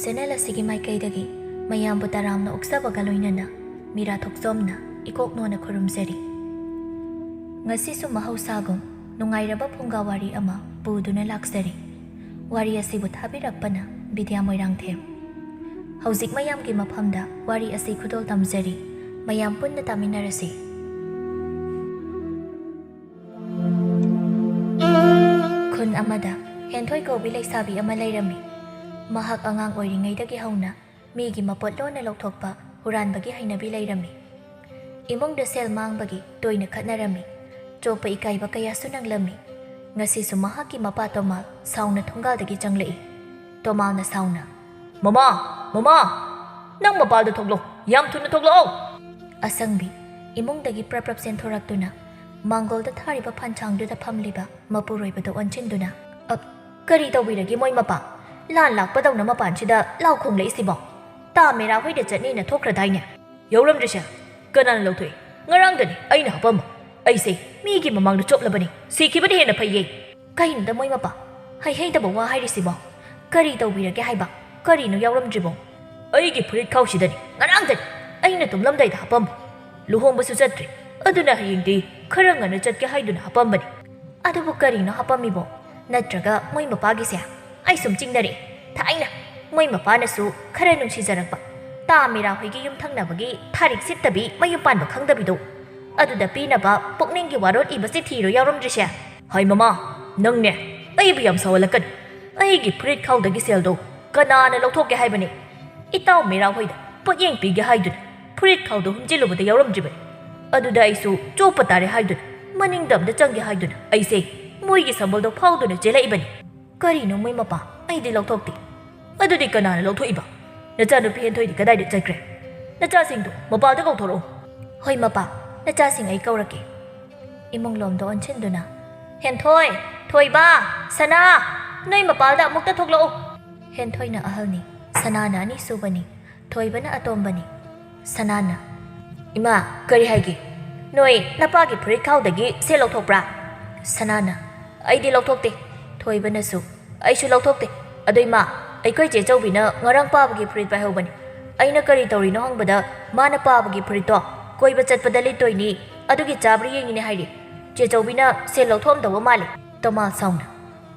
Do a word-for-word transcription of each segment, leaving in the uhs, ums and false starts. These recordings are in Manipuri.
ꯆꯦꯅꯦꯜ ꯑꯁꯤꯒꯤ ꯃꯥꯏꯀꯩꯗꯒꯤ ꯃꯌꯥꯝꯕꯨ ꯇꯔꯥꯝꯅ ꯑꯣꯛꯆꯕꯒ ꯂꯣꯏꯅꯅ ꯃꯤꯔꯥ ꯊꯣꯛꯆꯣꯝꯅ ꯏꯀꯣꯛ ꯅꯣꯟꯅ ꯈꯨꯔꯨꯝꯖꯔꯤ꯫ ꯉꯁꯤꯁꯨ ꯃꯍꯧꯁꯥꯒꯨꯝ ꯅꯨꯡꯉꯥꯏꯔꯕ ꯐꯨꯡꯒꯥ ꯋꯥꯔꯤ ꯑꯃ ꯄꯨꯗꯨꯅ ꯂꯥꯛꯆꯔꯤ꯫ ꯋꯥꯔꯤ ꯑꯁꯤꯕꯨ ꯊꯥꯕꯤꯔꯛꯄꯅ ꯕꯤꯗ꯭ꯌꯥ ꯃꯣꯏꯔꯥꯡꯊꯦꯝ꯫ ꯍꯧꯖꯤꯛ ꯃꯌꯥꯝꯒꯤ ꯃꯐꯝꯗ ꯋꯥꯔꯤ ꯑꯁꯤ ꯈꯨꯗꯣꯜ ꯇꯝꯖꯔꯤ꯫ ꯃꯌꯥꯝ ꯄꯨꯟꯅ ꯇꯥꯃꯤꯟꯅꯔꯁꯤ꯫ ꯈꯨꯟ ꯑꯃꯗ ꯍꯦꯟꯊꯣꯏ ꯀꯧꯕꯤ ꯂꯩꯁꯥꯕꯤ ꯑꯃ ꯂꯩꯔꯝꯃꯤ꯫ ꯃꯍꯥꯛ ꯑꯉꯥꯡ ꯑꯣꯏꯔꯤꯉꯩꯗꯒꯤ ꯍꯧꯅ ꯃꯤꯒꯤ ꯃꯄꯣꯠ ꯂꯣꯟꯅ ꯂꯧꯊꯣꯛꯄ, ꯍꯨꯔꯥꯟꯕꯒꯤ ꯍꯩꯅꯕꯤ ꯂꯩꯔꯝꯃꯤ꯫ ꯏꯃꯨꯡꯗ ꯁꯦꯜ ꯃꯥꯡꯕꯒꯤ ꯇꯣꯏꯅ ꯈꯠꯅꯔꯝꯃꯤ꯫ ꯆꯣꯞꯄ ꯏꯀꯥꯏꯕ ꯀꯌꯥꯁꯨ ꯅꯪꯂꯝꯃꯤ꯫ ꯉꯁꯤꯁꯨ ꯃꯍꯥꯛꯀꯤ ꯃꯄꯥ ꯇꯣꯃꯥꯜ ꯁꯥꯎꯅ ꯊꯣꯡꯒꯥꯜꯗꯒꯤ ꯆꯪꯂꯛꯏ꯫ ꯇꯣꯃꯥꯜꯅ ꯁꯥꯎꯅ, "ꯃꯃꯥ! ꯃꯃꯥ! ꯅꯪ ꯃꯄꯥꯜꯗ ꯊꯣꯛꯂꯛꯑꯣ! ꯌꯥꯝ ꯊꯨꯅ ꯊꯣꯛꯂꯛꯑꯣ!" ꯑꯁꯪꯕꯤ ꯏꯃꯨꯡꯗꯒꯤ ꯄ꯭ꯔꯞ ꯄ꯭ꯔꯞ ꯆꯦꯟꯊꯣꯔꯛꯇꯨꯅ ꯃꯥꯡꯒꯣꯜꯗ ꯊꯥꯔꯤꯕ ꯐꯟꯁꯥꯡꯗꯨꯗ ꯐꯝꯂꯤꯕ ꯃꯄꯨꯔꯣꯏꯕꯗ ꯑꯣꯟꯁꯤꯟꯗꯨꯅ, "ꯑꯞ, ꯀꯔꯤ ꯇꯧꯕꯤꯔꯒꯦ ꯃꯣꯏ ꯃꯄꯥ? ꯂꯥꯟ ꯂꯥꯛꯄꯗꯧꯅ ꯃꯄꯥꯟꯁꯤꯗ ꯂꯥꯎ ꯈꯣꯡꯂꯛꯏꯁꯤꯕꯣ? ꯇꯥ ꯃꯦꯔꯥ ꯍꯣꯏꯗ ꯆꯠꯅꯤꯅ ꯊꯣꯛꯈ꯭ꯔꯗꯥꯏꯅꯦ?" "ꯌꯥꯎꯔꯝꯗ꯭ꯔꯤꯁꯦ ꯀꯅꯥꯅ ꯂꯧꯊꯣꯛꯏ? ꯉꯔꯥꯡꯗꯅꯤ ꯑꯩꯅ ꯍꯥꯄꯝꯕ꯫ ꯑꯩꯁꯦ ꯃꯤꯒꯤ ꯃꯃꯥꯡꯗ ꯆꯣꯞꯂꯕꯅꯤ, ꯁꯤꯈꯤꯕꯅ ꯍꯦꯟꯅ ꯐꯩꯌꯦ꯫" "ꯀꯩꯅꯣꯗ ꯃꯣꯏ ꯃꯄꯥ, ꯍꯩ ꯍꯩꯗꯕ ꯋꯥ ꯍꯥꯏꯔꯤꯁꯤꯕꯣ? ꯀꯔꯤ ꯇꯧꯕꯤꯔꯒꯦ ꯍꯥꯏꯕ? ꯀꯔꯤꯅꯣ ꯌꯥꯎꯔꯝꯗ꯭ꯔꯤꯕꯣ?" "ꯑꯩꯒꯤ ꯐꯨꯔꯤꯠ ꯈꯥꯎꯁꯤꯗꯅꯤ ꯉꯔꯥꯡꯗꯅꯤ ꯑꯩꯅ ꯇꯨꯝꯂꯝꯗꯥꯏꯗ ꯍꯥꯄꯝꯕ꯫ ꯂꯨꯍꯣꯡꯕꯁꯨ ꯆꯠꯇ꯭ꯔꯤ, ꯑꯗꯨꯅ ꯍꯌꯦꯡꯗꯤ ꯈꯔ ꯉꯟꯅ ꯆꯠꯀꯦ ꯍꯥꯏꯗꯨꯅ ꯍꯥꯄꯝꯕꯅꯤ꯫" "ꯑꯗꯨꯕꯨ ꯀꯔꯤꯅꯣ ꯍꯥꯄꯝꯃꯤꯕꯣ? ꯅꯠꯇ꯭ꯔꯒ ꯃꯣꯏ ꯃꯄꯥꯒꯤꯁꯦ?" ꯑꯩ ꯁꯨꯝ ꯆꯤꯡꯅꯔꯛꯑꯦ꯫ ꯊꯥꯏꯅ ꯃꯣꯏ ꯃꯄꯥꯅꯁꯨ ꯈꯔ ꯅꯨꯡꯁꯤꯖꯔꯛꯄ, ꯇꯥ ꯃꯤꯔꯥ ꯍꯣꯏꯒꯤ ꯌꯨꯝꯊꯪꯅꯕꯒꯤ ꯊꯥꯔꯤꯛ ꯁꯤꯠꯇꯕꯤ ꯃꯌꯨꯝ ꯄꯥꯟꯕ ꯈꯪꯗꯕꯤꯗꯣ, ꯑꯗꯨꯗ ꯄꯤꯅꯕ ꯄꯨꯛꯅꯤꯡꯒꯤ ꯋꯥꯔꯣꯜ ꯏꯕ ꯆꯤꯊꯤꯔꯣ ꯌꯥꯎꯔꯝꯗ꯭ꯔꯤꯁꯦ? "ꯍꯥꯏ ꯃꯃꯥ, ꯅꯪꯅꯦ ꯑꯩꯕꯨ ꯌꯥꯝ ꯁꯥꯎꯍꯜꯂꯛꯀꯅꯨ꯫ ꯑꯩꯒꯤ ꯐꯨꯔꯤꯠ ꯈꯥꯎꯗꯒꯤ ꯁꯦꯜꯗꯣ ꯀꯅꯥꯅ ꯂꯧꯊꯣꯛꯀꯦ ꯍꯥꯏꯕꯅꯤ? ꯏꯇꯥꯎ ꯃꯤꯔꯥ ꯍꯣꯏꯗ ꯄꯣꯠꯌꯦꯡ ꯄꯤꯒꯦ ꯍꯥꯏꯗꯨꯅ ꯐꯨꯔꯤꯠ ꯈꯥꯎꯗꯣ ꯍꯨꯝꯖꯤꯜꯂꯨꯕꯗ ꯌꯥꯎꯔꯝꯗ꯭ꯔꯤꯕꯅꯤ꯫ ꯑꯗꯨꯗ ꯑꯩꯁꯨ ꯆꯣꯞꯄ ꯇꯥꯔꯦ ꯍꯥꯏꯗꯨꯅ ꯃꯅꯤꯡꯗ ꯑꯝꯇ ꯆꯪꯒꯦ ꯍꯥꯏꯗꯨꯅ ꯑꯩꯁꯦ ꯃꯣꯏꯒꯤ ꯁꯝꯕꯜꯗꯣ ꯐꯥꯎꯗꯨꯅ ꯆꯦꯜꯂꯛꯏꯕꯅꯤ꯫" "ꯀꯔꯤꯅꯣ ꯃꯣꯏ ꯃꯄꯥ? ꯑꯩꯗꯤ ꯂꯧꯊꯣꯛꯇꯦ꯫" "ꯑꯗꯨꯗꯤ ꯀꯅꯥꯅ ꯂꯧꯊꯣꯛꯏꯕ? ꯅꯆꯥꯅꯨꯄꯤ ꯍꯦꯟꯊꯣꯏꯗꯤ ꯀꯗꯥꯏꯗ ꯆꯠꯈ꯭ꯔꯦ? ꯅꯆꯥꯁꯤꯡꯗꯣ ꯃꯄꯥꯜꯗ ꯀꯧꯊꯣꯔꯛꯎ꯫" "ꯍꯣꯏ ꯃꯄꯥ, ꯅꯆꯥꯁꯤꯡ ꯑꯩ ꯀꯧꯔꯛꯀꯦ꯫" ꯏꯃꯨꯡ ꯂꯣꯝꯗ ꯑꯣꯟꯁꯤꯟꯗꯨꯅ, "ꯍꯦꯟꯊꯣꯏ, ꯊꯣꯏꯕ, ꯁꯅꯥ, ꯅꯣꯏ ꯃꯄꯥꯜꯗ ꯑꯃꯨꯛꯇ ꯊꯣꯛꯂꯛꯎ꯫" ꯍꯦꯟꯊꯣꯏꯅ ꯑꯍꯜꯅꯤ, ꯁꯅꯥꯅ ꯑꯅꯤꯁꯨꯕꯅꯤ, ꯊꯣꯏꯕꯅ ꯑꯇꯣꯝꯕꯅꯤ꯫ ꯁꯅꯥꯅ, "ꯏꯃꯥ, ꯀꯔꯤ ꯍꯥꯏꯒꯦ? ꯅꯣꯏ ꯅꯄꯥꯒꯤ ꯐꯨꯔꯤꯠ ꯈꯥꯎꯗꯒꯤ ꯁꯦꯜ ꯂꯧꯊꯣꯛꯄ꯭ꯔꯥ?" ꯁꯅꯥꯅ, "ꯑꯩꯗꯤ ꯂꯧꯊꯣꯛꯇꯦ꯫" ꯊꯣꯏꯕꯅꯁꯨ, "ꯑꯩꯁꯨ ꯂꯧꯊꯣꯛꯇꯦ꯫ ꯑꯗꯣ ꯏꯃꯥ, ꯑꯩꯈꯣꯏ ꯆꯦ ꯆꯧꯕꯤꯅ ꯉꯔꯥꯡ ꯄꯥꯕꯒꯤ ꯐꯨꯔꯤꯠ ꯄꯥꯏꯍꯧꯕꯅꯤ꯫ ꯑꯩꯅ ꯀꯔꯤ ꯇꯧꯔꯤꯅꯣ ꯍꯪꯕꯗ ꯃꯥꯅ ꯄꯥꯕꯒꯤ ꯐꯨꯔꯤꯠꯇꯣ ꯀꯣꯏꯕ ꯆꯠꯄꯗ ꯂꯤꯠꯇꯣꯏꯅꯤ, ꯑꯗꯨꯒꯤ ꯆꯥꯕ꯭ꯔꯥ ꯌꯦꯡꯉꯤꯅꯦ ꯍꯥꯏꯔꯤ꯫ ꯆꯦ ꯆꯧꯕꯤꯅ ꯁꯦꯜ ꯂꯧꯊꯣꯛꯑꯝꯗꯧꯕ ꯃꯥꯜꯂꯤ꯫ ꯇꯃꯥꯜ ꯁꯥꯎꯅ,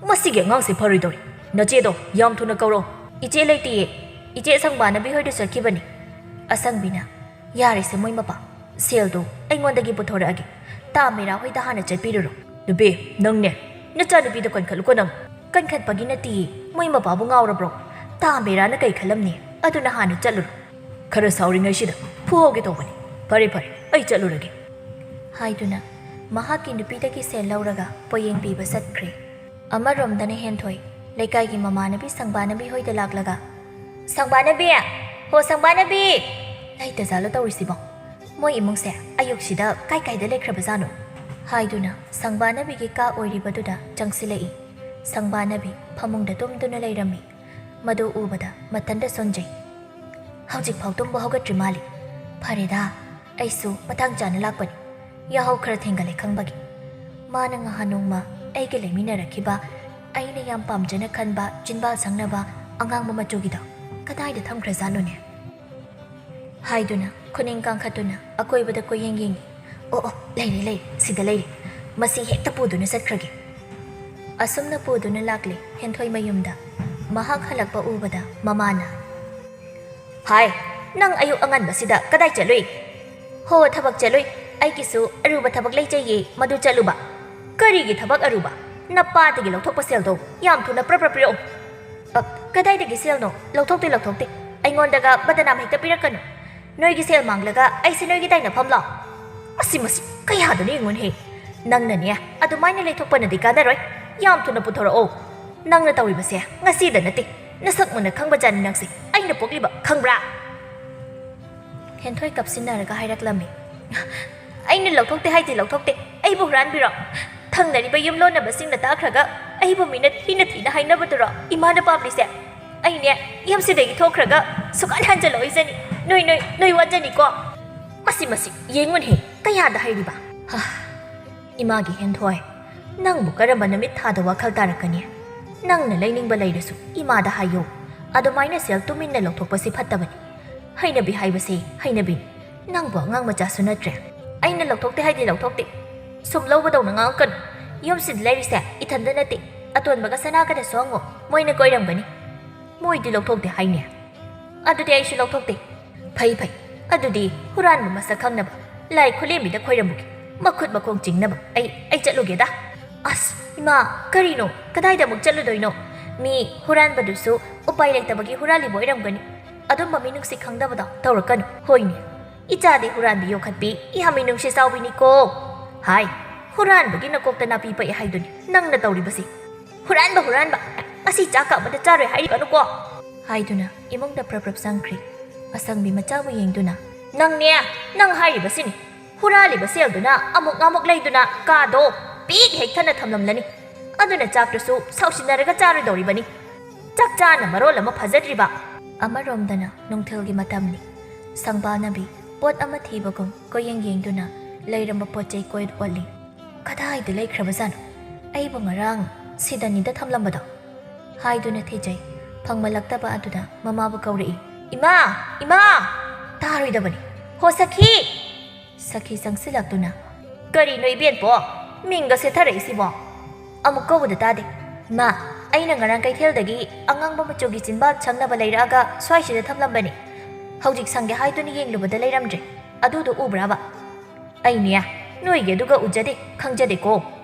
"ꯃꯁꯤꯒꯤ ꯑꯉꯥꯡꯁꯦ ꯐꯔꯣꯏꯗꯧꯔꯤ꯫ ꯅꯆꯦꯗꯣ ꯌꯥꯝ ꯊꯨꯅ ꯀꯧꯔꯣ꯫" "ꯏꯆꯦ ꯂꯩꯇꯤꯌꯦ꯫ ꯏꯆꯦ ꯁꯪꯕꯥꯅꯕꯤ ꯍꯣꯏꯗ ꯆꯠꯈꯤꯕꯅꯤ꯫" ꯑꯁꯪꯕꯤꯅ, "ꯌꯥꯔꯦꯁꯦ ꯃꯣꯏ ꯃꯄꯥ, ꯁꯦꯜꯗꯣ ꯑꯩꯉꯣꯟꯗꯒꯤ ꯄꯨꯊꯣꯔꯛꯑꯒꯦ꯫ ꯇꯥ ꯃꯦꯔꯥ ꯍꯣꯏꯗ ꯍꯥꯟꯅ ꯆꯠꯄꯤꯔꯨꯔꯣ꯫" "ꯅꯨꯄꯤ, ꯅꯪꯅꯦ ꯅꯆꯥꯅꯨꯄꯤꯗꯣ ꯀꯟꯈꯠꯂꯨꯀꯣ ꯅꯪ꯫" "ꯀꯟꯈꯠꯄꯒꯤ ꯅꯠꯇꯤꯌꯦ, ꯃꯣꯏ ꯃꯄꯥꯕꯨ ꯉꯥꯎꯔꯕ꯭ꯔꯣ? ꯇꯥ ꯃꯦꯔꯥꯅ ꯀꯩ ꯈꯜꯂꯝꯅꯤ? ꯑꯗꯨꯅ ꯍꯥꯟꯅ ꯆꯠꯂꯨꯔꯣ꯫" "ꯈꯔ ꯁꯥꯎꯔꯤꯉꯩꯁꯤꯗ ꯐꯨꯍꯧꯒꯦ ꯇꯧꯕꯅꯤ꯫ ꯐꯔꯦ ꯐꯔꯦ, ꯑꯩ ꯆꯠꯂꯨꯔꯒꯦ꯫" ꯍꯥꯏꯗꯨꯅ ꯃꯍꯥꯛꯀꯤ ꯅꯨꯄꯤꯗꯒꯤ ꯁꯦꯜ ꯂꯧꯔꯒ ꯄꯣꯌꯦꯡ ꯄꯤꯕ ꯆꯠꯈ꯭ꯔꯦ꯫ ꯑꯃꯔꯣꯝꯗꯅ ꯍꯦꯟꯊꯣꯏ ꯂꯩꯀꯥꯏꯒꯤ ꯃꯃꯥꯟꯅꯕꯤ ꯁꯪꯕꯥꯅꯕꯤ ꯍꯣꯏꯗ ꯂꯥꯛꯂꯒ, "ꯁꯪꯕꯥꯅꯕꯤ! ꯍꯣ ꯁꯪꯕꯥꯅꯕꯤ!" "ꯂꯩꯇꯖꯥꯠꯂꯣ ꯇꯧꯔꯤꯁꯤꯕꯣ? ꯃꯣꯏ ꯏꯃꯨꯡꯁꯦ ꯑꯌꯨꯛꯁꯤꯗ ꯀꯥꯏ ꯀꯥꯏꯗ ꯂꯩꯈ꯭ꯔꯕꯖꯥꯠꯅꯣ?" ꯍꯥꯏꯗꯨꯅ ꯁꯪꯕꯥꯅꯕꯤꯒꯤ ꯀꯥ ꯑꯣꯏꯔꯤꯕꯗꯨꯗ ꯆꯪꯁꯤꯜꯂꯛꯏ꯫ ꯁꯪꯕꯥꯅꯕꯤ ꯐꯃꯨꯡꯗ ꯇꯨꯝꯗꯨꯅ ꯂꯩꯔꯝꯃꯤ꯫ ꯃꯗꯨ ꯎꯕꯗ ꯃꯊꯟꯇ ꯁꯣꯟꯖꯩ꯫ "ꯍꯧꯖꯤꯛꯐꯥꯎ ꯇꯨꯝꯕ ꯍꯧꯒꯠꯇ꯭ꯔꯤ ꯃꯥꯜꯂꯤ꯫ ꯐꯔꯦꯗ, ꯑꯩꯁꯨ ꯃꯇꯥꯡ ꯆꯥꯅ ꯂꯥꯛꯄꯅꯤ꯫ ꯌꯥꯍꯧ ꯈꯔ ꯊꯦꯡꯒꯠꯂꯦ ꯈꯪꯕꯒꯤ꯫" ꯃꯥꯅ ꯉꯍꯥꯟ ꯅꯣꯡꯃ ꯑꯩꯒ ꯂꯩꯃꯤꯟꯅꯔꯛꯈꯤꯕ, ꯑꯩꯅ ꯌꯥꯝ ꯄꯥꯝꯖꯅ ꯈꯟꯕ ꯆꯤꯟꯕꯥꯜ ꯁꯪꯅꯕ ꯑꯉꯥꯡꯕ ꯃꯆꯨꯒꯤꯗꯣ ꯀꯗꯥꯏꯗ ꯊꯝꯈ꯭ꯔꯖꯥꯠꯅꯣꯅꯦ? ꯍꯥꯏꯗꯨꯅ ꯈꯨꯅꯤꯡ ꯀꯥꯡꯈꯠꯇꯨꯅ ꯑꯀꯣꯏꯕꯗ ꯀꯣꯏꯌꯦꯡ ꯌꯦꯡꯉꯤ꯫ "ꯑꯣ ꯑꯣ, ꯂꯩꯔꯦ ꯂꯩꯔꯦ, ꯁꯤꯗ ꯂꯩꯔꯦ꯫ ꯃꯁꯤ ꯍꯦꯛꯇ ꯄꯨꯗꯨꯅ ꯆꯠꯈ꯭ꯔꯒꯦ꯫" ꯑꯁꯨꯝꯅ ꯄꯨꯗꯨꯅ ꯂꯥꯛꯂꯦ ꯍꯦꯟꯊꯣꯏ ꯃꯌꯨꯝꯗ꯫ ꯃꯍꯥꯛ ꯍꯜꯂꯛꯄ ꯎꯕꯗ ꯃꯃꯥꯅ, "ꯍꯥꯏ, ꯅꯪ ꯑꯌꯨꯛ ꯑꯉꯟꯕꯁꯤꯗ ꯀꯗꯥꯏ ꯆꯠꯂꯨꯏ?" "ꯍꯣ, ꯊꯕꯛ ꯆꯠꯂꯨꯏ꯫ ꯑꯩꯒꯤꯁꯨ ꯑꯔꯨꯕ ꯊꯕꯛ ꯂꯩꯖꯩꯌꯦ, ꯃꯗꯨ ꯆꯠꯂꯨꯕ꯫" "ꯀꯔꯤꯒꯤ ꯊꯕꯛ ꯑꯔꯨꯕ? ꯅꯄꯥꯗꯒꯤ ꯂꯧꯊꯣꯛꯄ ꯁꯦꯜꯗꯣ ꯌꯥꯝ ꯊꯨꯅ ꯄ꯭ꯔꯞ ꯄ꯭ꯔꯞ ꯄꯤꯔꯛꯎ꯫" "ꯑ, ꯀꯗꯥꯏꯗꯒꯤ ꯁꯦꯜꯅꯣ? ꯂꯧꯊꯣꯛꯇꯦ, ꯂꯧꯊꯣꯛꯇꯦ꯫ ꯑꯩꯉꯣꯟꯗꯒ ꯕꯗꯅꯥꯝ ꯍꯦꯛꯇ ꯄꯤꯔꯛꯀꯅꯨ꯫ ꯅꯣꯏꯒꯤ ꯁꯦꯜ ꯃꯥꯡꯂꯒ ꯑꯩꯁꯦ ꯅꯣꯏꯒꯤ ꯇꯥꯏꯅꯐꯝꯂꯣ?" "ꯃꯁꯤ, ꯃꯁꯤ ꯀꯌꯥꯗꯅꯣ ꯌꯦꯡꯉꯨꯅꯦꯍꯦ꯫ ꯅꯪꯅꯅꯦ ꯑꯗꯨꯃꯥꯏꯅ ꯂꯩꯊꯣꯛꯄꯅꯗꯤ ꯀꯥꯟꯅꯔꯣꯏ꯫ ꯌꯥꯝ ꯊꯨꯅ ꯄꯨꯊꯣꯔꯛꯑꯣ꯫ ꯅꯪꯅ ꯇꯧꯔꯤꯕꯁꯦ ꯉꯁꯤꯗ ꯅꯠꯇꯦ, ꯅꯁꯛ ꯃꯨꯟꯅ ꯈꯪꯕꯖꯥꯠꯅꯤ ꯅꯪꯁꯦ꯫ ꯑꯩꯅ ꯄꯣꯛꯂꯤꯕ ꯈꯪꯕ꯭ꯔꯥ?" ꯍꯦꯟꯊꯣꯏ ꯀꯞꯁꯤꯟꯅꯔꯒ ꯍꯥꯏꯔꯛꯂꯝꯃꯤ꯫ "ꯑꯩꯅ ꯂꯧꯊꯣꯛꯇꯦ ꯍꯥꯏꯗꯤ ꯂꯧꯊꯣꯛꯇꯦ꯫ ꯑꯩꯕꯨ ꯍꯨꯔꯥꯟꯕꯤꯔꯣ? ꯊꯪꯅꯔꯤꯕ ꯌꯨꯝꯂꯣꯟꯅꯕꯁꯤꯡꯅ ꯇꯥꯈ꯭ꯔꯒ ꯑꯩꯕꯨ ꯃꯤꯅ ꯊꯤꯅ ꯊꯤꯅ ꯍꯥꯏꯅꯕꯗꯨꯔꯣ ꯏꯃꯥꯅ ꯄꯥꯝꯂꯤꯁꯦ? ꯑꯩꯅꯦ ꯌꯨꯝꯁꯤꯗꯒꯤ ꯊꯣꯛꯈ꯭ꯔꯒ ꯁꯨꯛꯍꯟ ꯍꯟꯖꯜꯂꯛꯑꯣꯏꯖꯅꯤ꯫ ꯅꯣꯏ, ꯅꯣꯏ, ꯅꯣꯏ ꯋꯥꯖꯅꯤꯀꯣ꯫ ꯃꯁꯤ, ꯃꯁꯤ ꯌꯦꯡꯉꯨꯅꯦꯍꯦ, ꯀꯌꯥꯗ ꯍꯩꯔꯤꯕ?" ꯍꯥ, ꯏꯃꯥꯒꯤ ꯍꯦꯟꯊꯣꯏ, ꯅꯪꯕꯨ ꯀꯔꯝꯕ ꯅꯨꯃꯤꯠ ꯊꯥꯗ ꯋꯥꯈꯜ ꯇꯥꯔꯛꯀꯅꯤ? ꯅꯪꯅ ꯂꯩꯅꯤꯡꯕ ꯂꯩꯔꯁꯨ ꯏꯃꯥꯗ ꯍꯥꯏꯌꯣ꯫ ꯑꯗꯨꯃꯥꯏꯅ ꯁꯦꯜ ꯇꯨꯃꯤꯟꯅ ꯂꯧꯊꯣꯛꯄꯁꯤ ꯐꯠꯇꯕꯅꯤ꯫ ꯍꯩꯅꯕꯤ ꯍꯥꯏꯕꯁꯤ ꯍꯩꯅꯕꯤꯅꯤ꯫ ꯅꯪꯕꯨ ꯑꯉꯥꯡ ꯃꯆꯥꯁꯨ ꯅꯠꯇ꯭ꯔꯦ꯫ ꯑꯩꯅ ꯂꯧꯊꯣꯛꯇꯦ ꯍꯥꯏꯗꯤ ꯂꯧꯊꯣꯛꯇꯦ꯫ ꯁꯨꯝ ꯂꯧꯕꯗꯧꯅ ꯉꯥꯡꯉꯛꯀꯅꯨ꯫ ꯌꯨꯝꯁꯤꯗ ꯂꯩꯔꯤꯁꯦ ꯏꯊꯟꯗ ꯅꯠꯇꯦ꯫ ꯑꯇꯣꯟꯕꯒ ꯁꯅꯥꯒꯗꯁꯨ ꯍꯪꯉꯣ꯫ ꯃꯣꯏꯅ ꯀꯣꯏꯔꯝꯒꯅꯤ꯫ ꯃꯣꯏꯗꯤ ꯂꯧꯊꯣꯛꯇꯦ ꯍꯥꯏꯅꯦ꯫ ꯑꯗꯨꯗꯤ ꯑꯩꯁꯨ ꯂꯧꯊꯣꯛꯇꯦ꯫ ꯐꯩ, ꯐꯩ꯫ ꯑꯗꯨꯗꯤ ꯍꯨꯔꯥꯟꯕ ꯃꯁꯛ ꯈꯪꯅꯕ ꯂꯥꯏ ꯈꯨꯂꯦꯝꯕꯤꯗ ꯈꯣꯏꯔꯝꯃꯨꯒꯦ꯫ ꯃꯈꯨꯠ ꯃꯈꯣꯡ ꯆꯤꯡꯅꯕ꯫ ꯑꯩ, ꯑꯩ ꯆꯠꯂꯨꯒꯦꯗ꯫ ꯑꯁ, ꯏꯃꯥ, ꯀꯔꯤꯅꯣ? ꯀꯗꯥꯏꯗ ꯑꯃꯨꯛ ꯆꯠꯂꯨꯗꯣꯏꯅꯣ? ꯃꯤ ꯍꯨꯔꯥꯟꯕꯗꯨꯁꯨ ꯎꯄꯥꯏ ꯂꯩꯇꯕꯒꯤ ꯍꯨꯔꯥꯜꯂꯤꯕ ꯑꯣꯏꯔꯝꯒꯅꯤ꯫ ꯑꯗꯨꯝꯕ ꯃꯤꯅꯨꯡꯁꯤ ꯈꯪꯗꯕꯗꯣ ꯇꯧꯔꯛꯀꯅꯨ꯫ ꯍꯣꯏꯅꯦ, ꯏꯆꯥꯗꯤ ꯍꯨꯔꯥꯟꯕꯤ ꯌꯣꯛꯈꯠꯄꯤ, ꯏꯍꯥ ꯃꯤꯅꯨꯡꯁꯤ ꯆꯥꯎꯕꯤꯅꯤꯀꯣ꯫ ꯍꯥꯏ, ꯍꯨꯔꯥꯟꯕꯒꯤ ꯅꯀꯣꯛꯇ ꯅꯥꯄꯤ ꯄꯛꯑꯦ ꯍꯥꯏꯗꯨꯅꯤ ꯅꯪꯅ ꯇꯧꯔꯤꯕꯁꯤ꯫ "ꯍꯨꯔꯥꯟꯕ, ꯍꯨꯔꯥꯟꯕ! ꯉꯁꯤ ꯆꯥꯛ ꯀꯥ ꯑꯃꯗ ꯆꯥꯔꯣꯏ ꯍꯥꯏꯔꯤꯕꯅꯨꯀꯣ!" ꯍꯥꯏꯗꯨꯅ ꯏꯃꯨꯡꯗ ꯄ꯭ꯔꯞ ꯄ꯭ꯔꯞ ꯆꯪꯈ꯭ꯔꯦ꯫ ꯑꯁꯪꯕꯤ ꯃꯆꯥꯕꯨ ꯌꯦꯡꯗꯨꯅ, "ꯅꯪꯅꯦ, ꯅꯪ ꯍꯥꯏꯔꯤꯕꯁꯤꯅꯤ꯫ ꯍꯨꯔꯥꯜꯂꯤꯕ ꯁꯦꯜꯗꯨꯅ ꯑꯃꯨꯛ ꯑꯃꯨꯛ ꯂꯩꯗꯨꯅ ꯀꯥꯗꯣ ꯄꯤꯛ ꯍꯦꯛ ꯊꯟꯅ ꯊꯝꯂꯝꯂꯅꯤ꯫ ꯑꯗꯨꯅ ꯆꯥꯛꯇꯨꯁꯨ ꯁꯥꯎꯁꯤꯟꯅꯔꯒ ꯆꯥꯔꯣꯏꯗꯧꯔꯤꯕꯅꯤ꯫ ꯆꯥꯛ ꯆꯥꯅ ꯃꯔꯣꯜ ꯑꯃ ꯐꯖꯗ꯭ꯔꯤꯕ!" ꯑꯃꯔꯣꯝꯗꯅ ꯅꯨꯡꯊꯤꯜꯒꯤ ꯃꯇꯝꯅꯤ꯫ ꯁꯪꯕꯥꯅꯕꯤ ꯄꯣꯠ ꯑꯃ ꯊꯤꯕꯒꯨꯝ ꯀꯣꯏꯌꯦꯡ ꯌꯦꯡꯗꯨꯅ ꯂꯩꯔꯝꯕ ꯄꯣꯠ ꯆꯩ ꯀꯣꯏ ꯑꯣꯠꯂꯤ꯫ "ꯀꯗꯥꯏꯗ ꯂꯩꯈ꯭ꯔꯕꯖꯥꯠꯅꯣ? ꯑꯩꯕꯨ ꯉꯔꯥꯡ ꯁꯤꯗꯅꯤꯗ ꯊꯝꯂꯝꯕꯗꯣ?" ꯍꯥꯏꯗꯨꯅ ꯊꯤꯖꯩ꯫ ꯐꯪꯃꯜꯂꯛꯇꯕ ꯑꯗꯨꯗ ꯃꯃꯥꯕꯨ ꯀꯧꯔꯛꯏ꯫ "ꯏꯃꯥ! ꯏꯃꯥ!" ꯇꯥꯔꯣꯏꯗꯕꯅꯤ꯫ "ꯍꯣ ꯁꯈꯤ!" ꯁꯈꯤ ꯆꯪꯁꯤꯜꯂꯛꯇꯨꯅ, "ꯀꯔꯤꯅꯣ ꯏꯕꯦꯟꯄꯣ? ꯃꯤꯡꯒ ꯁꯦꯠꯊꯔꯛꯏꯁꯤꯕꯣ? ꯑꯃꯨꯛ ꯀꯧꯕꯗ ꯇꯥꯗꯦ꯫ ꯃꯥ, ꯑꯩꯅ ꯉꯔꯥꯡ ꯀꯩꯊꯦꯜꯗꯒꯤ ꯑꯉꯥꯡꯕ ꯃꯆꯨꯒꯤ ꯆꯤꯟꯕꯥꯜ ꯁꯪꯅꯕ ꯂꯩꯔꯛꯑꯒ ꯁ꯭ꯋꯥꯏꯁꯤꯗ ꯊꯝꯂꯝꯕꯅꯤ꯫ ꯍꯧꯖꯤꯛ ꯁꯪꯒꯦ ꯍꯥꯏꯗꯨꯅ ꯌꯦꯡꯂꯨꯕꯗ ꯂꯩꯔꯝꯗ꯭ꯔꯦ꯫ ꯑꯗꯨꯗꯣ ꯎꯕ꯭ꯔꯥꯕ?" "ꯑꯩꯅꯦ, ꯅꯣꯏꯒꯤ ꯑꯗꯨꯒ ꯎꯖꯗꯦ, ꯈꯪꯖꯗꯦꯀꯣ꯫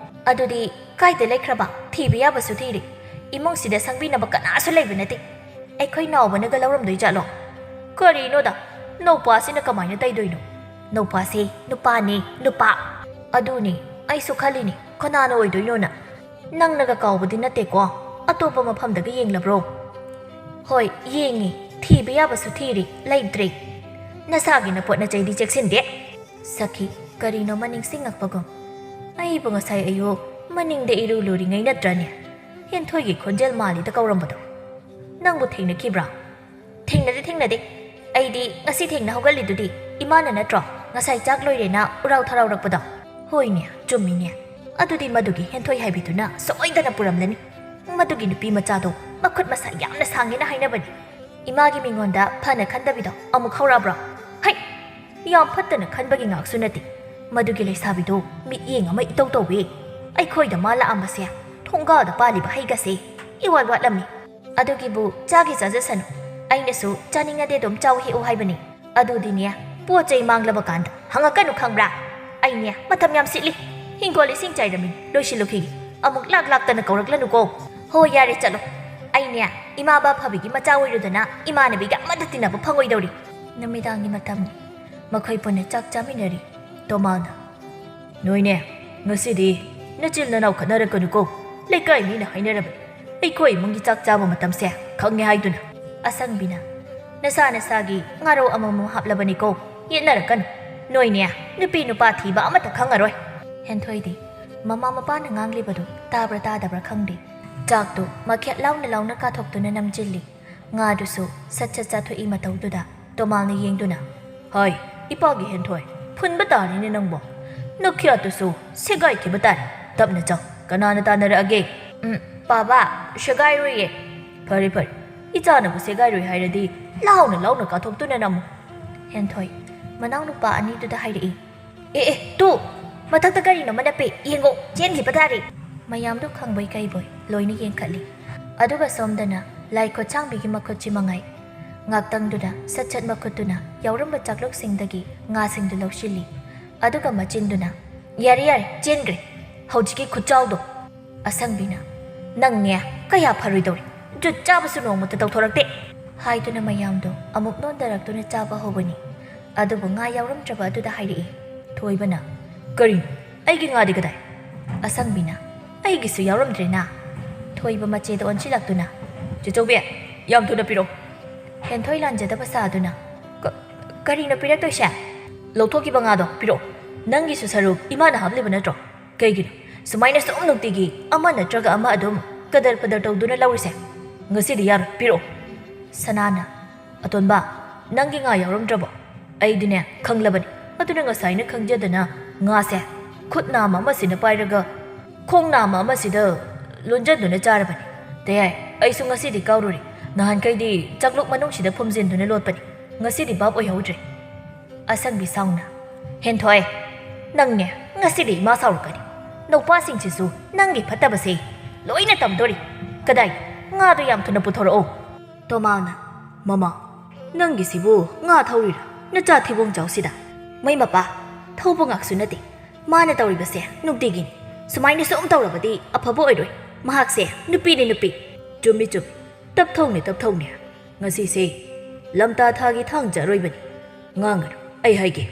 ꯑꯗꯨꯗꯤ ꯀꯥꯏꯗ ꯂꯩꯈ꯭ꯔꯕ? ꯊꯤꯕ ꯌꯥꯕꯁꯨ ꯊꯤꯔꯦ꯫ ꯏꯃꯨꯡꯁꯤꯗ ꯁꯪꯕꯤꯅꯕ ꯀꯅꯥꯁꯨ ꯂꯩꯕ ꯅꯠꯇꯦ꯫ ꯑꯩꯈꯣꯏ ꯅꯥꯎꯕꯅꯒ ꯂꯧꯔꯝꯗꯣꯏ ꯖꯥꯠꯂꯣ?" "ꯀꯔꯤꯅꯣꯗ, ꯅꯧꯄꯥꯁꯤꯅ ꯀꯃꯥꯏꯅ ꯇꯩꯗꯣꯏꯅꯣ?" "ꯅꯧꯄꯥꯁꯦ ꯅꯨꯄꯥꯅꯦ, ꯅꯨꯄꯥ!" "ꯑꯗꯨꯅꯦ, ꯑꯩꯁꯨ ꯈꯜꯂꯤꯅꯦ, ꯀꯅꯥꯅ ꯑꯣꯏꯗꯣꯏꯅꯣꯅ?" "ꯅꯪꯅꯒ ꯀꯥꯎꯕꯗꯤ ꯅꯠꯇꯦꯀꯣ, ꯑꯇꯣꯞꯄ ꯃꯐꯝꯗꯒ ꯌꯦꯡꯂꯕ꯭ꯔꯣ?" "ꯍꯣꯏ, ꯌꯦꯡꯉꯤ꯫ ꯊꯤꯕ ꯌꯥꯕꯁꯨ ꯊꯤꯔꯤ, ꯂꯩꯇ꯭ꯔꯦ꯫ ꯅꯁꯥꯒꯤ ꯅꯄꯣꯠ ꯅꯆꯩꯗꯤ ꯆꯦꯛꯁꯤꯟꯗꯦ꯫" ꯁꯈꯤ ꯀꯔꯤꯅꯣꯃ ꯅꯤꯡꯁꯤꯡꯉꯛꯄꯒꯨꯝ, "ꯑꯩꯕꯨ ꯉꯁꯥꯏ ꯑꯌꯨꯛ ꯃꯅꯤꯡꯗ ꯏꯔꯨ ꯂꯨꯔꯤꯉꯩ ꯅꯠꯇ꯭ꯔꯅꯦ ꯍꯦꯟꯊꯣꯏꯒꯤ ꯈꯣꯟꯖꯦꯜ ꯃꯥꯜꯂꯤꯗ ꯀꯧꯔꯝꯕꯗꯣ? ꯅꯪꯕꯨ ꯊꯦꯡꯅꯈꯤꯕ꯭ꯔꯥ?" "ꯊꯦꯡꯅꯗꯦ, ꯊꯦꯡꯅꯗꯦ꯫ ꯑꯩꯗꯤ ꯉꯁꯤ ꯊꯦꯡꯅ ꯍꯧꯒꯠꯂꯤꯗꯨꯗꯤ꯫ ꯏꯃꯥꯅ ꯅꯠꯇ꯭ꯔꯣ ꯉꯁꯥꯏ ꯆꯥꯛ ꯂꯣꯏꯔꯦꯅ ꯎꯔꯥꯎ ꯊꯔꯥꯎꯔꯛꯄꯗꯣ?" "ꯍꯣꯏꯅꯦ, ꯆꯨꯝꯃꯤꯅꯦ꯫ ꯑꯗꯨꯗꯤ ꯃꯗꯨꯒꯤ ꯍꯦꯟꯊꯣꯏ ꯍꯥꯏꯕꯤꯗꯨꯅ ꯁꯣꯏꯗꯅ ꯄꯨꯔꯝꯂꯅꯤ꯫ ꯃꯗꯨꯒꯤ ꯅꯨꯄꯤ ꯃꯆꯥꯗꯣ ꯃꯈꯨꯠ ꯃꯁꯥ ꯌꯥꯝꯅ ꯁꯥꯡꯉꯦꯅ ꯍꯥꯏꯅꯕꯅꯤ꯫ ꯏꯃꯥꯒꯤ ꯃꯤꯉꯣꯟꯗ ꯐꯅ ꯈꯟꯗꯕꯤꯗꯣ ꯑꯃꯨꯛ ꯍꯧꯔꯛꯑꯕ꯭ꯔꯣ? ꯍꯩ! ꯌꯥꯝ ꯐꯠꯇꯅ ꯈꯟꯕꯒꯤ ꯉꯥꯛꯁꯨ ꯅꯠꯇꯦ꯫ ꯃꯗꯨꯒꯤ ꯂꯩꯁꯥꯕꯤꯗꯣ ꯃꯤꯠꯌꯦꯡ ꯑꯃ ꯏꯇꯧ ꯇꯧꯏ꯫ ꯑꯩꯈꯣꯏꯗ ꯃꯥ ꯂꯥꯛꯑꯝꯕꯁꯦ ꯊꯣꯡꯒꯥꯗ ꯄꯥꯜꯂꯤꯕ ꯍꯩꯒꯁꯦ ꯏꯋꯥꯠ ꯋꯥꯠꯂꯝꯃꯤ꯫ ꯑꯗꯨꯒꯤꯕꯨ ꯆꯥꯒꯦ ꯆꯥꯖꯁꯅꯨ, ꯑꯩꯅꯁꯨ ꯆꯥꯅꯤꯡꯉꯗꯤ ꯑꯗꯨꯝ ꯆꯥꯎ ꯍꯦꯛꯎ ꯍꯥꯏꯕꯅꯤ꯫ ꯑꯗꯨꯗꯤꯅꯦ, ꯄꯣꯠ ꯆꯩ ꯃꯥꯡꯂꯕ ꯀꯥꯟꯗ ꯍꯪꯉꯛꯀꯅꯨ ꯈꯪꯕ꯭ꯔꯥ? ꯑꯩꯅꯦ ꯃꯇꯝ ꯌꯥꯝ ꯁꯤꯠꯂꯤ, ꯍꯤꯡꯒꯣꯜ ꯏꯁꯤꯡ ꯆꯥꯏꯔꯝꯃꯤ, ꯂꯣꯏꯁꯤꯜꯂꯨꯈꯤꯒꯦ꯫ ꯑꯃꯨꯛ ꯂꯥꯛ ꯂꯥꯛꯇꯅ ꯀꯧꯔꯛꯂꯅꯨꯀꯣ꯫ ꯍꯣ, ꯌꯥꯔꯦ, ꯆꯠꯂꯣ꯫ ꯑꯩꯅꯦ ꯏꯃꯥ ꯕꯥ ꯐꯕꯤꯒꯤ ꯃꯆꯥ ꯑꯣꯏꯔꯨꯗꯅ ꯏꯃꯥꯟꯅꯕꯤꯒ ꯑꯃꯠꯇ ꯇꯤꯟꯅꯕ ꯐꯪꯉꯣꯏꯗꯧꯔꯤ꯫ ꯅꯨꯃꯤꯗꯥꯡꯒꯤ ꯃꯇꯝꯅꯤ꯫ ꯃꯈꯣꯏ ꯄꯨꯟꯅ ꯆꯥꯛ ꯆꯥꯃꯤꯟꯅꯔꯤ꯫ ꯇꯣꯃꯥꯜꯅ, "ꯅꯣꯏꯅꯦ, ꯉꯁꯤꯗꯤ ꯅꯆꯤꯜ ꯅꯅꯥꯎ ꯈꯠꯅꯔꯛꯀꯅꯨꯀꯣ꯫ ꯂꯩꯀꯥꯏ ꯃꯤꯅ ꯍꯥꯏꯅꯔꯕꯅꯤ, ꯑꯩꯈꯣꯏ ꯏꯃꯨꯡꯒꯤ ꯆꯥꯛ ꯆꯥꯕ ꯃꯇꯝꯁꯦ ꯈꯪꯉꯦ ꯍꯥꯏꯗꯨꯅ꯫" ꯑꯁꯪꯕꯤꯅ, "ꯅꯁꯥ ꯅꯁꯥꯒꯤ ꯉꯥꯔꯧ ꯑꯃꯃꯝ ꯍꯥꯞꯂꯕꯅꯤꯀꯣ, ꯌꯦꯠꯅꯔꯛꯀꯅꯨ꯫ ꯅꯣꯏꯅꯦ ꯅꯨꯄꯤ ꯅꯨꯄꯥ ꯊꯤꯕ ꯑꯃꯠꯇ ꯈꯪꯉꯔꯣꯏ꯫" ꯍꯦꯟꯊꯣꯏꯗꯤ ꯃꯃꯥ ꯃꯄꯥꯅ ꯉꯥꯡꯂꯤꯕꯗꯨ ꯇꯥꯕ꯭ꯔꯥ ꯇꯥꯗꯕ꯭ꯔꯥ ꯈꯪꯗꯦ꯫ ꯆꯥꯛꯇꯨ ꯃꯈꯦꯠ ꯂꯥꯎꯅ ꯂꯥꯎꯅ ꯀꯥꯊꯣꯛꯇꯨꯅ ꯅꯝꯖꯤꯜꯂꯤ꯫ ꯉꯥꯗꯨꯁꯨ ꯁꯠ ꯁꯠ ꯆꯥꯊꯣꯛꯏ ꯃꯇꯧꯗꯨꯗ ꯇꯣꯃꯥꯜꯅ ꯌꯦꯡꯗꯨꯅ, "ꯍꯥꯏ, ꯏꯄꯥꯒꯤ ꯍꯦꯟꯊꯣꯏ, ꯐꯨꯟꯕ ꯇꯥꯔꯤꯅꯦ ꯅꯪꯕꯣ꯫ ꯅꯈ꯭ꯌꯥꯠꯇꯨꯁꯨ ꯁꯦꯒꯥꯏꯈꯤꯕ ꯇꯥꯔꯦ꯫ ꯇꯞꯅ ꯆꯥꯎ, ꯀꯅꯥꯅ ꯇꯥꯟꯅꯔꯛꯑꯒꯦ?" "ꯎꯝ, ꯄꯥꯕꯥ, ꯁꯦꯒꯥꯏꯔꯣꯏꯌꯦ꯫" "ꯐꯔꯦ, ꯐꯔꯦ, ꯏꯆꯥꯅꯕꯨ ꯁꯦꯒꯥꯏꯔꯣꯏ ꯍꯥꯏꯔꯗꯤ ꯂꯥꯎꯅ ꯂꯥꯎꯅ ꯀꯥꯊꯣꯛꯇꯨꯅ ꯅꯝꯃꯨ꯫" ꯍꯦꯟꯊꯣꯏ ꯃꯅꯥꯎꯅꯨꯄꯥ ꯑꯅꯤꯗꯨꯗ ꯍꯥꯏꯔꯛꯏ꯫ "ꯑꯦ, ꯑꯦ, ꯇꯨ! ꯃꯊꯛꯇ ꯀꯔꯤꯅꯣꯃ ꯅꯞꯄꯦ, ꯌꯦꯡꯉꯣ, ꯆꯦꯟꯈꯤꯕ ꯇꯥꯔꯦ!" ꯃꯌꯥꯝꯗꯣ ꯈꯪꯕꯣꯏ ꯀꯩꯕꯣꯏ ꯂꯣꯏꯅ ꯌꯦꯡꯈꯠꯂꯤ꯫ ꯑꯗꯨꯒ ꯁꯣꯝꯗꯅ ꯂꯥꯏ ꯈꯨꯠꯁꯥꯡꯕꯤꯒꯤ ꯃꯈꯨꯠꯁꯤ ꯃꯉꯥꯏ꯫ ꯉꯥꯛꯇꯪꯗꯨꯗ ꯁꯠ ꯁꯠ ꯃꯈꯨꯠꯇꯨꯅ ꯌꯥꯎꯔꯝꯕ ꯆꯥꯛꯂꯨꯛꯁꯤꯡꯗꯒꯤ ꯉꯥꯁꯤꯡꯗꯨ ꯂꯧꯁꯤꯜꯂꯤ꯫ ꯑꯗꯨꯒ ꯃꯆꯤꯟꯗꯨꯅ, "ꯌꯥꯔꯦ, ꯌꯥꯔꯦ, ꯆꯦꯟꯈ꯭ꯔꯦ꯫ ꯍꯧꯖꯤꯛꯀꯤ ꯈꯨꯠꯆꯥꯎꯗꯣ!" ꯑꯁꯪꯕꯤꯅ, "ꯅꯪꯅꯦ ꯀꯌꯥ ꯐꯔꯣꯏꯗꯧꯔꯤ, ꯖꯨꯠ ꯆꯥꯕꯁꯨ ꯅꯣꯡꯃꯇ ꯇꯧꯊꯣꯔꯛꯇꯦ!" ꯍꯥꯏꯗꯨꯅ ꯃꯌꯥꯝꯗꯣ ꯑꯃꯨꯛ ꯅꯣꯟꯊꯔꯛꯇꯨꯅ ꯆꯥꯕ ꯍꯧꯕꯅꯤ꯫ ꯑꯗꯨꯕꯨ ꯉꯥ ꯌꯥꯎꯔꯝꯗ꯭ꯔꯕ ꯑꯗꯨꯗ ꯍꯥꯏꯔꯛꯏ꯫ ꯊꯣꯏꯕꯅ, "ꯀꯔꯤꯅꯣ? ꯑꯩꯒꯤ ꯉꯥꯗꯤ ꯀꯗꯥꯏ?" ꯑꯁꯪꯕꯤꯅ, "ꯑꯩꯒꯤꯁꯨ ꯌꯥꯎꯔꯝꯗ꯭ꯔꯦꯅ?" ꯊꯣꯏꯕ ꯃꯆꯦꯗ ꯑꯣꯟꯁꯤꯜꯂꯛꯇꯨꯅ, "ꯆꯦꯆꯧꯕꯤ, ꯌꯥꯝ ꯊꯨꯅ ꯄꯤꯔꯛꯑꯣ!" ꯍꯦꯟꯊꯣꯏ ꯂꯥꯟꯖꯗꯕ ꯁꯥꯗꯨꯅ, "ꯀ-, ꯀꯔꯤꯅꯣ ꯄꯤꯔꯛꯇꯣꯏꯁꯦ?" "ꯂꯧꯊꯣꯛꯈꯤꯕ ꯉꯥꯗꯣ ꯄꯤꯔꯛꯑꯣ꯫ ꯅꯪꯒꯤꯁꯨ ꯁꯔꯨꯛ ꯏꯃꯥꯅ ꯍꯥꯞꯂꯤꯕ ꯅꯠꯇ꯭ꯔꯣ? ꯀꯩꯒꯤꯅꯣ ꯁꯨꯃꯥꯏꯅ ꯁꯨꯝ ꯅꯨꯡꯇꯤꯒꯤ ꯑꯃ ꯅꯠꯇ꯭ꯔꯒ ꯑꯃ ꯑꯗꯨꯝ ꯀꯗꯔ ꯐꯗꯔ ꯇꯧꯗꯨꯅ ꯂꯧꯔꯤꯁꯦ? ꯉꯁꯤꯗꯤ ꯌꯥꯔꯣꯏ, ꯄꯤꯔꯛꯑꯣ꯫" ꯁꯅꯥꯅ, "ꯑꯇꯣꯟꯕ, ꯅꯪꯒꯤ ꯉꯥ ꯌꯥꯎꯔꯝꯗ꯭ꯔꯕꯣ? ꯑꯩꯗꯤꯅꯦ ꯈꯪꯂꯕꯅꯤ, ꯑꯗꯨꯅ ꯉꯁꯥꯏꯅ ꯈꯪꯖꯗꯅ ꯉꯥꯁꯦ ꯈꯨꯠ ꯅꯥꯝꯃ ꯑꯃꯁꯤꯅ ꯄꯥꯏꯔꯒ ꯈꯣꯡ ꯅꯥꯝꯃ ꯑꯃꯁꯤꯗ ꯂꯣꯟꯖꯟꯗꯨꯅ ꯆꯥꯔꯕꯅꯤ꯫ ꯇꯌꯥꯏ, ꯑꯩꯁꯨ ꯉꯁꯤꯗꯤ ꯀꯥꯎꯔꯨꯔꯦ꯫ ꯅꯍꯥꯟꯈꯩꯗꯤ ꯆꯥꯛꯂꯨꯛ ꯃꯅꯨꯡꯁꯤꯗ ꯐꯨꯝꯖꯤꯟꯗꯨꯅ ꯂꯣꯠꯄꯅꯤ꯫ ꯉꯁꯤꯗꯤ ꯚꯥꯞ ꯑꯣꯏꯍꯧꯗ꯭ꯔꯦ꯫ ꯑꯁꯪꯕꯤ ꯁꯥꯎꯅ, "ꯍꯦꯟꯊꯣꯏ, ꯅꯪꯅꯦ, ꯉꯁꯤꯗꯤ ꯏꯃꯥ ꯁꯥꯎꯔꯛꯀꯅꯤ꯫ ꯅꯨꯄꯥꯁꯤꯡꯁꯤꯁꯨ ꯅꯪꯒꯤ ꯐꯠꯇꯕꯁꯦ ꯂꯣꯏꯅ ꯇꯝꯗꯣꯔꯤ꯫ ꯀꯗꯥꯏ, ꯉꯥꯗꯣ ꯌꯥꯝ ꯊꯨꯅ ꯄꯨꯊꯣꯔꯛꯑꯣ꯫" ꯇꯣꯃꯥꯅ, "ꯃꯃꯥ, ꯅꯪꯒꯤꯁꯤꯕꯨ ꯉꯥ ꯊꯧꯔꯤꯔꯥ? ꯅꯆꯥ ꯊꯤꯕꯣꯡ ꯆꯥꯎꯁꯤꯗ?" "ꯃꯩ ꯃꯄꯥ, ꯊꯧꯕ ꯉꯥꯛꯁꯨ ꯅꯠꯇꯦ꯫ ꯃꯥꯅ ꯇꯧꯔꯤꯕꯁꯦ ꯅꯨꯡꯇꯤꯒꯤꯅꯤ꯫ ꯁꯨꯃꯥꯏꯅ ꯁꯨꯝ ꯇꯧꯔꯕꯗꯤ ꯑꯐꯕ ꯑꯣꯏꯔꯣꯏ꯫ ꯃꯍꯥꯛꯁꯦ ꯅꯨꯄꯤꯅꯤ, ꯅꯨꯄꯤ꯫" "ꯆꯨꯝꯃꯤ, ꯆꯨꯝꯃꯤ꯫ ꯇꯞꯊꯧꯅꯦ, ꯇꯞꯊꯧꯅꯦ꯫ ꯉꯁꯤꯁꯦ ꯂꯝꯇꯥ ꯊꯥꯒꯤ ꯊꯥꯡꯖ ꯑꯔꯣꯏꯕꯅꯤ꯫ ꯉꯥꯡꯒꯅꯨ, ꯑꯩ ꯍꯥꯏꯒꯦ꯫"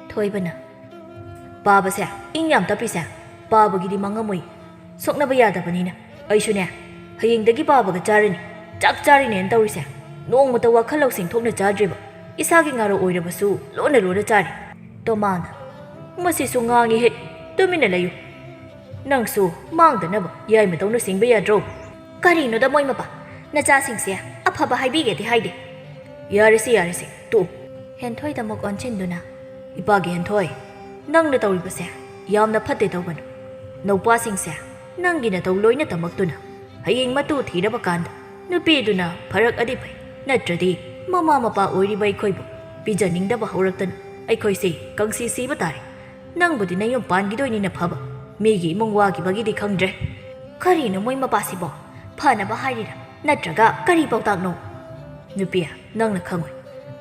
ꯊꯣꯏꯕꯅ, "ꯄꯥꯕꯁꯦ ꯏꯪ ꯌꯥꯝ ꯇꯞꯄꯤꯁꯦ ꯄꯥꯕꯒꯤꯗꯤ ꯃꯥꯡꯉꯝꯃꯣꯏ꯫ ꯁꯣꯛꯅꯕ ꯌꯥꯗꯕꯅꯤꯅ꯫ ꯑꯩꯁꯨꯅꯦ, ꯍꯌꯦꯡꯗꯒꯤ ꯄꯥꯕꯒ ꯆꯥꯔꯅꯤ꯫ ꯆꯥꯛ ꯆꯥꯔꯤꯅꯦꯅ ꯇꯧꯔꯤꯁꯦ ꯅꯣꯡꯃꯇ ꯋꯥꯈꯜ ꯂꯧꯁꯤꯡ ꯊꯣꯛꯅ ꯆꯥꯗ꯭ꯔꯤꯕ꯫ ꯏꯁꯥꯒꯤ ꯉꯥꯔꯣ ꯑꯣꯏꯔꯕꯁꯨ ꯂꯣꯟꯅ ꯂꯣꯟꯅ ꯆꯥꯔꯤ꯫" ꯇꯣꯃꯥꯅ, "ꯃꯁꯤꯁꯨ ꯉꯥꯡꯉꯤꯍꯦ꯫ ꯇꯨꯃꯤꯟꯅ ꯂꯩꯌꯨ꯫ ꯅꯪꯁꯨ ꯃꯥꯡꯗꯅꯕ ꯌꯥꯏꯃꯗꯧꯅ ꯁꯤꯡꯕ ꯌꯥꯗ꯭ꯔꯣ?" "ꯀꯔꯤꯅꯣꯗ ꯃꯣꯏ ꯃꯄꯥ? ꯅꯆꯥꯁꯤꯡꯁꯦ ꯑꯐꯕ ꯍꯥꯏꯕꯤꯒꯦꯗꯤ ꯍꯥꯏꯗꯦ꯫" "ꯌꯥꯔꯦꯁꯦ, ꯌꯥꯔꯦꯁꯦ, ꯇꯣꯛꯎ꯫" ꯍꯦꯟꯊꯣꯏꯗ ꯑꯃꯨꯛ ꯑꯣꯟꯁꯤꯟꯗꯨꯅ, "ꯏꯄꯥꯒꯤ ꯍꯦꯟꯊꯣꯏ, ꯅꯪꯅ ꯇꯧꯔꯤꯕꯁꯦ ꯌꯥꯝꯅ ꯐꯠꯇꯦ ꯇꯧꯒꯅꯨ꯫ ꯅꯧꯄꯥꯁꯤꯡꯁꯦ ꯅꯪꯒꯤ ꯅꯇꯧ ꯂꯣꯏꯅ ꯇꯝꯃꯛꯇꯨꯅ ꯍꯌꯦꯡ ꯃꯇꯨ ꯊꯤꯔꯕ ꯀꯥꯟꯗ ꯅꯨꯄꯤꯗꯨꯅ ꯐꯔꯛꯑꯗꯤ ꯐꯩ, ꯅꯠꯇ꯭ꯔꯗꯤ ꯃꯃꯥ ꯃꯄꯥ ꯑꯣꯏꯔꯤꯕ ꯑꯩꯈꯣꯏꯕꯨ ꯄꯤꯖꯅꯤꯡꯗꯕ ꯍꯧꯔꯛꯇꯅ ꯑꯩꯈꯣꯏꯁꯦ ꯀꯪꯁꯤ ꯁꯤꯕ ꯇꯥꯔꯦ꯫ ꯅꯪꯕꯨꯗꯤ ꯅꯌꯨꯝ ꯄꯥꯟꯈꯤꯗꯣꯏꯅꯤꯅ ꯐꯕ, ꯃꯤꯒꯤ ꯏꯃꯨꯡ ꯋꯥꯈꯤꯕꯒꯤꯗꯤ ꯈꯪꯗ꯭ꯔꯦ꯫" "ꯀꯔꯤꯅꯣ ꯃꯣꯏ ꯃꯄꯥꯁꯤꯕꯣ? ꯐꯅꯕ ꯍꯥꯏꯔꯤꯔꯥ? ꯅꯠꯇ꯭ꯔꯒ ꯀꯔꯤ ꯄꯥꯎꯇꯥꯛꯅꯣ?" "ꯅꯨꯄꯤ, ꯅꯪꯅ ꯈꯪꯉꯣꯏ꯫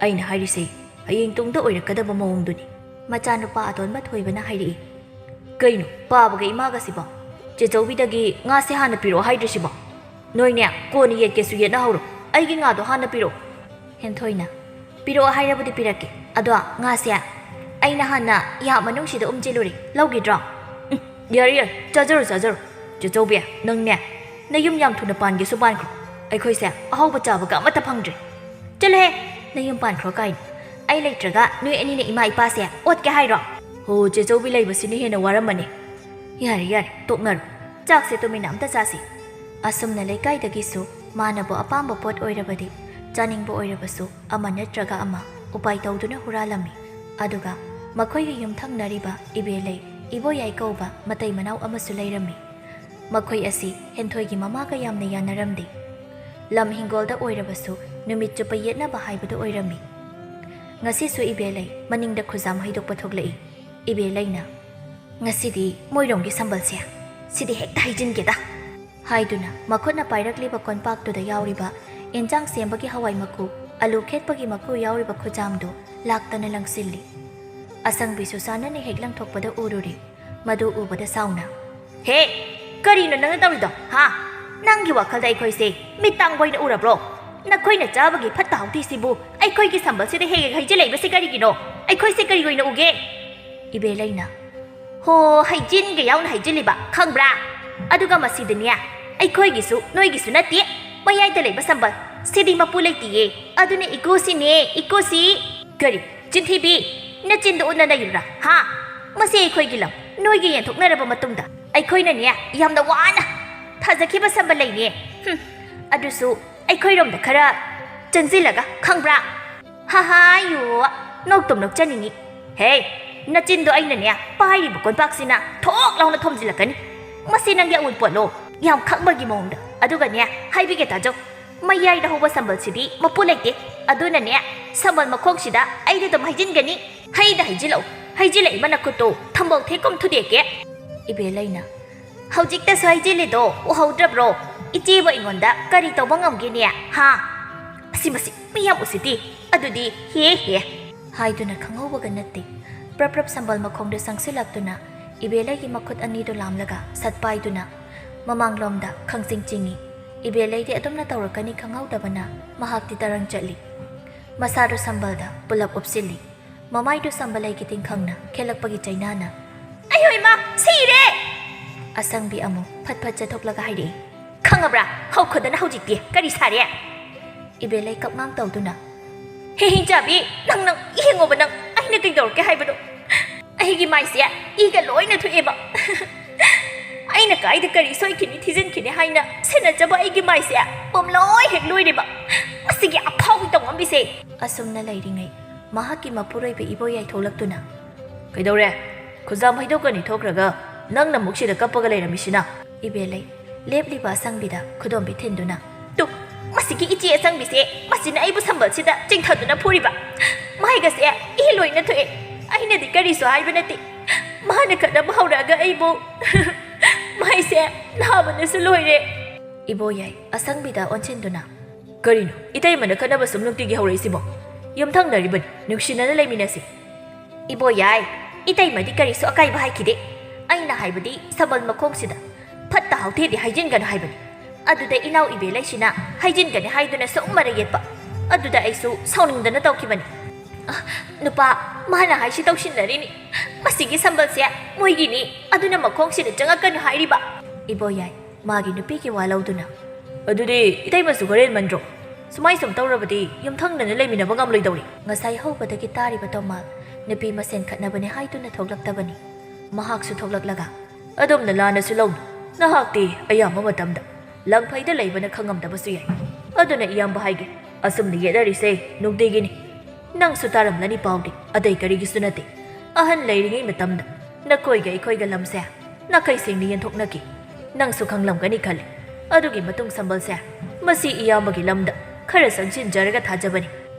ꯑꯩꯅ ꯍꯥꯏꯔꯤꯁꯦ ꯍꯌꯦꯡ ꯇꯨꯡꯗ ꯑꯣꯏꯔꯛꯀꯗꯕ ꯃꯑꯣꯡꯗꯨꯅꯤ꯫" ꯃꯆꯥꯅꯨꯄꯥ ꯑꯇꯣꯟꯕ ꯊꯣꯏꯕꯅ ꯍꯥꯏꯔꯛꯏ꯫ "ꯀꯩꯅꯣ, ꯄꯥꯕꯒ ꯏꯃꯥꯒꯁꯤꯕꯣ? ꯆꯦꯆꯧꯕꯤꯗꯒꯤ ꯉꯥꯁꯦ ꯍꯥꯟꯅ ꯄꯤꯔꯛꯑꯣ ꯍꯥꯏꯗ꯭ꯔꯤꯁꯤꯕꯣ? ꯅꯣꯏꯅꯦ, ꯀꯣꯟꯅ ꯌꯦꯠꯀꯦꯁꯨ ꯌꯦꯠꯅꯍꯧꯔꯣ꯫ ꯑꯩꯒꯤ ꯉꯥꯗꯣ ꯍꯥꯟꯅ ꯄꯤꯔꯛꯑꯣ꯫" ꯍꯦꯟꯊꯣꯏꯅ, "ꯄꯤꯔꯛꯑꯣ ꯍꯥꯏꯔꯕꯗꯤ ꯄꯤꯔꯛꯀꯦ꯫ ꯑꯗꯣ ꯉꯥꯁꯦ ꯑꯩꯅ ꯍꯥꯟꯅ ꯌꯥ ꯃꯅꯨꯡꯁꯤꯗ ꯎꯝꯖꯤꯜꯂꯨꯔꯦ꯫ ꯂꯧꯈꯤꯗ꯭ꯔꯣ?" "ꯎꯝ, ꯌꯥꯔꯦ, ꯌꯥꯔꯦ꯫ ꯆꯥꯖꯔꯣ, ꯆꯥꯖꯔꯣ꯫ ꯆꯦꯆꯧꯕꯤ, ꯅꯪꯅꯦ, ꯅꯌꯨꯝ ꯌꯥꯝ ꯊꯨꯅ ꯄꯥꯟꯒꯦꯁꯨ ꯄꯥꯟꯈ꯭ꯔꯣ꯫ ꯑꯩꯈꯣꯏꯁꯦ ꯑꯍꯥꯎꯕ ꯆꯥꯕꯒ ꯑꯃꯠꯇ ꯐꯪꯗ꯭ꯔꯦ꯫" "ꯆꯠꯂꯣꯍꯦ, ꯅꯌꯨꯝ ꯄꯥꯟꯈ꯭ꯔꯣ ꯀꯥꯏꯅ꯫ ꯑꯩ ꯂꯩꯇ꯭ꯔꯒ ꯅꯣꯏ ꯑꯅꯤꯅ ꯏꯃꯥ ꯏꯄꯥꯁꯦ ꯑꯣꯠꯀꯦ ꯍꯥꯏꯔꯣ?" "ꯍꯣ, ꯆꯦꯆꯧꯕꯤ ꯂꯩꯕꯁꯤꯅ ꯍꯦꯟꯅ ꯋꯥꯔꯝꯃꯅꯤ꯫" "ꯌꯥꯔꯦ, ꯌꯥꯔꯦ, ꯇꯣꯛꯅꯔꯣ꯫ ꯆꯥꯛꯁꯦ ꯇꯨꯃꯤꯟꯅ ꯑꯝꯇ ꯆꯥꯁꯤ꯫" ꯑꯁꯨꯝꯅ ꯂꯩꯀꯥꯏꯗꯒꯤꯁꯨ ꯃꯥꯅꯕꯨ ꯑꯄꯥꯝꯕ ꯄꯣꯠ ꯑꯣꯏꯔꯕꯗꯤ, ꯆꯥꯅꯤꯡꯕ ꯑꯣꯏꯔꯕꯁꯨ, ꯑꯃ ꯅꯠꯇ꯭ꯔꯒ ꯑꯃ ꯎꯄꯥꯏ ꯇꯧꯗꯨꯅ ꯍꯨꯔꯥꯜꯂꯝꯃꯤ꯫ ꯑꯗꯨꯒ ꯃꯈꯣꯏꯒꯤ ꯌꯨꯝꯊꯪꯅꯔꯤꯕ ꯏꯕꯦꯂꯩ, ꯏꯕꯣꯌꯥꯏ ꯀꯧꯕ ꯃꯇꯩ ꯃꯅꯥꯎ ꯑꯃꯁꯨ ꯂꯩꯔꯝꯃꯤ꯫ ꯃꯈꯣꯏ ꯑꯁꯤ ꯍꯦꯟꯊꯣꯏꯒꯤ ꯃꯃꯥꯒ ꯌꯥꯝꯅ ꯌꯥꯅꯔꯝꯗꯦ꯫ ꯂꯝ ꯍꯤꯡꯒꯣꯜꯗ ꯑꯣꯏꯔꯕꯁꯨ ꯅꯨꯃꯤꯠ ꯆꯨꯞꯄ ꯌꯦꯠꯅꯕ ꯍꯥꯏꯕꯗꯨ ꯑꯣꯏꯔꯝꯃꯤ꯫ ꯉꯁꯤꯁꯨ ꯏꯕꯦꯂꯩ ꯃꯅꯤꯡꯗ ꯈꯨꯖꯥꯝ ꯍꯩꯗꯣꯛꯄ ꯊꯣꯛꯂꯛꯏ꯫ ꯏꯕꯦꯂꯩꯅ, "ꯉꯁꯤꯗꯤ ꯃꯣꯏꯔꯣꯝꯒꯤ ꯁꯝꯕꯜꯁꯦ ꯁꯤꯗꯤ ꯍꯦꯛꯇ ꯍꯩꯖꯤꯟꯒꯦꯗ" ꯍꯥꯏꯗꯨꯅ ꯃꯈꯨꯠꯅ ꯄꯥꯏꯔꯛꯂꯤꯕ ꯀꯣꯟꯄꯥꯛꯇꯨꯗ ꯌꯥꯎꯔꯤꯕ ꯏꯟꯖꯥꯡ ꯁꯦꯝꯕꯒꯤ ꯍꯋꯥꯏ ꯃꯀꯨ, ꯑꯂꯨ ꯈꯦꯠꯄꯒꯤ ꯃꯀꯨ ꯌꯥꯎꯔꯤꯕ ꯈꯨꯖꯥꯝꯗꯨ ꯂꯥꯛꯇꯅ ꯂꯪꯁꯤꯜꯂꯤ꯫ ꯑꯁꯪꯕꯤ ꯁꯨꯁꯥꯅꯅ ꯍꯦꯛ ꯂꯪꯊꯣꯛꯄꯗ ꯎꯔꯨꯔꯦ꯫ ꯃꯗꯨ ꯎꯕꯗ ꯁꯥꯎꯅ, "ꯍꯦ! ꯀꯔꯤꯅꯣ ꯅꯪꯅ ꯇꯧꯔꯤꯗꯣ, ꯍꯥ? ꯅꯪꯒꯤ ꯋꯥꯈꯜꯗ ꯑꯩꯈꯣꯏꯁꯦ ꯃꯤꯠ ꯇꯥꯡꯕ ꯑꯣꯏꯅ ꯎꯔꯕ꯭ꯔꯣ? ꯅꯈꯣꯏꯅ ꯆꯥꯕꯒꯤ ꯐꯠꯇ ꯍꯥꯎꯊꯤꯁꯤꯕꯨ ꯑꯩꯈꯣꯏꯒꯤ ꯁꯝꯕꯜꯁꯤꯗ ꯍꯦꯛ ꯍꯦꯛ ꯍꯩꯖꯤꯜꯂꯛꯏꯕꯁꯤ ꯀꯔꯤꯒꯤꯅꯣ? ꯑꯩꯈꯣꯏꯁꯦ ꯀꯔꯤ ꯑꯣꯏꯅ ꯎꯒꯦ?" ꯏꯕꯦꯂꯩꯅ, "ꯍꯣ, ꯍꯩꯖꯤꯟꯒ ꯌꯥꯎꯅ ꯍꯩꯖꯤꯜꯂꯤꯕ, ꯈꯪꯕ꯭ꯔꯥ? ꯑꯗꯨꯒ ꯃꯁꯤꯗꯅꯦ, ꯑꯩꯈꯣꯏꯒꯤꯁꯨ ꯅꯣꯏꯒꯤꯁꯨ ꯅꯠꯇꯦ, ꯃꯌꯥꯏꯗ ꯂꯩꯕ ꯁꯝꯕꯜ, ꯁꯤꯗꯤ ꯃꯄꯨ ꯂꯩꯇꯤꯌꯦ꯫ ꯑꯗꯨꯅ ꯏꯀꯣꯁꯤꯅꯦ, ꯏꯀꯣꯁꯤ꯫" "ꯀꯔꯤ? ꯆꯤꯟꯊꯤꯕꯤ, ꯅꯆꯤꯟꯗꯣ ꯎꯠꯅ ꯂꯩꯔꯨꯔꯥ, ꯍꯥ? ꯃꯁꯤ ꯑꯩꯈꯣꯏꯒꯤ ꯂꯝ, ꯅꯣꯏꯒ ꯌꯦꯟꯊꯣꯛꯅꯔꯕ ꯃꯇꯨꯡꯗ ꯑꯩꯈꯣꯏꯅꯅꯦ ꯌꯥꯝꯅ ꯋꯥꯅ ꯊꯥꯖꯈꯤꯕ ꯁꯝꯕꯜ ꯂꯩꯅꯦ꯫ ꯍꯨꯝ, ꯑꯗꯨꯁꯨ ꯑꯩꯈꯣꯏꯔꯣꯝꯗ ꯈꯔ ꯆꯪꯁꯤꯜꯂꯒ, ꯈꯪꯕ꯭ꯔꯥ?" "ꯍꯥ ꯍꯥ, ꯌꯣ, ꯅꯣꯛꯇꯨꯝ ꯅꯣꯛꯆꯅꯤꯡꯉꯤ꯫ ꯍꯦ, ꯅꯆꯤꯟꯗꯣ ꯑꯩꯅꯅꯦ ꯄꯥꯏꯔꯤꯕ ꯀꯣꯟꯄꯥꯛꯁꯤꯅ ꯊꯣꯛ ꯂꯥꯎꯅ ꯊꯣꯝꯖꯤꯜꯂꯛꯀꯅꯤ꯫ ꯃꯁꯤ ꯅꯪꯒꯤ ꯑꯋꯨꯟꯄꯣꯠꯂꯣ? ꯌꯥꯝ ꯈꯪꯕꯒꯤ ꯃꯑꯣꯡꯗ꯫ ꯑꯗꯨꯒꯅꯦ, ꯍꯥꯏꯕꯤꯒꯦ ꯇꯥꯖꯧ, ꯃꯌꯥꯏꯗ ꯍꯧꯕ ꯁꯝꯕꯜꯁꯤꯗꯤ ꯃꯄꯨ ꯂꯩꯇꯦ꯫ ꯑꯗꯨꯅꯅꯦ, ꯁꯝꯕꯜ ꯃꯈꯣꯡꯁꯤꯗ ꯑꯩꯗꯤ ꯑꯗꯨꯝ ꯍꯩꯖꯤꯟꯒꯅꯤ꯫ ꯍꯩꯗ ꯍꯩꯖꯤꯜꯂꯛꯎ, ꯍꯩꯖꯤꯜꯂꯛꯏꯕ ꯅꯈꯨꯠꯇꯣ ꯊꯝꯕꯧ ꯊꯦꯛꯀꯨꯝ ꯊꯨꯗꯦꯛꯀꯦ꯫" ꯏꯕꯦꯂꯩꯅ, "ꯍꯧꯖꯤꯛꯇꯁꯨ ꯍꯩꯖꯤꯜꯂꯤꯗꯣ ꯎꯍꯧꯗ꯭ꯔꯕ꯭ꯔꯣ? ꯏꯆꯦꯕꯨ ꯑꯩꯉꯣꯟꯗ ꯀꯔꯤ ꯇꯧꯕ ꯉꯝꯒꯦꯅꯦ, ꯍꯥ? ꯃꯁꯤ, ꯃꯁꯤ, ꯃꯤ ꯌꯥꯝ ꯎꯁꯤꯠꯇꯦ꯫ ꯑꯗꯨꯗꯤ ꯍꯦ ꯍꯦ" ꯍꯥꯏꯗꯨꯅ ꯈꯪꯍꯧꯕꯒ ꯅꯠꯇꯦ, ꯄ꯭ꯔꯞ ꯄ꯭ꯔꯞ ꯁꯝꯕꯜ ꯃꯈꯣꯡꯗ ꯆꯪꯁꯤꯜꯂꯛꯇꯨꯅ ꯏꯕꯦꯂꯩꯒꯤ ꯃꯈꯨꯠ ꯑꯅꯤꯗꯨ ꯂꯥꯝꯂꯒ ꯁꯠ ꯄꯥꯏꯗꯨꯅ ꯃꯃꯥꯡꯂꯣꯝꯗ ꯈꯪꯆꯤꯡ ꯆꯤꯡꯏ꯫ ꯏꯕꯦꯂꯩꯗꯤ ꯑꯗꯨꯝꯅ ꯇꯧꯔꯛꯀꯅꯤ ꯈꯪꯍꯧꯗꯕꯅ ꯃꯍꯥꯛꯇꯤ ꯇꯔꯪ ꯆꯠꯂꯤ꯫ ꯃꯁꯥꯗꯨ ꯁꯝꯕꯜꯗ ꯄꯨꯂꯞ ꯎꯞꯁꯤꯜꯂꯤ꯫ ꯃꯃꯥꯏꯗꯨ ꯁꯝꯕꯜ ꯂꯩꯒꯤ ꯇꯤꯡꯈꯪꯅ ꯈꯦꯠꯂꯛꯄꯒꯤ ꯆꯩꯅꯥꯅ, "ꯑꯩꯍꯣꯏ ꯏꯃꯥ, ꯁꯤꯔꯦ!" ꯑꯁꯪꯕꯤ ꯑꯃꯨꯛ ꯐꯠ ꯐꯠ ꯆꯠꯊꯣꯛꯂꯒ ꯍꯥꯏꯔꯛꯏ꯫ "ꯈꯪꯉꯕ꯭ꯔꯥ? ꯍꯧꯈꯗꯅ ꯍꯧꯖꯤꯛꯇꯤ ꯀꯔꯤ ꯁꯥꯔꯦ?" ꯏꯕꯦꯂꯩ ꯀꯞꯉꯥꯡ ꯇꯧꯗꯨꯅ, "ꯍꯦ ꯍꯤꯡꯆꯥꯕꯤ, ꯅꯪ, ꯅꯪ ꯌꯦꯡꯉꯣꯕ, ꯅꯪ ꯑꯩꯅ ꯀꯩꯗꯧꯔꯛꯀꯦ ꯍꯥꯏꯕꯗꯣ? ꯑꯩꯒꯤ ꯃꯥꯏꯁꯦ ꯏꯒ ꯂꯣꯏꯅ ꯊꯣꯛꯑꯦꯕ꯫ ꯑꯩꯅ ꯀꯥꯏꯗ ꯀꯔꯤ ꯁꯣꯏꯈꯤꯅꯤ, ꯊꯤꯖꯤꯟꯈꯤꯅꯤ ꯍꯥꯏꯅ ꯁꯦꯟꯅꯖꯕ ꯑꯩꯒꯤ ꯃꯥꯏꯁꯦ ꯄꯨꯝꯂꯣꯏ ꯍꯦꯛ ꯂꯣꯏꯔꯦꯕ꯫ ꯃꯁꯤꯒꯤ ꯑꯐꯥꯎꯕꯤ ꯇꯧꯉꯝꯕꯤꯁꯦ!" ꯑꯁꯨꯝꯅ ꯂꯩꯔꯤꯉꯩ ꯃꯍꯥꯛꯀꯤ ꯃꯄꯨꯔꯣꯏꯕ ꯏꯕꯣ ꯌꯥꯏꯊꯣꯛꯂꯛꯇꯨꯅ, "ꯀꯩꯗꯧꯔꯦ? ꯈꯨꯖꯥꯝ ꯍꯩꯗꯣꯛꯀꯅꯤ ꯊꯣꯛꯈ꯭ꯔꯒ ꯅꯪꯅ ꯑꯃꯨꯛ ꯁꯤꯗ ꯀꯞꯄꯒ ꯂꯩꯔꯝꯃꯤꯁꯤꯅ? ꯏꯕꯦꯂꯩ ꯂꯦꯞꯂꯤꯕ ꯑꯁꯪꯕꯤꯗ ꯈꯨꯗꯣꯝꯕꯤ ꯊꯤꯟꯗꯨꯅ, "ꯇꯨ, ꯃꯁꯤꯒꯤ ꯏꯆꯦ ꯑꯁꯪꯕꯤꯁꯦ, ꯃꯁꯤꯅ ꯑꯩꯕꯨ ꯁꯝꯕꯜꯁꯤꯗ ꯆꯤꯡꯊꯗꯨꯅ ꯐꯨꯔꯤꯕ꯫ ꯃꯥꯏꯒꯁꯦ ꯏ ꯂꯣꯏꯅ ꯊꯣꯛꯑꯦ꯫ ꯑꯩꯅꯗꯤ ꯀꯔꯤꯁꯨ ꯍꯥꯏꯕ ꯅꯠꯇꯦ꯫ ꯃꯥꯅ ꯈꯠꯅꯕ ꯍꯧꯔꯛꯑꯒ ꯑꯩꯕꯨ ꯃꯥꯏꯁꯦ ꯅꯥꯕꯅꯁꯨ ꯂꯣꯏꯔꯦ꯫" ꯏꯕꯣꯌꯥꯏ ꯑꯁꯪꯕꯤꯗ ꯑꯣꯟꯁꯤꯟꯗꯨꯅ, "ꯀꯔꯤꯅꯣ? ꯏꯇꯩꯃꯅ ꯈꯠꯅꯕ ꯁꯨꯝ ꯅꯨꯡꯇꯤꯒꯤ ꯍꯧꯔꯛꯏꯁꯤꯕꯣ? ꯌꯨꯝꯊꯪꯅꯔꯤꯕꯅꯤ, ꯅꯨꯡꯁꯤꯅꯅ ꯂꯩꯃꯤꯟꯅꯁꯤ꯫" "ꯏꯕꯣꯌꯥꯏ, ꯏꯇꯩꯃꯗꯤ ꯀꯔꯤꯁꯨ ꯑꯀꯥꯏꯕ ꯍꯥꯏꯈꯤꯗꯦ꯫ ꯑꯩꯅ ꯍꯥꯏꯕꯗꯤ ꯁꯝꯕꯜ ꯃꯈꯣꯡꯁꯤꯗ ꯐꯠꯇ ꯍꯥꯎꯊꯤꯗꯤ ꯍꯩꯖꯤꯟꯒꯅꯨ ꯍꯥꯏꯕꯅꯤ꯫ ꯑꯗꯨꯗ ꯏꯅꯥꯎ ꯏꯕꯦꯂꯩꯁꯤꯅ ꯍꯩꯖꯤꯟꯒꯅꯤ ꯍꯥꯏꯗꯨꯅ ꯁꯨꯝ ꯃꯔꯩ ꯌꯦꯠꯄ꯫ ꯑꯗꯨꯗ ꯑꯩꯁꯨ ꯁꯥꯎꯅꯤꯡꯗꯅ ꯇꯧꯈꯤꯕꯅꯤ꯫" "ꯑ, ꯅꯨꯄꯥ, ꯃꯥꯅ ꯍꯥꯏꯁꯤ ꯇꯧꯁꯤꯟꯅꯔꯤꯅꯤ꯫ ꯃꯁꯤꯒꯤ ꯁꯝꯕꯜꯁꯦ ꯃꯣꯏꯒꯤꯅꯤ, ꯑꯗꯨꯅ ꯃꯈꯣꯡꯁꯤꯗ ꯆꯪꯉꯛꯀꯅꯨ ꯍꯥꯏꯔꯤꯕ꯫" ꯏꯕꯣꯌꯥꯏ ꯃꯥꯒꯤ ꯅꯨꯄꯤꯒꯤ ꯋꯥ ꯂꯧꯗꯨꯅ, "ꯑꯗꯨꯗꯤ ꯏꯇꯩꯃꯁꯨ ꯈꯔ ꯍꯦꯟꯃꯟꯗ꯭ꯔꯣ? ꯁꯨꯃꯥꯏ ꯁꯨꯝ ꯇꯧꯔꯕꯗꯤ ꯌꯨꯝꯊꯪꯅꯅ ꯂꯩꯃꯤꯟꯅꯕ ꯉꯝꯂꯣꯏꯗꯧꯔꯤ꯫" ꯉꯁꯥꯏ ꯍꯧꯕꯗꯒꯤ ꯇꯥꯔꯤꯕ ꯇꯣꯃꯥꯜ ꯅꯨꯄꯤ ꯃꯁꯦꯟ ꯈꯠꯅꯕꯅꯦ ꯍꯥꯏꯗꯨꯅ ꯊꯣꯛꯂꯛꯇꯕꯅꯤ꯫ ꯃꯍꯥꯛꯁꯨ ꯊꯣꯛꯂꯛꯂꯒ, "ꯑꯗꯣꯝꯅ ꯂꯥꯟꯅꯁꯨ ꯂꯧꯅꯨ꯫ ꯅꯍꯥꯛꯇꯤ ꯑꯌꯥꯝꯕ ꯃꯇꯝꯗ ꯂꯪꯐꯩꯗ ꯂꯩꯕꯅ ꯈꯪꯉꯝꯗꯕꯁꯨ ꯌꯥꯏ꯫ ꯑꯗꯨꯅ ꯏꯌꯥꯝꯕ ꯍꯥꯏꯒꯦ, ꯑꯁꯨꯝꯅ ꯌꯦꯠꯅꯔꯤꯁꯦ ꯅꯨꯡꯇꯤꯒꯤꯅꯤ꯫ ꯅꯪꯁꯨ ꯇꯥꯔꯝꯂꯅꯤ ꯄꯥꯎꯗꯤ, ꯑꯇꯩ ꯀꯔꯤꯒꯤꯁꯨ ꯅꯠꯇꯦ꯫ ꯑꯍꯟ ꯂꯩꯔꯤꯉꯩ ꯃꯇꯝꯗ ꯅꯈꯣꯏꯒ ꯑꯩꯈꯣꯏꯒ ꯂꯝꯁꯦ ꯅꯥꯈꯩ ꯁꯦꯡꯅ ꯌꯦꯟꯊꯣꯛꯅꯈꯤ꯫ ꯅꯪꯁꯨ ꯈꯪꯂꯝꯒꯅꯤ ꯈꯜꯂꯤ꯫ ꯑꯗꯨꯒꯤ ꯃꯇꯨꯡ ꯁꯝꯕꯜꯁꯦ ꯃꯁꯤ ꯏꯌꯥꯝꯕꯒꯤ ꯂꯝꯗ ꯈꯔ ꯆꯪꯁꯤꯟꯖꯔꯒ ꯊꯥꯖꯕꯅꯤ꯫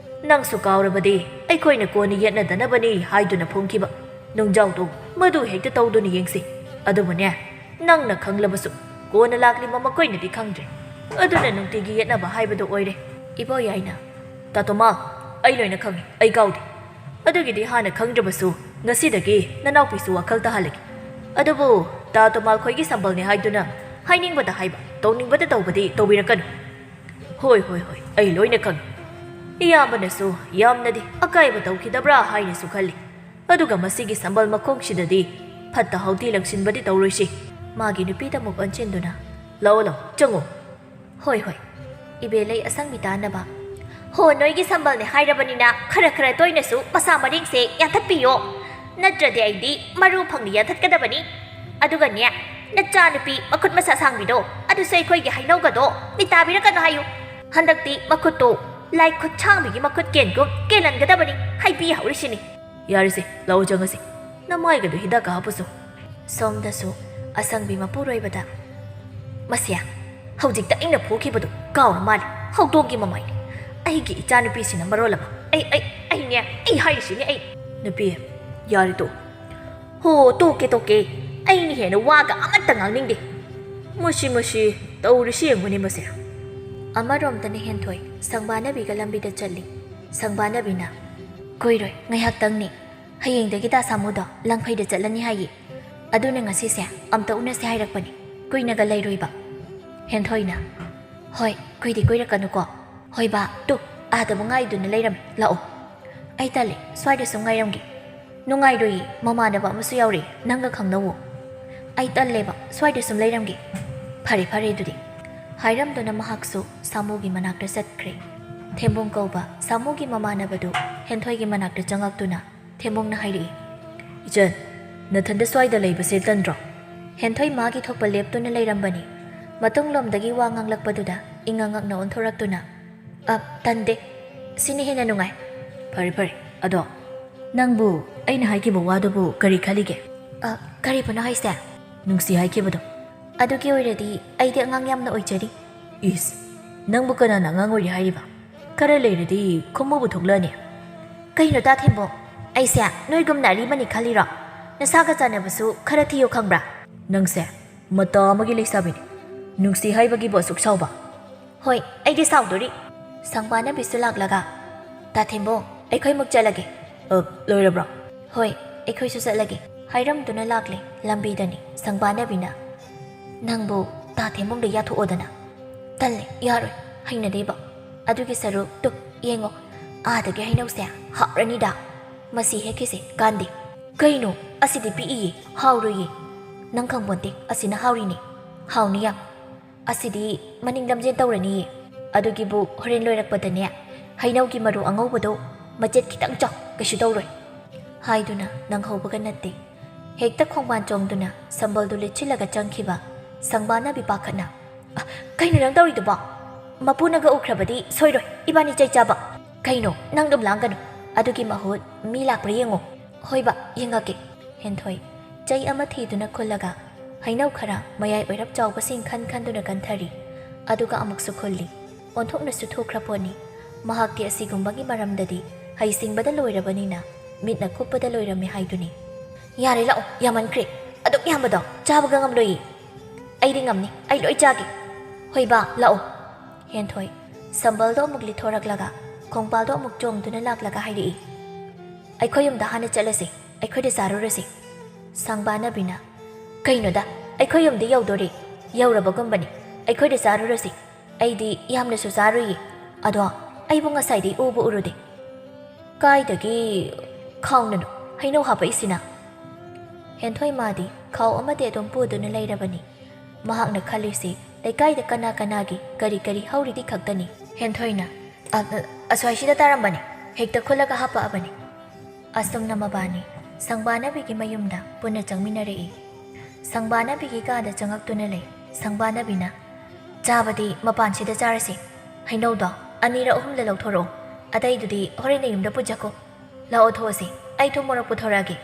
ꯅꯪꯁꯨ ꯀꯥꯎꯔꯕꯗꯤ ꯑꯩꯈꯣꯏꯅ ꯀꯣꯟꯅ ꯌꯦꯠꯅꯗꯅꯕꯅꯤ ꯍꯥꯏꯗꯨꯅ ꯐꯣꯡꯈꯤꯕ ꯅꯨꯡꯖꯥꯎꯗꯣ ꯃꯗꯨ ꯍꯦꯛꯇ ꯇꯧꯗꯨꯅ ꯌꯦꯡꯁꯤ꯫ ꯑꯗꯨꯕꯨꯅꯦ, ꯅꯪꯅ ꯈꯪꯂꯕꯁꯨ ꯀꯣꯟꯅ ꯂꯥꯛꯂꯤꯕ ꯃꯈꯣꯏꯅꯗꯤ ꯈꯪꯗ꯭ꯔꯦ꯫ ꯑꯗꯨꯅ ꯅꯨꯡꯇꯤꯒꯤ ꯌꯦꯠꯅꯕ ꯍꯥꯏꯕꯗꯨ ꯑꯣꯏꯔꯦ꯫" ꯏꯕꯣꯌꯥꯏꯅ, "ꯇꯥꯇꯣꯃꯥ, ꯑꯩ ꯂꯣꯏꯅ ꯈꯪꯏ, ꯑꯩ ꯀꯥꯎꯗꯦ꯫ ꯑꯗꯨꯒꯤꯗꯤ ꯍꯥꯟꯅ ꯈꯪꯗ꯭ꯔꯕꯁꯨ ꯉꯁꯤꯗꯒꯤ ꯅꯅꯥꯎꯄꯤꯁꯨ ꯋꯥꯈꯜ ꯇꯥꯍꯜꯂꯒꯦ꯫ ꯑꯗꯨꯕꯨ ꯇꯥꯇꯣꯃꯥꯜ ꯈꯣꯏꯒꯤ ꯁꯝꯕꯜꯅꯦ ꯍꯥꯏꯗꯨꯅ ꯍꯥꯏꯅꯤꯡꯕꯗ ꯍꯥꯏꯕ, ꯇꯧꯅꯤꯡꯕꯗ ꯇꯧꯕꯗꯤ ꯇꯧꯕꯤꯔꯛꯀꯅꯨ꯫" "ꯍꯣꯏ, ꯍꯣꯏ, ꯍꯣꯏ, ꯑꯩ ꯂꯣꯏꯅ ꯈꯪꯏ꯫ ꯏꯌꯥꯝꯕꯅꯁꯨ ꯌꯥꯝꯅꯗꯤ ꯑꯀꯥꯏꯕ ꯇꯧꯈꯤꯗꯕ꯭ꯔꯥ ꯍꯥꯏꯅꯁꯨ ꯈꯜꯂꯤ꯫ ꯑꯗꯨꯒ ꯃꯁꯤꯒꯤ ꯁꯝꯕꯜ ꯃꯈꯣꯡꯁꯤꯗꯗꯤ ꯐꯠꯇ ꯍꯥꯎꯗꯤ ꯂꯪꯁꯤꯟꯕꯗꯤ ꯇꯧꯔꯣꯏꯁꯤ꯫" ꯃꯥꯒꯤ ꯅꯨꯄꯤꯗ ꯑꯃꯨꯛ ꯑꯣꯟꯁꯤꯟꯗꯨꯅ, "ꯂꯥꯛꯑꯣ, ꯂꯥꯛꯑꯣ, ꯆꯪꯉꯣ꯫" "ꯍꯣꯏ, ꯍꯣꯏ꯫" ꯏꯕꯦꯂꯩ ꯑꯁꯪꯕꯤ ꯇꯥꯅꯕ, "ꯍꯣ, ꯅꯣꯏꯒꯤ ꯁꯝꯕꯜꯅꯦ ꯍꯥꯏꯔꯕꯅꯤꯅ ꯈꯔ ꯈꯔ ꯇꯣꯏꯅꯁꯨ ꯃꯁꯥ ꯃꯔꯦꯡꯁꯦ ꯌꯥꯟꯊꯠꯄꯤꯌꯣ꯫ ꯅꯠꯇ꯭ꯔꯗꯤ ꯑꯩꯗꯤ ꯃꯔꯨ ꯐꯪꯅ ꯌꯥꯟꯊꯠꯀꯗꯕꯅꯤ꯫ ꯑꯗꯨꯒꯅꯦ, ꯅꯆꯥꯅꯨꯄꯤ ꯃꯈꯨꯠ ꯃꯁꯥ ꯁꯥꯡꯕꯤꯗꯣ, ꯑꯗꯨꯁꯨ ꯑꯩꯈꯣꯏꯒꯤ ꯍꯩꯅꯧꯒꯗꯣ ꯃꯤꯇꯥꯕꯤꯔꯛꯀꯅꯨ ꯍꯥꯏꯌꯨ꯫ ꯍꯟꯗꯛꯇꯤ ꯃꯈꯨꯠꯇꯣ ꯂꯥꯏ ꯈꯨꯠꯁꯥꯡꯕꯤꯒꯤ ꯃꯈꯨꯠ ꯀꯦꯟꯒꯨꯝ ꯀꯦꯜꯍꯟꯒꯗꯕꯅꯤ ꯍꯥꯏꯕꯤꯍꯧꯔꯤꯁꯤꯅꯤ꯫" "ꯌꯥꯔꯦꯁꯦ, ꯂꯥꯛꯑꯣ ꯆꯪꯉꯁꯤ꯫ ꯅꯃꯥꯏꯒꯗꯣ ꯍꯤꯗꯥꯛꯀ ꯍꯥꯞꯄꯨꯁꯣ꯫" ꯁꯣꯝꯗꯁꯨ ꯑꯁꯪꯕꯤ ꯃꯄꯨꯔꯣꯏꯕꯗ, ꯃꯁꯦ, ꯍꯧꯖꯤꯛꯇ ꯑꯩꯅ ꯐꯨꯈꯤꯕꯗꯣ ꯀꯥꯎꯔ ꯃꯥꯜꯂꯦ꯫ ꯍꯧꯗꯣꯡꯒꯤ ꯃꯃꯥꯏꯅꯦ꯫ ꯑꯩꯒꯤ ꯏꯆꯥꯅꯨꯄꯤꯁꯤꯅ ꯃꯔꯣꯜ ꯑꯃ꯫ ꯑꯩ, ꯑꯩ, ꯑꯩꯅꯦ, ꯑꯩ ꯍꯥꯏꯔꯤꯁꯤꯅꯦ ꯑꯩ꯫ ꯅꯨꯄꯤ, ꯌꯥꯔꯦ ꯇꯣꯛ꯫ ꯍꯣ, ꯇꯣꯛꯀꯦ, ꯇꯣꯛꯀꯦ꯫ ꯑꯩꯅ ꯍꯦꯟꯅ ꯋꯥꯒ ꯑꯃꯠꯇ ꯉꯥꯡꯅꯤꯡꯗꯦ꯫ ꯃꯁꯤ, ꯃꯁꯤ, ꯇꯧꯔꯤꯁꯤ ꯌꯦꯡꯉꯨꯅꯦ ꯃꯁꯦ꯫ ꯑꯃꯔꯣꯝꯗꯅ ꯍꯦꯟꯊꯣꯏ ꯁꯪꯕꯥꯅꯕꯤꯒ ꯂꯝꯕꯤꯗ ꯆꯠꯂꯤ꯫ ꯁꯪꯕꯥꯅꯕꯤꯅ, "ꯀꯨꯏꯔꯣꯏ, ꯉꯥꯏꯍꯥꯛꯇꯪꯅꯤ꯫ ꯍꯌꯦꯡꯗꯒꯤ ꯗꯥ ꯁꯥꯃꯨꯗꯣ ꯂꯪꯐꯩꯗ ꯆꯠꯂꯅꯤ ꯍꯥꯏꯌꯦ꯫ ꯑꯗꯨꯅ ꯉꯁꯤꯁꯦ ꯑꯝꯇ ꯎꯅꯁꯦ ꯍꯥꯏꯔꯛꯄꯅꯤ꯫ ꯀꯨꯏꯅꯒ ꯂꯩꯔꯣꯏꯕ꯫" ꯍꯦꯟꯊꯣꯏꯅ, "ꯍꯣꯏ, ꯀꯨꯏꯗꯤ ꯀꯨꯏꯔꯛꯀꯅꯨꯀꯣ꯫ ꯍꯣꯏ ꯕꯥ, ꯇꯨ, ꯑꯥꯗꯕꯨ ꯉꯥꯏꯗꯨꯅ ꯂꯩꯔꯝꯃꯤ, ꯂꯥꯛꯑꯣ꯫" "ꯑꯩ ꯇꯜꯂꯦ, ꯁ꯭ꯋꯥꯏꯗ ꯁꯨꯝ ꯉꯥꯏꯔꯝꯒꯦ꯫" "ꯅꯨꯡꯉꯥꯏꯔꯣꯏꯌꯦ, ꯃꯃꯥꯟꯅꯕ ꯑꯃꯁꯨ ꯌꯥꯎꯔꯤ, ꯅꯪꯒ ꯈꯪꯅꯧꯋꯣ꯫" "ꯑꯩ ꯇꯜꯂꯦꯕ, ꯁ꯭ꯋꯥꯏꯗ ꯁꯨꯝ ꯂꯩꯔꯝꯒꯦ꯫" "ꯐꯔꯦ, ꯐꯔꯦ ꯑꯗꯨꯗꯤ꯫" ꯍꯥꯏꯔꯝꯗꯨꯅ ꯃꯍꯥꯛꯁꯨ ꯁꯥꯃꯨꯒꯤ ꯃꯅꯥꯛꯇ ꯆꯠꯈ꯭ꯔꯦ꯫ ꯊꯦꯝꯕꯣꯡ ꯀꯧꯕ ꯁꯥꯃꯨꯒꯤ ꯃꯃꯥꯟꯅꯕꯗꯨ ꯍꯦꯟꯊꯣꯏꯒꯤ ꯃꯅꯥꯛꯇ ꯆꯪꯉꯛꯇꯨꯅ ꯊꯦꯝꯕꯣꯡꯅ ꯍꯥꯏꯔꯛꯏ, "ꯏꯆꯟ, ꯅꯊꯟꯗ ꯁ꯭ꯋꯥꯏꯗ ꯂꯩꯕꯁꯦ ꯇꯟꯗ꯭ꯔꯣ?" ꯍꯦꯟꯊꯣꯏ ꯃꯥꯒꯤ ꯊꯣꯛꯄ ꯂꯦꯞꯇꯨꯅ ꯂꯩꯔꯝꯕꯅꯤ꯫ ꯃꯇꯨꯡꯂꯣꯝꯗꯒꯤ ꯋꯥ ꯉꯥꯡꯂꯛꯄꯗꯨꯗ ꯏꯉꯛ ꯉꯛꯅ ꯑꯣꯟꯊꯣꯔꯛꯇꯨꯅ, "ꯑ, ꯇꯟꯗꯦ꯫ ꯁꯤꯅ ꯍꯦꯟꯅ ꯅꯨꯡꯉꯥꯏ꯫" "ꯐꯔꯦ, ꯐꯔꯦ꯫ ꯑꯗꯣ ꯅꯪꯕꯨ ꯑꯩꯅ ꯍꯥꯏꯈꯤꯕ ꯋꯥꯗꯨꯕꯨ ꯀꯔꯤ ꯈꯜꯂꯤꯒꯦ?" "ꯑ, ꯀꯔꯤꯕꯨꯅꯣ ꯍꯥꯏꯁꯦ?" "ꯅꯨꯡꯁꯤ ꯍꯥꯏꯈꯤꯕꯗꯣ꯫" "ꯑꯗꯨꯒꯤ ꯑꯣꯏꯔꯗꯤ ꯑꯩꯗꯤ ꯑꯉꯥꯡ ꯌꯥꯝꯅ ꯑꯣꯏꯖꯔꯤ꯫" "ꯏꯁ, ꯅꯪꯕꯨ ꯀꯅꯥꯅ ꯑꯉꯥꯡ ꯑꯣꯏꯔꯤ ꯍꯥꯏꯔꯤꯕ? ꯈꯔ ꯂꯩꯔꯗꯤ ꯈꯨꯝꯃꯨꯕꯨ ꯊꯣꯛꯂꯛꯑꯅꯤ꯫" "ꯀꯩꯅꯣ ꯗꯥ ꯊꯦꯝꯕꯣꯡ? ꯑꯩꯁꯦ ꯅꯣꯏꯒꯨꯝꯅ ꯑꯔꯤꯕꯅꯤ ꯈꯜꯂꯤꯔꯣ? ꯅꯁꯥꯒ ꯆꯥꯟꯅꯕꯁꯨ ꯈꯔ ꯊꯤꯌꯨ ꯈꯪꯕ꯭ꯔꯥ?" "ꯅꯪꯁꯦ ꯃꯇꯥ ꯑꯃꯒꯤ ꯂꯩꯁꯥꯕꯤꯅꯤ꯫ ꯅꯨꯡꯁꯤ ꯍꯥꯏꯕꯒꯤꯕꯨ ꯑꯁꯨꯛ ꯁꯥꯎꯕ?" "ꯍꯣꯏ, ꯑꯩꯗꯤ ꯁꯥꯎꯗꯣꯔꯤ꯫" ꯁꯪꯕꯥꯅꯕꯤꯁꯨ ꯂꯥꯛꯂꯒ, "ꯗꯥ ꯊꯦꯝꯕꯣꯡ, ꯑꯩꯈꯣꯏꯃꯨꯛ ꯆꯠꯂꯒꯦ꯫" "ꯑ, ꯂꯣꯏꯔꯕ꯭ꯔꯣ?" "ꯍꯣꯏ, ꯑꯩꯈꯣꯏꯁꯨ ꯆꯠꯂꯒꯦ꯫" ꯍꯥꯏꯔꯝꯗꯨꯅ ꯂꯥꯛꯂꯦ꯫ ꯂꯝꯕꯤꯗꯅꯤ ꯁꯪꯕꯥꯅꯕꯤꯅ, "ꯅꯪꯕꯨ ꯗꯥ ꯊꯦꯝꯕꯣꯡꯗ ꯌꯥꯊꯣꯛꯑꯣꯗꯅ꯫" "ꯇꯜꯂꯦ, ꯌꯥꯔꯣꯏ, ꯍꯩꯅꯗꯦꯕ꯫ ꯑꯗꯨꯒꯤ ꯁꯔꯨꯛ, ꯇꯨ, ꯌꯦꯡꯉꯣ, ꯑꯥꯗꯒꯤ ꯍꯩꯅꯧꯁꯦ ꯍꯥꯎꯔꯅꯤꯗ꯫ ꯃꯁꯤ ꯍꯦꯛꯈꯤꯁꯦ, ꯀꯥꯟꯗꯦ꯫" "ꯀꯩꯅꯣ, ꯑꯁꯤꯗꯤ ꯄꯤꯛꯏꯌꯦ, ꯍꯥꯎꯔꯣꯏꯌꯦ꯫" "ꯅꯪ ꯈꯪꯄꯣꯟꯇꯦ, ꯑꯁꯤꯅ ꯍꯥꯎꯔꯤꯅꯦ꯫ ꯍꯥꯎꯅꯤ ꯌꯥꯝ꯫ ꯑꯁꯤꯗꯤ ꯃꯅꯤꯡ ꯂꯝꯖꯦꯟ ꯇꯧꯔꯅꯤꯌꯦ꯫ ꯑꯗꯨꯒꯤꯕꯨ ꯍꯣꯔꯦꯟ ꯂꯣꯏꯔꯛꯄꯗꯅꯦ, ꯍꯩꯅꯧꯒꯤ ꯃꯔꯨ ꯑꯉꯧꯕꯗꯣ ꯃꯆꯦꯠ ꯈꯤꯇꯪ ꯆꯥꯎ, ꯀꯩꯁꯨ ꯇꯧꯔꯣꯏ꯫" ꯍꯥꯏꯗꯨꯅ ꯅꯪꯍꯧꯕꯒ ꯅꯠꯇꯦ꯫ ꯍꯦꯛꯇ ꯈꯣꯡꯕꯥꯟ ꯆꯣꯡꯗꯨꯅ ꯁꯝꯕꯜꯗꯨ ꯂꯤꯠꯁꯤꯜꯂꯒ ꯆꯪꯈꯤꯕ ꯁꯪꯕꯥꯅꯕꯤ ꯄꯥꯈꯠꯅ, "ꯑ, ꯀꯩꯅꯣ ꯅꯪ ꯇꯧꯔꯤꯗꯨꯕꯣ? ꯃꯄꯨꯅꯒ ꯎꯈ꯭ꯔꯕꯗꯤ ꯁꯣꯏꯔꯣꯏ, ꯏꯕꯥꯅꯤ ꯆꯩ ꯆꯥꯕ꯫ ꯀꯩꯅꯣ, ꯅꯪ ꯑꯗꯨꯝ ꯂꯥꯡꯒꯅꯨ꯫ ꯑꯗꯨꯒꯤ ꯃꯍꯨꯠ ꯃꯤ ꯂꯥꯛꯄ꯭ꯔꯥ ꯌꯦꯡꯉꯣ꯫" "ꯍꯣꯏꯕ, ꯌꯦꯡꯉꯛꯀꯦ꯫" ꯍꯦꯟꯊꯣꯏ ꯆꯩ ꯑꯃ ꯊꯤꯗꯨꯅ ꯈꯨꯜꯂꯒ ꯍꯩꯅꯧ ꯈꯔ ꯃꯌꯥꯏ ꯑꯣꯏꯔꯞ ꯆꯥꯎꯕꯁꯤꯡ ꯈꯟ ꯈꯟꯗꯨꯅ ꯀꯟꯊꯔꯤ꯫ ꯑꯗꯨꯒ ꯑꯃꯨꯛꯁꯨ ꯈꯨꯜꯂꯤ꯫ ꯑꯣꯟꯊꯣꯛꯅꯁꯨ ꯊꯣꯛꯈ꯭ꯔ ꯄꯣꯠꯅꯤ꯫ ꯃꯍꯥꯛꯇꯤ ꯑꯁꯤꯒꯨꯝꯕꯒꯤ ꯃꯔꯝꯗꯗꯤ ꯍꯩꯁꯤꯡꯕꯗ ꯂꯣꯏꯔꯕꯅꯤꯅ ꯃꯤꯠꯅ ꯀꯨꯞꯄꯗ ꯂꯣꯏꯔꯝꯃꯦ ꯍꯥꯏꯗꯨꯅꯤ꯫ "ꯌꯥꯔꯦ, ꯂꯥꯛꯑꯣ, ꯌꯥꯝꯃꯟꯈ꯭ꯔꯦ꯫ ꯑꯗꯨꯛ ꯌꯥꯝꯕꯗꯣ ꯆꯥꯕꯒ ꯉꯝꯂꯣꯏꯌꯦ꯫ ꯑꯩꯗꯤ ꯉꯝꯅꯤ, ꯑꯩ ꯂꯣꯏ ꯆꯥꯒꯦ꯫ ꯍꯣꯏ ꯕꯥ, ꯂꯥꯛꯑꯣ꯫" ꯍꯦꯟꯊꯣꯏ ꯁꯝꯕꯜꯗꯣ ꯑꯃꯨꯛ ꯂꯤꯠꯊꯣꯔꯛꯂꯒ ꯈꯣꯡꯄꯥꯜꯗꯣ ꯑꯃꯨꯛ ꯆꯣꯡꯗꯨꯅ ꯂꯥꯛꯂꯒ ꯍꯥꯏꯔꯛꯏ꯫ "ꯑꯩꯈꯣꯏ ꯌꯨꯝꯗ ꯍꯥꯟꯅ ꯆꯠꯂꯁꯤ, ꯑꯩꯈꯣꯏꯗ ꯆꯥꯔꯨꯔꯁꯤ꯫" ꯁꯪꯕꯥꯅꯕꯤꯅ, "ꯀꯩꯅꯣꯗ, ꯑꯩꯈꯣꯏ ꯌꯨꯝꯗ ꯌꯧꯗꯣꯔꯦ, ꯌꯧꯔꯕꯒꯨꯝꯕꯅꯤ, ꯑꯩꯈꯣꯏꯗ ꯆꯥꯔꯨꯔꯁꯤ꯫ ꯑꯩꯗꯤ ꯌꯥꯝꯅꯁꯨ ꯆꯥꯔꯨꯏꯌꯦ, ꯑꯗꯣ ꯑꯩꯕꯨ ꯉꯁꯥꯏꯗꯩ ꯎꯕ ꯎꯔꯨꯗꯦ꯫ ꯀꯥꯏꯗꯒꯤ ꯈꯥꯎꯅꯅꯣ ꯍꯩꯅꯧ ꯍꯥꯄꯛꯏꯁꯤꯅ?" ꯍꯦꯟꯊꯣꯏ ꯃꯥꯗꯤ ꯈꯥꯎ ꯑꯃꯗꯤ ꯑꯗꯨꯝ ꯄꯨꯗꯨꯅ ꯂꯩꯔꯕꯅꯤ꯫ ꯃꯍꯥꯛꯅ ꯈꯜꯂꯤꯁꯤ ꯂꯩꯀꯥꯏꯗ ꯀꯅꯥ ꯀꯅꯥꯒꯤ ꯀꯔꯤ ꯀꯔꯤ ꯍꯧꯔꯤꯗꯤ ꯈꯛꯇꯅꯤ꯫ ꯍꯦꯟꯊꯣꯏꯅ, "ꯑ, ꯑ, ꯑꯁ꯭ꯋꯥꯏꯁꯤꯗ ꯇꯥꯔꯝꯕꯅꯤ, ꯍꯦꯛꯇ ꯈꯨꯜꯂꯒ ꯍꯥꯄꯛꯑꯕꯅꯤ꯫" ꯑꯁꯨꯝꯅ ꯃꯕꯥꯅꯤ ꯁꯪꯕꯥꯅꯕꯤꯒꯤ ꯃꯌꯨꯝꯗ ꯄꯨꯟꯅ ꯆꯪꯃꯤꯟꯅꯔꯛꯏ꯫ ꯁꯪꯕꯥꯅꯕꯤꯒꯤ ꯀꯥꯗ ꯆꯪꯉꯛꯇꯨꯅ ꯂꯩ꯫ ꯁꯪꯕꯥꯅꯕꯤꯅ, "ꯆꯥꯕꯗꯤ ꯃꯄꯥꯟꯁꯤꯗ ꯆꯥꯔꯁꯤ꯫ ꯍꯩꯅꯧꯗꯣ ꯑꯅꯤꯔ ꯑꯍꯨꯝꯂ ꯂꯧꯊꯣꯔꯛꯑꯣ, ꯑꯇꯩꯗꯨꯗꯤ ꯍꯣꯔꯦꯟ ꯅꯌꯨꯝꯗ ꯄꯨꯖꯈꯣ꯫ ꯂꯥꯛꯑꯣ, ꯊꯣꯛꯑꯁꯤ, ꯑꯩ ꯊꯨꯝ ꯃꯣꯔꯣꯛ ꯄꯨꯊꯣꯔꯛꯑꯒꯦ꯫"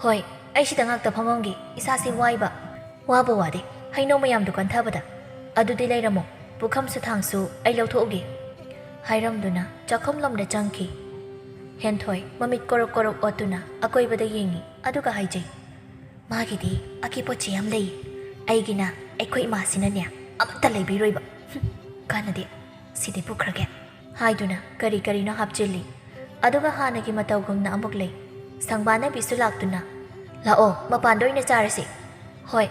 "ꯍꯣꯏ, ꯑꯩ ꯁꯤꯗ ꯉꯥꯛꯇ ꯐꯝꯃꯝꯒꯦ, ꯏꯁꯥꯁꯤ ꯋꯥꯏꯕ꯫" "ꯋꯥꯕ ꯋꯥꯗꯦ, ꯍꯩꯅꯧ ꯃꯌꯥꯝꯗꯨ ꯀꯟꯊꯕꯗ꯫ ꯑꯗꯨꯗꯤ ꯂꯩꯔꯝꯃꯣ, ꯄꯨꯈꯝꯁꯨ ꯊꯥꯡꯁꯨ ꯑꯩ ꯂꯧꯊꯣꯛꯎꯒꯦ꯫" ꯍꯥꯏꯔꯝꯗꯨꯅ ꯆꯥꯛꯈꯨꯝꯂꯣꯝꯗ ꯆꯪꯈꯤ꯫ ꯍꯦꯟꯊꯣꯏ ꯃꯃꯤꯠ ꯀꯣꯔꯣꯛ ꯀꯣꯔꯣꯛ ꯑꯣꯠꯇꯨꯅ ꯑꯀꯣꯏꯕꯗ ꯌꯦꯡꯉꯤ, ꯑꯗꯨꯒ ꯍꯥꯏꯖꯩ, "ꯃꯥꯒꯤꯗꯤ ꯑꯀꯤꯄꯣꯠꯁꯤ ꯌꯥꯝ ꯂꯩ꯫ ꯑꯩꯒꯤꯅ ꯑꯩꯈꯣꯏ ꯏꯃꯥꯁꯤꯅꯅꯦ ꯑꯃꯠꯇ ꯂꯩꯕꯤꯔꯣꯏꯕ꯫ ꯍꯨꯝ, ꯀꯥꯟꯅꯗꯦ, ꯁꯤꯗꯤ ꯄꯨꯈ꯭ꯔꯒꯦ꯫" ꯍꯥꯏꯗꯨꯅ ꯀꯔꯤ ꯀꯔꯤꯅꯣ ꯍꯥꯞꯆꯤꯜꯂꯤ꯫ ꯑꯗꯨꯒ ꯍꯥꯟꯅꯒꯤ ꯃꯇꯧꯒꯨꯝꯅ ꯑꯃꯨꯛ ꯂꯩ꯫ ꯁꯪꯕꯥꯅꯕꯤꯁꯨ ꯂꯥꯛꯇꯨꯅ, "ꯂꯥꯛꯑꯣ, ꯃꯄꯥꯟꯗ ꯑꯣꯏꯅ ꯆꯥꯔꯁꯤ꯫" "ꯍꯣꯏ꯫"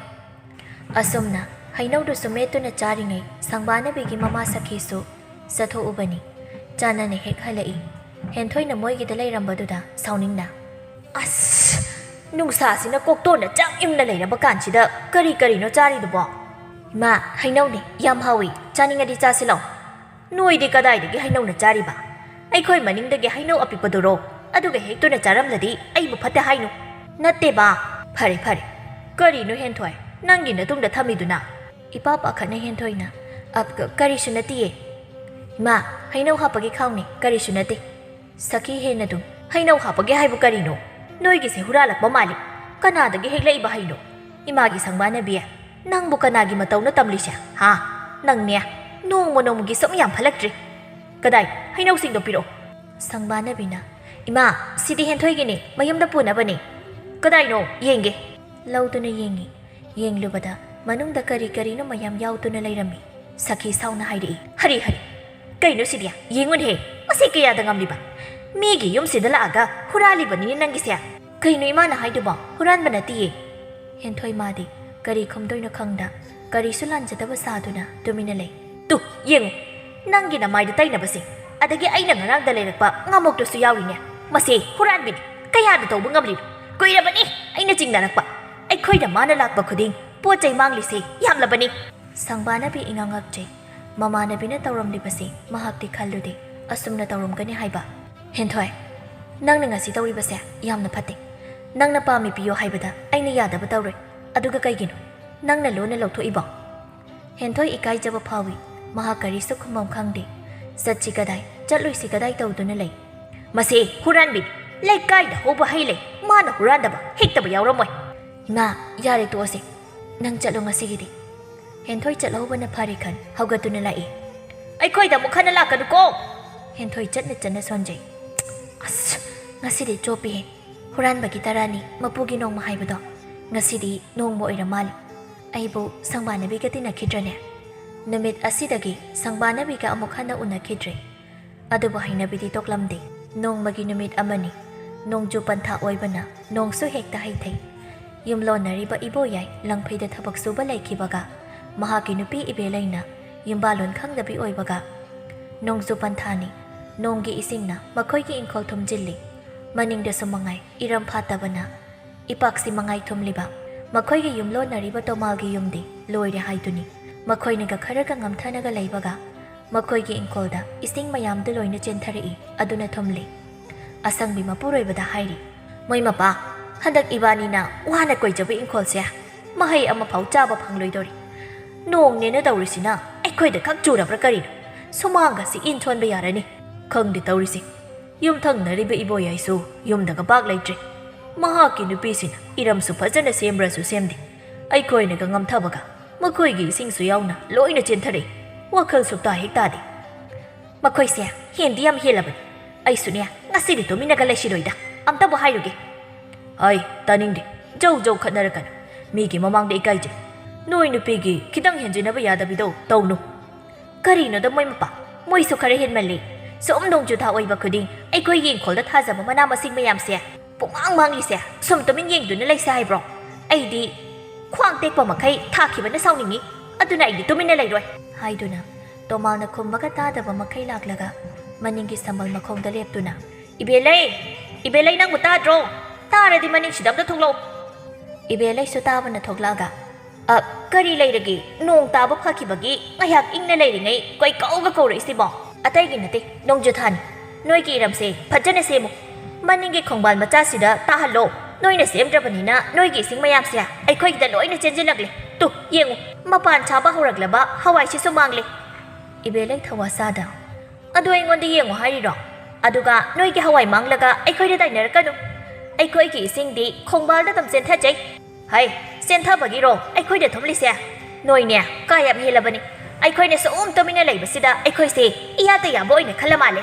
ꯑꯁꯨꯝꯅ ꯍꯩꯅꯧꯗꯨꯁꯨ ꯃꯦꯠꯇꯨꯅ ꯆꯥꯔꯤꯉꯩ ꯁꯪꯕꯥꯅꯕꯤꯒꯤ ꯃꯃꯥ ꯁꯈꯤꯁꯨ ꯆꯠꯊꯣꯛꯎꯕꯅꯤ꯫ ꯆꯥꯅꯅ ꯍꯦꯛ ꯍꯜꯂꯛꯏ꯫ ꯍꯦꯟꯊꯣꯏꯅ ꯃꯣꯏꯒꯤꯗ ꯂꯩꯔꯝꯕꯗꯨꯗ ꯁꯥꯎꯅꯤꯡꯅ, "ꯑꯁ! ꯅꯨꯡꯁꯥꯁꯤꯅ ꯀꯣꯛꯇꯣꯟꯅ ꯆꯥꯛ ꯏꯪꯅ ꯂꯩꯔꯕ ꯀꯥꯟꯁꯤꯗ ꯀꯔꯤ ꯀꯔꯤꯅꯣ ꯆꯥꯔꯤꯗꯨꯕꯣ?" "ꯏꯃꯥ, ꯍꯩꯅꯧꯅꯦ, ꯌꯥꯝ ꯍꯥꯎꯏ, ꯆꯥꯅꯤꯡꯉꯗꯤ ꯆꯥꯁꯤ ꯂꯥꯎ꯫" "ꯅꯣꯏꯗꯤ ꯀꯗꯥꯏꯗꯒꯤ ꯍꯩꯅꯧꯅ ꯆꯥꯔꯤꯕ? ꯑꯩꯈꯣꯏ ꯃꯅꯤꯡꯗꯒꯤ ꯍꯩꯅꯧ ꯑꯄꯤꯛꯄꯗꯨꯔꯣ? ꯑꯗꯨꯒ ꯍꯦꯛꯇꯨꯅ ꯆꯥꯔꯝꯂꯗꯤ ꯑꯩꯕꯨ ꯐꯠꯇꯦ ꯍꯥꯏꯅꯨ꯫" "ꯅꯠꯇꯦꯕ꯫" "ꯐꯔꯦ, ꯐꯔꯦ꯫ ꯀꯔꯤꯅꯣ ꯍꯦꯟꯊꯣꯏ, ꯅꯪꯒꯤ ꯅꯇꯨꯡꯗ ꯊꯝꯃꯤꯗꯨꯅ?" ꯏꯄꯥ ꯄꯥꯈꯠꯅ ꯍꯦꯟꯊꯣꯏꯅ, "ꯑ, ꯀ-, ꯀꯔꯤꯁꯨ ꯅꯠꯇꯤꯌꯦ꯫" "ꯏꯃꯥ, ꯍꯩꯅꯧ ꯍꯥꯞꯄꯒꯤ ꯈꯥꯎꯅꯤ, ꯀꯔꯤꯁꯨ ꯅꯠꯇꯦ꯫" ꯁꯈꯤ ꯍꯦꯟꯅꯗꯨꯝ, "ꯍꯩꯅꯧ ꯍꯥꯞꯄꯒꯤ ꯍꯥꯏꯕꯨ ꯀꯔꯤꯅꯣ? ꯅꯣꯏꯒꯤꯁꯦ ꯍꯨꯔꯥꯜꯂꯛꯄ ꯃꯥꯜꯂꯤ꯫ ꯀꯅꯥꯗꯒꯤ ꯍꯦꯛꯂꯛꯏꯕ ꯍꯩꯅꯣ? "ꯏꯃꯥꯒꯤ ꯁꯪꯕꯥꯅꯕꯤ, ꯅꯪꯕꯨ ꯀꯅꯥꯒꯤ ꯃꯇꯧꯅꯣ ꯇꯝꯂꯤꯁꯦ? ꯍꯥ? ꯅꯪꯅꯦ, ꯅꯣꯡꯃ ꯅꯣꯡꯃꯒꯤ ꯁꯨꯝ ꯌꯥꯝ ꯐꯠꯂꯛꯇ꯭ꯔꯤ꯫ ꯀꯗꯥꯏ? ꯍꯩꯅꯧꯁꯤꯡꯗꯣ ꯄꯤꯔꯛꯑꯣ꯫" ꯁꯪꯕꯥꯅꯕꯤꯅ, "ꯏꯃꯥ, ꯁꯤꯗꯤ ꯍꯦꯟꯊꯣꯏꯒꯤꯅꯤ, ꯃꯌꯨꯝꯗ ꯄꯨꯅꯕꯅꯤ꯫" "ꯀꯗꯥꯏꯅꯣ? ꯌꯦꯡꯒꯦ꯫" ꯂꯧꯗꯨꯅ ꯌꯦꯡꯉꯤ꯫ ꯌꯦꯡꯂꯨꯕꯗ ꯃꯅꯨꯡꯗ ꯀꯔꯤ ꯀꯔꯤꯅꯣ ꯃꯌꯥꯝ ꯌꯥꯎꯗꯨꯅ ꯂꯩꯔꯝꯃꯤ꯫ ꯁꯈꯤ ꯁꯥꯎꯅ ꯍꯥꯏꯔꯛꯏ, "ꯍꯔꯤ, ꯍꯔꯤ, ꯀꯩꯅꯣ ꯁꯤꯗꯤ? ꯌꯦꯡꯉꯨꯅꯦꯍꯦ, ꯃꯁꯤ ꯀꯌꯥꯗ ꯉꯝꯂꯤꯕ? ꯃꯤꯒꯤ ꯌꯨꯝꯁꯤꯗ ꯂꯥꯛꯑꯒ ꯍꯨꯔꯥꯜꯂꯤꯕꯅꯤꯅꯦ ꯅꯪꯒꯤꯁꯦ꯫" "ꯀꯩꯅꯣ ꯏꯃꯥꯅ ꯍꯥꯏꯗꯨꯕꯣ? ꯍꯨꯔꯥꯟꯕ ꯅꯠꯇꯤꯌꯦ꯫" ꯍꯦꯟꯊꯣꯏ ꯃꯥꯗꯤ ꯀꯔꯤ ꯈꯨꯝꯗꯣꯏꯅꯣ ꯈꯪꯗ ꯀꯔꯤꯁꯨ ꯂꯥꯟꯖꯗꯕ ꯁꯥꯗꯨꯅ ꯇꯨꯃꯤꯟꯅ ꯂꯩ꯫ "ꯇꯨ, ꯌꯦꯡꯉꯨ, ꯅꯪꯒꯤ ꯅꯃꯥꯏꯗ ꯇꯩꯅꯕꯁꯦ, ꯑꯗꯒꯤ ꯑꯩꯅ ꯉꯔꯥꯡꯗ ꯂꯩꯔꯛꯄ ꯉꯥꯃꯣꯛꯇꯨꯁꯨ ꯌꯥꯎꯔꯤꯅꯦ꯫ ꯃꯁꯤ ꯍꯨꯔꯥꯟꯕꯤꯅꯤ, ꯀꯌꯥꯗ ꯇꯧꯕ ꯉꯝꯂꯤꯅꯣ? ꯀꯨꯏꯔꯕꯅꯤ ꯑꯩꯅ ꯆꯤꯡꯅꯔꯛꯄ꯫ ꯑꯩꯈꯣꯏꯗ ꯃꯥꯅ ꯂꯥꯛꯄ ꯈꯨꯗꯤꯡ ꯄꯣꯠ ꯆꯩ ꯃꯥꯡꯂꯤꯁꯦ ꯌꯥꯝꯂꯕꯅꯤ꯫" ꯁꯪꯕꯥꯅꯕꯤ ꯏꯉꯥꯡ ꯉꯛꯆꯩ꯫ ꯃꯃꯥꯟꯅꯕꯤꯅ ꯇꯧꯔꯝꯂꯤꯕꯁꯤ ꯃꯍꯥꯛꯇꯤ ꯈꯜꯂꯨꯗꯦ, ꯑꯁꯨꯝꯅ ꯇꯧꯔꯝꯒꯅꯤ ꯍꯥꯏꯕ꯫ "ꯍꯦꯟꯊꯣꯏ, ꯅꯪꯅ ꯉꯁꯤ ꯇꯧꯔꯤꯕꯁꯦ ꯌꯥꯝꯅ ꯐꯠꯇꯦ꯫ ꯅꯪꯅ ꯄꯥꯝꯃꯤ ꯄꯤꯌꯣ ꯍꯥꯏꯕꯗ ꯑꯩꯅ ꯌꯥꯗꯕ ꯇꯧꯔꯣꯏ꯫ ꯑꯗꯨꯒ ꯀꯩꯒꯤꯅꯣ ꯅꯪꯅ ꯂꯣꯟꯅ ꯂꯧꯊꯣꯛꯏꯕꯣ?" ꯍꯦꯟꯊꯣꯏ ꯏꯀꯥꯏꯖꯕ ꯐꯥꯎꯏ꯫ ꯃꯍꯥꯛ ꯀꯔꯤꯁꯨ ꯈꯨꯝꯐꯝ ꯈꯪꯗꯦ꯫ ꯆꯠꯁꯤ ꯀꯗꯥꯏ, ꯆꯠꯂꯣꯏꯁꯤ ꯀꯗꯥꯏ ꯇꯧꯗꯨꯅ ꯂꯩ꯫ "ꯃꯁꯤ ꯍꯨꯔꯥꯟꯕꯤꯅꯤ꯫ ꯂꯩꯀꯥꯏꯗ ꯍꯧꯕ ꯍꯩ ꯂꯩ ꯃꯥꯅ ꯍꯨꯔꯥꯟꯗꯕ ꯍꯦꯛꯇꯕ ꯌꯥꯎꯔꯝꯃꯣꯏ꯫" "ꯏꯃꯥ, ꯌꯥꯔꯦ, ꯇꯣꯛꯑꯁꯦ꯫ ꯅꯪ ꯆꯠꯂꯣ ꯉꯁꯤꯒꯤꯗꯤ꯫" ꯍꯦꯟꯊꯣꯏ ꯆꯠꯍꯧꯕꯅ ꯐꯔꯦ ꯈꯟ ꯍꯧꯒꯠꯇꯨꯅ ꯂꯥꯛꯏ꯫ "ꯑꯩꯈꯣꯏꯗ ꯑꯃꯨꯛ ꯍꯟꯅ ꯂꯥꯛꯀꯅꯨꯀꯣ!" ꯍꯦꯟꯊꯣꯏ ꯆꯠꯅ ꯆꯠꯅ ꯁꯣꯟꯖꯩ꯫ "ꯑꯁ, ꯉꯁꯤꯗꯤ ꯆꯣꯞꯄꯤꯍꯦ꯫ ꯍꯨꯔꯥꯟꯕꯒꯤ ꯇꯔꯥꯅꯤ, ꯃꯄꯨꯒꯤ ꯅꯣꯡꯃ ꯍꯥꯏꯕꯗꯣ꯫ ꯉꯁꯤꯗꯤ ꯅꯣꯡꯃ ꯑꯣꯏꯔ ꯃꯥꯜꯂꯤ꯫ ꯑꯩꯕꯨ ꯁꯪꯕꯥꯅꯕꯤꯒ ꯇꯤꯟꯅꯈꯤꯗ꯭ꯔꯅꯦ?" ꯅꯨꯃꯤꯠ ꯑꯁꯤꯗꯒꯤ ꯁꯪꯕꯥꯅꯕꯤꯒ ꯑꯃꯨꯛ ꯍꯟꯅ ꯎꯅꯈꯤꯗ꯭ꯔꯦ꯫ ꯑꯗꯨꯕꯨ ꯍꯩꯅꯕꯤꯗꯤ ꯇꯣꯛꯂꯝꯗꯦ꯫ ꯅꯣꯡꯃꯒꯤ ꯅꯨꯃꯤꯠ ꯑꯃꯅꯤ꯫ ꯅꯣꯡꯖꯨ ꯄꯟꯊꯥ ꯑꯣꯏꯕꯅ ꯅꯣꯡꯁꯨ ꯍꯦꯛꯇ ꯍꯩꯊꯩ꯫ ꯌꯨꯝꯂꯣꯟꯅꯔꯤꯕ ꯏꯕꯣꯌꯥꯏ ꯂꯪꯐꯩꯗ ꯊꯕꯛ ꯁꯨꯕ ꯂꯩꯈꯤꯕꯒ ꯃꯍꯥꯛꯀꯤ ꯅꯨꯄꯤ ꯏꯕꯦꯂꯩꯅ ꯌꯨꯝꯕꯥꯂꯣꯟ ꯈꯪꯗꯕꯤ ꯑꯣꯏꯕꯒ ꯅꯣꯡꯖꯨ ꯄꯟꯊꯥꯅꯤ꯫ ꯅꯣꯡꯒꯤ ꯏꯁꯤꯡꯅ ꯃꯈꯣꯏꯒꯤ ꯏꯪꯈꯣꯜ ꯊꯨꯝꯖꯤꯜꯂꯤ꯫ ꯃꯅꯤꯡꯗꯁꯨ ꯃꯉꯥꯏ ꯏꯔꯝ ꯐꯥꯠꯇꯕꯅ ꯏꯄꯥꯛꯁꯤ ꯃꯉꯥꯏ ꯊꯨꯝꯂꯤꯕ꯫ ꯃꯈꯣꯏꯒꯤ ꯌꯨꯝꯂꯣꯟꯅꯔꯤꯕ ꯇꯣꯃꯥꯜꯒꯤ ꯌꯨꯝꯗꯤ ꯂꯣꯏꯔꯦ ꯍꯥꯏꯗꯨꯅꯤ꯫ ꯃꯈꯣꯏꯅꯒ ꯈꯔꯒ ꯉꯝꯊꯅꯒ ꯂꯩꯕꯒ ꯃꯈꯣꯏꯒꯤ ꯏꯪꯈꯣꯜꯗ ꯏꯁꯤꯡ ꯃꯌꯥꯝꯗꯨ ꯂꯣꯏꯅ ꯆꯦꯟꯊꯔꯛꯏ꯫ ꯑꯗꯨꯅ ꯊꯨꯝꯂꯤ꯫ ꯑꯁꯪꯕꯤ ꯃꯄꯨꯔꯣꯏꯕꯗ ꯍꯥꯏꯔꯤ, "ꯃꯣꯏ ꯃꯄꯥ, ꯍꯟꯗꯛ ꯏꯕꯥꯅꯤꯅ ꯋꯥꯅ ꯀꯣꯏꯖꯕ ꯏꯪꯈꯣꯜꯁꯦ ꯃꯍꯩ ꯑꯃꯐꯥꯎ ꯆꯥꯕ ꯐꯪꯂꯣꯏꯗꯧꯔꯤ꯫ ꯅꯣꯡꯅꯦꯅ ꯇꯧꯔꯤꯁꯤꯅ ꯑꯩꯈꯣꯏꯗ ꯈꯛ ꯆꯨꯔꯕ꯭ꯔꯥ ꯀꯔꯤꯅꯣ? ꯁꯨꯃꯥꯡꯒꯁꯤ ꯏꯟ ꯁꯣꯟꯕ ꯌꯥꯔꯅꯤ꯫ ꯈꯪꯗꯦ ꯇꯧꯔꯤꯁꯦ꯫ ꯌꯨꯝꯊꯪꯅꯔꯤꯕ ꯏꯕꯣꯌꯥꯏꯁꯨ ꯌꯨꯝꯗꯒ ꯄꯥꯛ ꯂꯩꯇ꯭ꯔꯦ꯫ ꯃꯍꯥꯛꯀꯤ ꯅꯨꯄꯤꯁꯤꯅ ꯏꯔꯝꯁꯨ ꯐꯖꯅ ꯁꯦꯝꯕ꯭ꯔꯁꯨ ꯁꯦꯝꯗꯦ꯫ ꯑꯩꯈꯣꯏꯅꯒ ꯉꯝꯊꯕꯒ ꯃꯈꯣꯏꯒꯤ ꯏꯁꯤꯡꯁꯨ ꯌꯥꯎꯅ ꯂꯣꯏꯅ ꯆꯦꯟꯊꯔꯛꯏ꯫ ꯋꯥꯈꯜ ꯁꯨꯛꯇꯥ ꯍꯦꯛ ꯇꯥꯗꯦ꯫ ꯃꯈꯣꯏꯁꯦ ꯍꯦꯟꯗꯤ ꯌꯥꯝ ꯍꯦꯜꯂꯕꯅꯤ꯫ ꯑꯩꯁꯨꯅꯦ, ꯉꯁꯤꯗꯤ ꯇꯨꯃꯤꯟꯅꯒ ꯂꯩꯁꯤꯔꯣꯏꯗ꯫ ꯑꯝꯇꯕꯨ ꯍꯥꯏꯔꯨꯒꯦ꯫ ꯑꯩ ꯇꯥꯅꯤꯡꯗꯦ꯫ ꯖꯧ ꯖꯧ ꯈꯠꯅꯔꯛꯀꯅꯨ꯫ ꯃꯤꯒꯤ ꯃꯃꯥꯡꯗ ꯏꯀꯥꯏꯖꯩ꯫ ꯅꯣꯏ ꯅꯨꯄꯤꯒꯤ ꯈꯤꯇꯪ ꯍꯦꯟꯖꯤꯟꯅꯕ ꯌꯥꯗꯕꯤꯗꯣ ꯇꯧꯅꯨ꯫ ꯀꯔꯤꯅꯣꯗ ꯃꯣꯏ ꯃꯄꯥ? ꯃꯣꯏꯁꯨ ꯈꯔ ꯍꯦꯟꯃꯜꯂꯤ꯫ ꯁꯨꯝ ꯅꯣꯡꯖꯨ ꯊꯥ ꯑꯣꯏꯕ ꯈꯨꯗꯤꯡ ꯑꯩꯈꯣꯏꯒꯤ ꯏꯪꯈꯣꯜꯗ ꯊꯥꯖꯕ ꯃꯅꯥ ꯃꯁꯤꯡ ꯃꯌꯥꯝꯁꯦ ꯄꯨꯡꯃꯥꯡ ꯃꯥꯡꯂꯤꯁꯦ꯫ ꯁꯨꯝ ꯇꯨꯃꯤꯟ ꯌꯦꯡꯗꯨꯅ ꯂꯩꯁꯦ ꯍꯥꯏꯕ꯭ꯔꯣ? ꯑꯩꯗꯤ ꯈ꯭ꯋꯥꯡ ꯇꯦꯛꯄ ꯃꯈꯩ ꯊꯥꯈꯤꯕꯅ ꯁꯥꯎꯅꯤꯡꯉꯤ꯫ ꯑꯗꯨꯅ ꯑꯩꯗꯤ ꯇꯨꯃꯤꯟꯅ ꯂꯩꯔꯣꯏ꯫ ꯍꯥꯏꯗꯨꯅ ꯇꯣꯃꯥꯜꯅ ꯈꯨꯝꯕꯒ ꯇꯥꯗꯕ ꯃꯈꯩ ꯂꯥꯛꯂꯒ ꯃꯅꯤꯡꯒꯤ ꯁꯝꯕꯜ ꯃꯈꯣꯡꯗ ꯂꯦꯞꯇꯨꯅ, "ꯏꯕꯦꯂꯩ! ꯏꯕꯦꯂꯩ, ꯅꯪꯕꯨ ꯇꯥꯗ꯭ꯔꯣ? ꯇꯥꯔꯗꯤ ꯃꯅꯤꯡꯁꯤꯗ ꯑꯝꯇ ꯊꯣꯛꯂꯛꯎ!" ꯏꯕꯦꯂꯩꯁꯨ ꯇꯥꯕꯅ ꯊꯣꯛꯂꯛꯑꯒ, "ꯑ, ꯀꯔꯤ ꯂꯩꯔꯒꯦ? ꯅꯣꯡ ꯇꯥꯕ ꯐꯈꯤꯕꯒꯤ ꯉꯥꯏꯍꯥꯛ ꯏꯪꯅ ꯂꯩꯔꯤꯉꯩ ꯀꯣꯏꯀꯧꯒ ꯀꯧꯔꯛꯏꯁꯤꯕꯣ?" "ꯑꯇꯩꯒꯤ ꯅꯠꯇꯦ, ꯅꯣꯡꯖꯨ ꯊꯥꯅꯤ꯫ ꯅꯣꯏꯒꯤ ꯏꯔꯝꯁꯦ ꯐꯖꯅ ꯁꯦꯝꯃꯨ꯫ ꯃꯅꯤꯡꯒꯤ ꯈꯣꯡꯕꯥꯜ ꯃꯆꯥꯁꯤꯗ ꯇꯥꯍꯜꯂꯣ꯫ ꯅꯣꯏꯅ ꯁꯦꯝꯗ꯭ꯔꯕꯅꯤꯅ ꯅꯣꯏꯒꯤ ꯏꯁꯤꯡ ꯃꯌꯥꯝꯁꯦ ꯑꯩꯈꯣꯏꯒꯤꯗ ꯂꯣꯏꯅ ꯆꯦꯟꯁꯤꯜꯂꯛꯂꯦ꯫ ꯇꯨ, ꯌꯦꯡꯉꯨ, ꯃꯄꯥꯟ ꯁꯥꯕ ꯍꯧꯔꯛꯂꯕ ꯍꯋꯥꯏꯁꯤꯁꯨ ꯃꯥꯡꯂꯦ꯫" ꯏꯕꯦꯂꯩ ꯊꯋꯥ ꯁꯥꯗ, "ꯑꯗꯨ ꯑꯩꯉꯣꯟꯗ ꯌꯦꯡꯉꯨ ꯍꯥꯏꯔꯤꯔꯣ? ꯑꯗꯨꯒ ꯅꯣꯏꯒꯤ ꯍꯋꯥꯏ ꯃꯥꯡꯂꯒ ꯑꯩꯈꯣꯏꯗ ꯇꯥꯏꯅꯔꯛꯀꯅꯨ꯫ ꯑꯩꯈꯣꯏꯒꯤ ꯏꯁꯤꯡꯗꯤ ꯈꯣꯡꯕꯥꯜꯗ ꯑꯗꯨꯝ ꯆꯦꯟꯊꯖꯩ꯫" "ꯍꯩ, ꯆꯦꯟꯊꯕꯒꯤꯔꯣ ꯑꯩꯈꯣꯏꯗ ꯊꯨꯝꯂꯤꯁꯦ? ꯅꯣꯏꯅꯦ, ꯀꯥ ꯌꯥꯝ ꯍꯦꯜꯂꯕꯅꯤ꯫ ꯑꯩꯈꯣꯏꯅ ꯁꯨꯝ ꯇꯨꯃꯤꯟꯅ ꯂꯩꯕꯁꯤꯗ ꯑꯩꯈꯣꯏꯁꯦ ꯏꯌꯥꯗ ꯌꯥꯕ ꯑꯣꯏꯅ ꯈꯜꯂ ꯃꯥꯜꯂꯦ꯫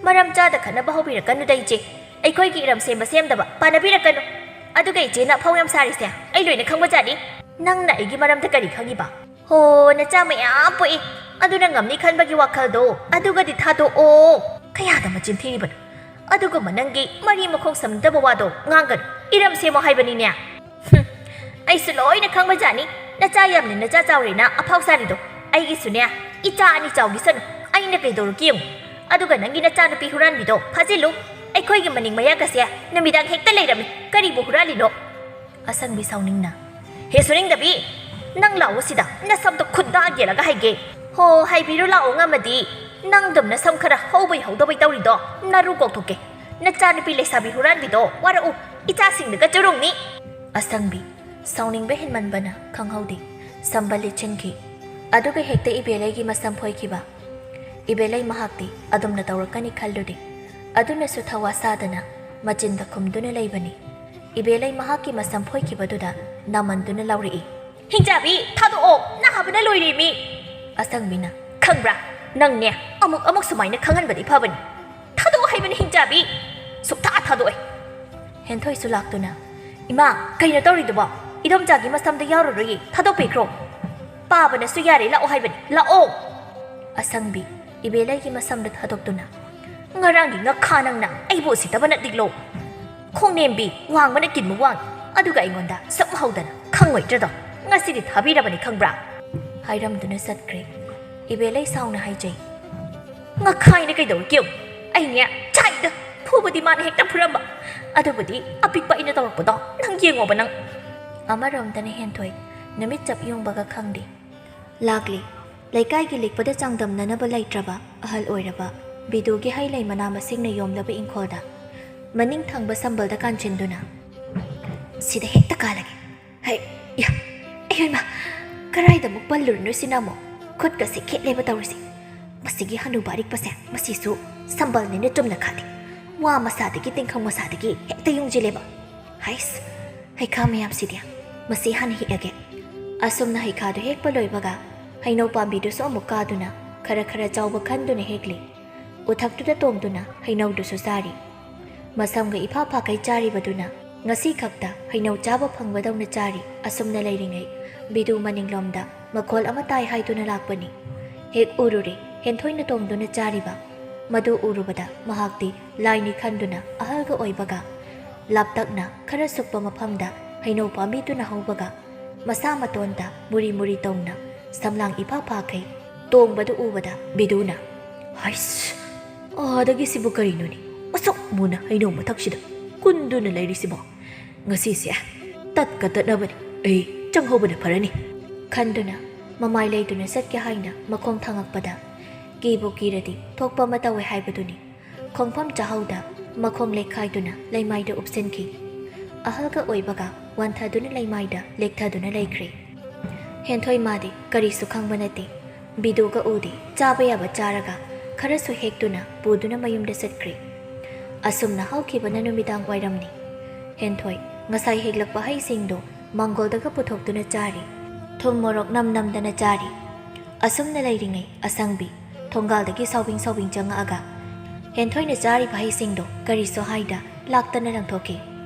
ꯃꯔꯝ ꯆꯥꯗ ꯈꯠꯅꯕ ꯍꯧꯕꯤꯔꯛꯀꯅꯨꯗ ꯏꯆꯦ꯫ ꯑꯩꯈꯣꯏꯒꯤ ꯏꯔꯝ ꯁꯦꯝꯕ ꯁꯦꯝꯗꯕ ꯄꯥꯅꯕꯤꯔꯛꯀꯅꯨ꯫ ꯑꯗꯨꯒ ꯏꯆꯦꯅ ꯑꯐꯥꯎ ꯌꯥꯝ ꯁꯥꯔꯤꯁꯦ ꯑꯩ ꯂꯣꯏꯅ ꯈꯪꯕꯖꯥꯠꯅꯤ꯫ ꯅꯪꯅ ꯑꯩꯒꯤ ꯃꯔꯝꯗ ꯀꯔꯤ ꯈꯪꯉꯤꯕ?" "ꯍꯣ, ꯅꯆꯥ ꯃꯌꯥꯝ ꯄꯣꯛꯏ, ꯑꯗꯨꯅ ꯉꯝꯅꯤ ꯈꯟꯕꯒꯤ ꯋꯥꯈꯜꯗꯣ ꯑꯗꯨꯒꯗꯤ ꯊꯥꯗꯣꯛꯑꯣ꯫ ꯀꯌꯥꯗ ꯃꯆꯤꯟ ꯊꯤꯔꯤꯕꯅꯣ? ꯑꯗꯨꯒꯨꯝꯕ ꯅꯪꯒꯤ ꯃꯔꯤ ꯃꯈꯣꯡ ꯁꯝꯅꯗꯕ ꯋꯥꯗꯣ ꯉꯥꯡꯒꯅꯨ꯫ ꯏꯔꯝ ꯁꯦꯝꯃꯣ ꯍꯥꯏꯕꯅꯤꯅꯦ꯫" "ꯍꯨꯝ, ꯑꯩꯁꯨ ꯂꯣꯏꯅ ꯈꯪꯕꯖꯥꯠꯅꯤ, ꯅꯆꯥ ꯌꯥꯝꯅ ꯅꯆꯥ ꯆꯥꯎꯔꯦꯅ ꯑꯐꯥꯎ ꯁꯥꯔꯤꯗꯣ꯫ ꯑꯩꯒꯤꯁꯨꯅꯦ, ꯏꯆꯥ ꯑꯅꯤ ꯆꯥꯎꯈꯤꯁꯅꯨ, ꯑꯩꯅ ꯀꯩꯗꯧꯔꯒꯦ ꯌꯦꯡꯉꯨ꯫ ꯑꯗꯨꯒ ꯅꯪꯒꯤ ꯅꯆꯥꯅꯨꯄꯤ ꯍꯨꯔꯥꯟꯕꯤꯗꯣ ꯐꯥꯖꯤꯜꯂꯨ꯫ ꯑꯩꯈꯣꯏꯒꯤ ꯃꯅꯤꯡ ꯃꯌꯥꯒꯁꯦ ꯅꯨꯃꯤꯗꯥꯡ ꯍꯦꯛꯇ ꯂꯩꯔꯝꯃꯤ, ꯀꯔꯤꯕꯨ ꯍꯨꯔꯥꯜꯂꯤꯅꯣ?" ꯑꯁꯪꯕꯤ ꯁꯥꯎꯅꯤꯡꯅ, "ꯍꯦ ꯁꯨꯅꯤꯡꯗꯕꯤ, ꯅꯪ ꯂꯥꯛꯑꯣ ꯁꯤꯗ, ꯅꯁꯝꯗꯣ ꯈꯨꯠ ꯗꯥꯛ ꯌꯦꯜꯂꯒ ꯍꯥꯏꯒꯦ꯫ ꯍꯣ, ꯍꯥꯏꯕꯤꯔꯣ ꯂꯥꯛꯑꯣ ꯉꯝꯃꯗꯤ꯫ ꯅꯪꯗꯨꯝ ꯅꯁꯝ ꯈꯔ ꯍꯧꯕꯩ ꯍꯧꯗꯕꯩ ꯇꯧꯔꯤꯗꯣ ꯅꯔꯨ ꯀꯣꯛꯊꯣꯛꯀꯦ꯫ ꯅꯆꯥꯅꯨꯄꯤ ꯂꯩꯁꯥꯕꯤ ꯍꯨꯔꯥꯟꯕꯤꯗꯣ ꯋꯥꯔꯛꯎ, ꯏꯆꯥꯁꯤꯡꯗꯒ ꯆꯨꯔꯨꯡꯅꯤ꯫" ꯑꯁꯪꯕꯤ ꯁꯥꯎꯅꯤꯡꯕ ꯍꯦꯟꯃꯟꯕꯅ ꯈꯪꯍꯧꯗꯦ꯫ ꯁꯝꯕꯜ ꯂꯤꯠꯁꯤꯟꯈꯤ꯫ ꯑꯗꯨꯒ ꯍꯦꯛꯇ ꯏꯕꯦꯂꯩꯒꯤ ꯃꯁꯝ ꯐꯣꯏꯈꯤꯕ꯫ ꯏꯕꯦꯂꯩ ꯃꯍꯥꯛꯇꯤ ꯑꯗꯨꯝꯅ ꯇꯧꯔꯛꯀꯅꯤ ꯈꯜꯂꯨꯗꯦ꯫ ꯑꯗꯨꯅꯁꯨ ꯊꯋꯥ ꯁꯥꯗꯅ ꯃꯆꯤꯟꯗ ꯈꯨꯝꯗꯨꯅ ꯂꯩꯕꯅꯤ꯫ ꯏꯕꯦꯂꯩ ꯃꯍꯥꯛꯀꯤ ꯃꯁꯝ ꯐꯣꯏꯈꯤꯕꯗꯨꯗ ꯅꯥꯃꯟꯗꯨꯅ ꯂꯥꯎꯔꯛꯏ꯫ "ꯍꯤꯡꯆꯥꯕꯤ, ꯊꯥꯗꯣꯛꯑꯣ, ꯅꯥꯕꯅ ꯂꯣꯏꯔꯦ ꯃꯤ!" ꯑꯁꯪꯕꯤꯅ, "ꯈꯪꯕ꯭ꯔꯥ? ꯅꯪꯅꯦ, ꯑꯃꯨꯛ ꯑꯃꯨꯛ ꯁꯨꯃꯥꯏꯅ ꯈꯪꯍꯟꯕꯗꯤ ꯐꯕꯅꯤ꯫ ꯊꯥꯗꯣꯛꯑꯣ ꯍꯥꯏꯕꯅꯤ ꯍꯤꯡꯆꯥꯕꯤ!" "ꯁꯨꯛꯊꯥ ꯊꯥꯗꯣꯛꯑꯣꯏ!" ꯍꯦꯟꯊꯣꯏꯁꯨ ꯂꯥꯛꯇꯨꯅ, "ꯏꯃꯥ, ꯀꯩꯅꯣ ꯇꯧꯔꯤꯗꯨꯕꯣ? ꯏꯗꯣꯝꯆꯥꯒꯤ ꯃꯁꯝꯗ ꯌꯥꯎꯔꯔꯣꯏꯌꯦ, ꯊꯥꯗꯣꯛꯄꯤꯈ꯭ꯔꯣ꯫ ꯄꯥꯕꯅꯁꯨ ꯌꯥꯔꯦ, ꯂꯥꯛꯑꯣ ꯍꯥꯏꯕꯅꯤ, ꯂꯥꯛꯑꯣ!" ꯑꯁꯪꯕꯤ, ꯏꯕꯦꯂꯩꯒꯤ ꯃꯁꯝꯗ ꯊꯥꯗꯣꯛꯇꯨꯅ, "ꯉꯔꯥꯡꯒꯤ ꯉꯥꯈꯥ ꯅꯪꯅ ꯑꯩꯕꯨ ꯎꯁꯤꯠꯇꯕ ꯅꯠꯂꯤꯛꯂꯣ? ꯈꯣꯡꯅꯦꯝꯕꯤ, ꯋꯥꯡꯕꯅ ꯀꯤꯟꯃꯨꯛ ꯋꯥꯡꯉꯤ, ꯑꯗꯨꯒ ꯑꯩꯉꯣꯟꯗ ꯁꯛ ꯍꯧꯗꯅ ꯈꯪꯉꯣꯏꯗ꯭ꯔꯗꯣ ꯉꯁꯤꯗꯤ ꯊꯥꯕꯤꯔꯕꯅꯤ ꯈꯪꯕ꯭ꯔꯥ?" ꯍꯥꯏꯔꯝꯗꯨꯅ ꯆꯠꯈ꯭ꯔꯦ꯫ ꯏꯕꯦꯂꯩ ꯁꯥꯎꯅ ꯍꯥꯏꯖꯩ, "ꯉꯥꯈꯥꯏꯅ ꯀꯩꯗꯧꯔꯒꯦ ꯌꯦꯡꯉꯨ, ꯑꯩꯅꯦ ꯆꯥꯏꯗ, ꯐꯨꯕꯗꯤ ꯃꯥꯅ ꯍꯦꯛꯇ ꯐꯨꯔꯝꯕ, ꯑꯗꯨꯕꯨꯗꯤ ꯑꯄꯤꯛꯄ ꯑꯩꯅ ꯇꯧꯔꯛꯄꯗꯣ ꯅꯪ ꯌꯦꯡꯉꯣꯕ ꯅꯪ!" ꯑꯃꯔꯣꯝꯗꯅ ꯍꯦꯟꯊꯣꯏ ꯅꯨꯃꯤꯠ ꯆꯞ ꯌꯨꯡꯕꯒ ꯈꯪꯗꯦ꯫ ꯂꯥꯛꯂꯤ꯫ ꯂꯩꯀꯥꯏꯒꯤ ꯂꯤꯛꯄꯗ ꯆꯥꯡꯗꯝꯅꯅꯕ ꯂꯩꯇ꯭ꯔꯕ ꯑꯍꯜ ꯑꯣꯏꯔꯕ ꯕꯤꯗꯨꯒꯤ ꯍꯩ ꯂꯩ ꯃꯅꯥ ꯃꯁꯤꯡꯅ ꯌꯣꯝꯂꯕ ꯏꯪꯈꯣꯜꯗ ꯃꯅꯤꯡ ꯊꯪꯕ ꯁꯝꯕꯜꯗ ꯀꯥꯟꯁꯤꯟꯗꯨꯅ, "ꯁꯤꯗ ꯍꯦꯛꯇ ꯀꯥꯜꯂꯒꯦ꯫ ꯍꯩ, ꯌꯥ, ꯑꯩ ꯍꯣꯏꯃ, ꯀꯔꯥꯏꯗ ꯑꯃꯨꯛ ꯄꯜꯂꯨꯔꯤꯅꯣ ꯁꯤꯅ ꯑꯃꯨꯛ? ꯈꯨꯠꯀꯁꯦ ꯈꯦꯠꯂꯦꯕ ꯇꯧꯔꯤꯁꯦ꯫ ꯃꯁꯤꯒꯤ ꯍꯅꯨꯕ ꯑꯔꯤꯛꯄꯁꯦ, ꯃꯁꯤꯁꯨ ꯁꯝꯕꯜꯅꯦꯅ ꯆꯨꯝꯅ ꯈꯥꯗꯦ꯫ ꯋꯥ ꯃꯁꯥꯗꯒꯤ, ꯇꯤꯡꯈꯪ ꯃꯁꯥꯗꯒꯤ ꯍꯦꯛꯇ ꯌꯨꯡꯁꯤꯜꯂꯦꯕ꯫ ꯍꯩꯁ, ꯍꯩꯈꯥ ꯃꯌꯥꯝꯁꯤꯗꯤ ꯃꯁꯤ ꯍꯥꯟꯅ ꯍꯦꯛꯑꯒꯦ꯫" ꯑꯁꯨꯝꯅ ꯍꯩꯈꯥꯗꯨ ꯍꯦꯛꯄ ꯂꯣꯏꯕꯒ ꯍꯩꯅꯧ ꯄꯥꯝꯕꯤꯗꯨꯁꯨ ꯑꯃꯨꯛ ꯀꯥꯗꯨꯅ ꯈꯔ ꯈꯔ ꯆꯥꯎꯕ ꯈꯟꯗꯨꯅ ꯍꯦꯛꯂꯤ꯫ ꯎꯊꯛꯇꯨꯗ ꯇꯣꯡꯗꯨꯅ ꯍꯩꯅꯧꯗꯨꯁꯨ ꯆꯥꯔꯤ꯫ ꯃꯁꯝꯒ ꯏꯐꯥ ꯐꯥꯈꯩ ꯆꯥꯔꯤꯕꯗꯨꯅ ꯉꯁꯤ ꯈꯛꯇ ꯍꯩꯅꯧ ꯆꯥꯕ ꯐꯪꯕꯗꯧꯅ ꯆꯥꯔꯤ꯫ ꯑꯁꯨꯝꯅ ꯂꯩꯔꯤꯉꯩ ꯕꯤꯗꯨ ꯃꯅꯤꯡꯂꯣꯝꯗ ꯃꯈꯣꯜ ꯑꯃ ꯇꯥꯏ ꯍꯥꯏꯗꯨꯅ ꯂꯥꯛꯄꯅꯤ꯫ ꯍꯦꯛ ꯎꯔꯨꯔꯦ, ꯍꯦꯟꯊꯣꯏꯅ ꯇꯣꯡꯗꯨꯅ ꯆꯥꯔꯤꯕ꯫ ꯃꯗꯨ ꯎꯔꯨꯕꯗ ꯃꯍꯥꯛꯇꯤ ꯂꯥꯏꯅꯤ ꯈꯟꯗꯨꯅ ꯑꯍꯜꯒ ꯑꯣꯏꯕꯒ ꯂꯥꯞꯇꯛꯅ ꯈꯔ ꯁꯨꯛꯄ ꯃꯐꯝꯗ ꯍꯩꯅꯧ ꯄꯥꯝꯕꯤꯗꯨꯅ ꯍꯧꯕꯒ ꯃꯁꯥ ꯃꯇꯣꯟꯗ ꯃꯨꯔꯤ ꯃꯨꯔꯤ ꯇꯧꯅ ꯁꯝꯂꯥꯡ ꯏꯐꯥ ꯐꯥꯈꯩ ꯇꯣꯡꯕꯗꯨ ꯎꯕꯗ ꯕꯤꯗꯨꯅ, "ꯍꯩꯁ, ꯑꯥꯗꯒꯤ ꯁꯤꯕꯨ ꯀꯔꯤꯅꯣꯅꯦ? ꯑꯁꯨꯛ ꯃꯨꯅ ꯍꯩꯅꯧ ꯃꯊꯛꯁꯤꯗ ꯀꯨꯟꯗꯨꯅ ꯂꯩꯔꯤꯁꯤꯕꯣ? ꯉꯁꯤꯁꯦ ꯇꯠꯀ ꯇꯠꯅꯕꯅꯤ꯫ ꯑꯩ ꯆꯪꯍꯧꯕꯅ ꯐꯔꯅꯤ," ꯈꯟꯗꯨꯅ ꯃꯃꯥꯏ ꯂꯩꯗꯨꯅ ꯆꯠꯀꯦ ꯍꯥꯏꯅ ꯃꯈꯣꯡ ꯊꯥꯡꯉꯛꯄꯗ, ꯀꯤꯕꯨ ꯀꯤꯔꯗꯤ ꯊꯣꯛꯄ ꯑꯃ ꯇꯧꯋꯦ ꯍꯥꯏꯕꯗꯨꯅꯤ꯫ ꯈꯣꯡꯐꯝ ꯆꯥꯍꯧꯗ ꯃꯈꯣꯡ ꯂꯩꯈꯥꯏꯗꯨꯅ ꯂꯩꯃꯥꯏꯗ ꯎꯞꯁꯤꯟꯈꯤ꯫ ꯑꯍꯜꯒ ꯑꯣꯏꯕꯒ ꯋꯥꯟꯊꯗꯨꯅ ꯂꯩꯃꯥꯏꯗ ꯂꯦꯛꯊꯗꯨꯅ ꯂꯩꯈ꯭ꯔꯦ꯫ ꯍꯦꯟꯊꯣꯏ ꯃꯥꯗꯤ ꯀꯔꯤꯁꯨ ꯈꯪꯕ ꯅꯠꯇꯦ꯫ ꯕꯤꯗꯨꯒ ꯎꯗꯦ, ꯆꯥꯕ ꯌꯥꯕ ꯆꯥꯔꯒ ꯈꯔꯁꯨ ꯍꯦꯛꯇꯨꯅ ꯄꯨꯗꯨꯅ ꯃꯌꯨꯝꯗ ꯆꯠꯈ꯭ꯔꯦ꯫ ꯑꯁꯨꯝꯅ ꯍꯧꯈꯤꯕꯅ ꯅꯨꯃꯤꯗꯥꯡ ꯋꯥꯏꯔꯝꯅꯤ꯫ ꯍꯦꯟꯊꯣꯏ ꯉꯁꯥꯏ ꯍꯦꯛꯂꯛꯄ ꯍꯩꯁꯤꯡꯗꯣ ꯃꯥꯡꯒꯣꯜꯗꯒ ꯄꯨꯊꯣꯛꯇꯨꯅ ꯆꯥꯔꯤ꯫ ꯊꯨꯝ ꯃꯣꯔꯣꯛ ꯅꯝ ꯅꯝꯗꯅ ꯆꯥꯔꯤ꯫ ꯑꯁꯨꯝꯅ ꯂꯩꯔꯤꯉꯩ ꯑꯁꯪꯕꯤ ꯊꯣꯡꯒꯥꯜꯗꯒꯤ ꯁꯥꯎꯕꯤꯡ ꯁꯥꯎꯕꯤꯡ ꯆꯪꯉꯛꯑꯒ ꯍꯦꯟꯊꯣꯏꯅ ꯆꯥꯔꯤꯕ ꯍꯩꯁꯤꯡꯗꯣ ꯀꯔꯤꯁꯨ ꯍꯥꯏꯗ ꯂꯥꯛꯇꯅ ꯂꯪꯊꯣꯛꯈꯤ꯫